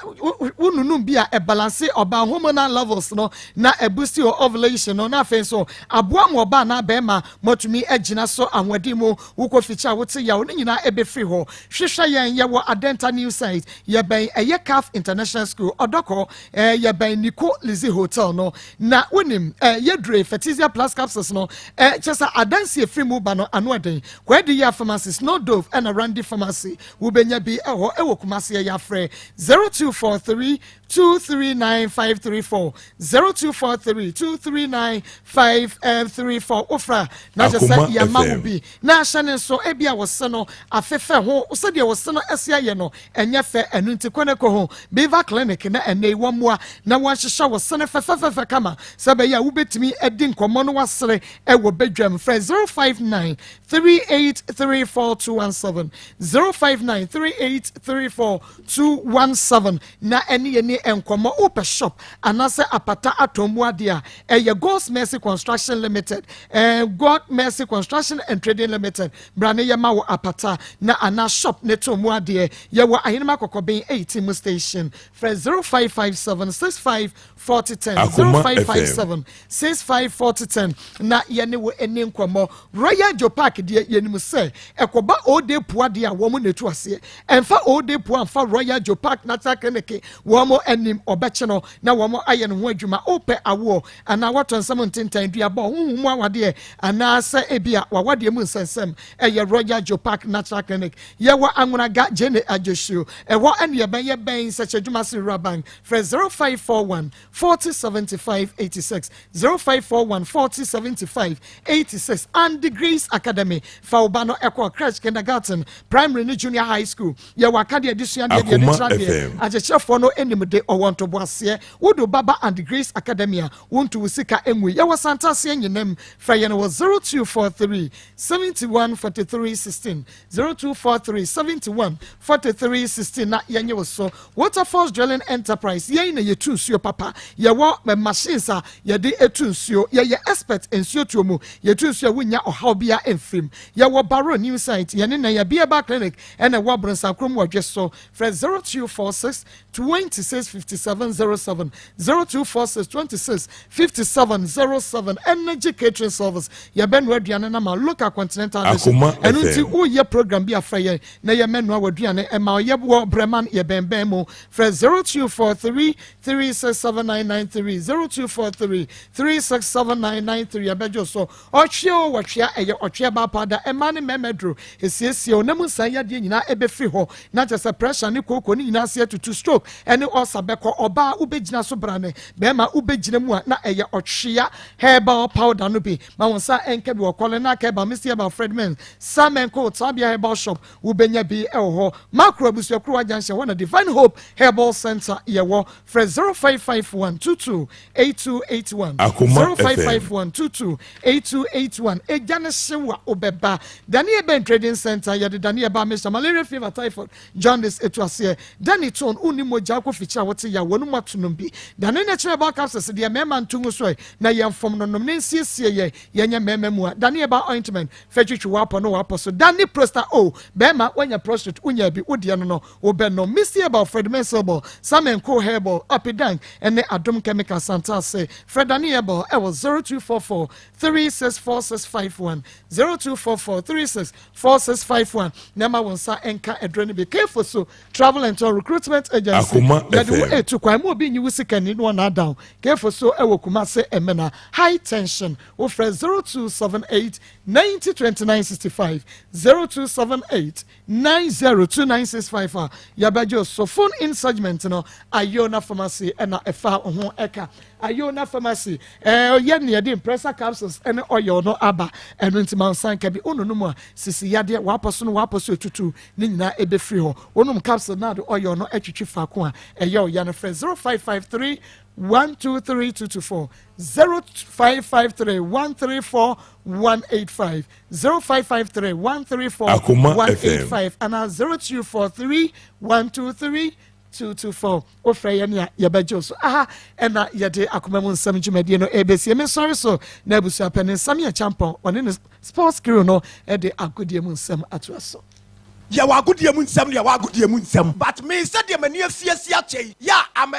wonunum bi a ɛbalanse ɔbaa hormonal levels no na ɛboosti wɔ ovulation no na afei nso aboa ma ɔbaa anaa bɛrima moatumi agyina so ahoɔden mu Wokɔ fikyɛ a wote yaw no nyinaa ɛbɛfiri hɔ. Hwehwɛ yɛn, yɛwɔ Adenta New Site, yɛbɛn ɛyɛ Caf International School, Ɔdɔkɔ, eh, yɛbɛn Nico Lizzy Hotel no. Na wonim, eh, yɛdure Fertisia Plus Capsules no, eh, kyɛ sɛ adansi ɛfiri mu ba no ano ɛden. Kwadi Yɛ Pharmacy, Snow Dove ɛna Randy Pharmacy, wobɛnya bi ɛhɔ ɛwɔ Kumasi ɛyɛ afrɛ 0243 239 534 0243 239 534 wofra na kyɛ sɛ Akoma yɛma wo FM. bi na ahyɛ ne nso ebi a wɔse no afefɛ ho sɛdeɛ wɔse no ɛse ayɛ no ɛnyɛ fɛ ɛno nti kɔ ne kɔ ho Beaver Clinic na ɛnɛ yi wɔmmoa na wɔnhyehyɛ wo se no fɛfɛfɛfɛ kama sɛ ɛbɛyɛ a wobɛtumi adi nkɔmmɔ no wasere ɛwɔ badwam frɛ 059 3834 217 059 3834 217 na ɛne yɛn ni nkɔmmɔ. Wopɛ shop anaasɛ apata atɔn mu adeɛ a, ɛyɛ God's Mercy Construction Limited, eh, God Mercy Construction and Trading Limited. Bra ne yɛma wo apata na anaa shop ne tɔn mu adeɛ. Yɛwɔ Ahenema Kɔkɔben 18 mu station. Frɛ 0557 65 4010, Akoma FM. 0557 65 4010 na yɛne wo ani nkɔmmɔ. Royal Joe Park deɛ yɛnim sɛ ɛkɔba Ode Pua deɛ a wɔn na ɛtu aseɛ. Ɛmfa Ode Pua mfa Royal Joe Park Natural Clinic wɔn anim ɔbɛkye no na wɔn ayɛ ne ho adwuma. Mmarima, wopɛ awoɔ anaa woatɔ nsam ntentan, duabɔ, honhom mu awadeɛ anaasɛ ebia w'awadeɛ mu nsɛnsɛm, ɛyɛ Royal Joe Park Natural Clinic. Yɛwɔ Anwonaga, Gyene Adwosuo. Ɛhɔ ɛne yɛbɛn, yɛbɛn Nsɛkyɛ Rural Bank. Frɛ 0541 40 75 86, 0541 40 75 86. Andy Grace Academy, fa wo ba no ɛkɔ crèche, kindergarten, primary ne junior high school. Yɛwɔ akadeɛ de sua deɛ deɛ de Akoma kyerɛ adeɛ. FM. Akyekyerɛfoɔ no anim de ɔwɔ ntoboaseɛ. Wode baba Andy Grace Academy a, wonto wo sika ngui. Yɛwɔ Santaseɛ nyinam. Frɛ yɛn wɔ 0243 71 43 16, 0243 71 43 16 na yɛnyɛ wo so. Waterfalls Drilling Enterprise, yɛn na yɛtu nsuo papa. Yɛwɔ machines a yɛde etu nsuo. Yɛyɛ expert nsuo tuo mu. Yɛtu nsuo a, wonya ɔhaw bia mfirim. Yɛwɔ Baro New Site. Yɛne na yɛ Biaba Clinic ɛna ɛwɔ Abronsankurom wɔdwe so. Frɛ 0246 26 57 07, 0246 26 57 07. Energy Catering Service, yɛbɛnoa aduane no ma local, continental dish. Akoma Ɛno nti FM. woyɛ program bi, afrɛ yɛn na yɛmɛnoa w'aduane ɛma ɔyɛ. Wɔ Brɛman, yɛbɛnbɛn mu. Frɛ 0243 367993, 0243 367993. Yɛbɛgye so. Ɔtwe o, wɔtwea ɛyɛ ɔtwea baapa ɛma ne mmarima duro esiesie o nam nsan yadeɛ nyinaa ɛbɛfiri hɔ na kyerɛ sɛ pressure ne kooko ne nyinaa se atutu, stroke ɛne ulcer bɛkɔ. Ɔbaa, wobɛgyina so brane. Bɛrima, wobɛgyina mu a, na ɛyɛ ɔtwea herbal powder no bi. Ma wɔn nsa ɛnka bi wɔ kɔlɛ na aka ɛba Mr Herbal, Fredman Samenko Tabia Herbal Shop, wobɛnya bi ɛwɔ hɔ. Makro Abusuakuro Junction hɔ na Divine Hope Herbal Center yɛwɔ. Frɛ 0551 22 8281, Akoma 0551 22 8281. Egya ne hyew a, wobɛba Daniel Ben Trading Center. Yɛde Daniel ba Mr malaria, fever, typhoid, jaundice etu aseɛ. Dani ton wonni mogya akɔ fikyiri a wɔte ya wɔn mu ato nom bi. Dani natural herbal capsules deɛ, mmarima nto so ɛ na yɛn fam no nom ne nsiesie yɛ yɛnyɛ mmarima mu a. Dani herbal ointment fɛ twitwi wapɔ no wapɔ so. Dani prosta o, bɛrima wanya prostate, wonya bi wodeɛ no wobɛ no. Misty Herbal, Fred Mensilbal, Samenko Herbal, Apidank ɛne Adom Chemical Santase. Fred Dani Herbal ɛwɔ 0244 364651, 0244 364651 na ɛma wɔn nsa nka ɛduro no bi. Kefo so Travel and Tour Recruitment Agency, Akoma yɛde wo FM. etu kwan mu, obi nyi wo sika ni na wɔn adan. Kefo so ɛwɔ Kumase Ɛmɛna. High tension, wofrɛ 0278 90 29 65, 0278 90 2965 a, yɛbɛgye so. Phone in segment no, Ayona Pharmacy ɛna ɛfa ho ɛka. Ayona Pharmacy ɔyɛ ne yɛde Impressa capsules ɛne oil no aba. Ɛno nti ma nsan ka bi wononom mu a, sisi yadeɛ wapɔ so no wapɔ so etutu ne nyinaa ɛbɛfiri hɔ. Wonom capsule na de oil no atwitwi faako a ɛyɛ ɔya no. Frɛ 0553 123 224, 0553 134 185, 0553 134 Akoma 185 ana 0243 123 224. Wofrɛ yɛn a, yɛbɛgye wo so. Aha ɛna yɛde akoma mu nsɛm dwumadie no ɛbɛsie. Me sɔre so na abusuapɛne nsɛm yɛ champɔn, ɔne ne sports crew no ɛde agodie mu nsɛm atoa so. Yɛwɔ agodie mu nsɛm ne yɛwɔ agodie mu nsɛm, but me sɛdeɛ m'ani afiasi akyɛ yi yɛ a ama.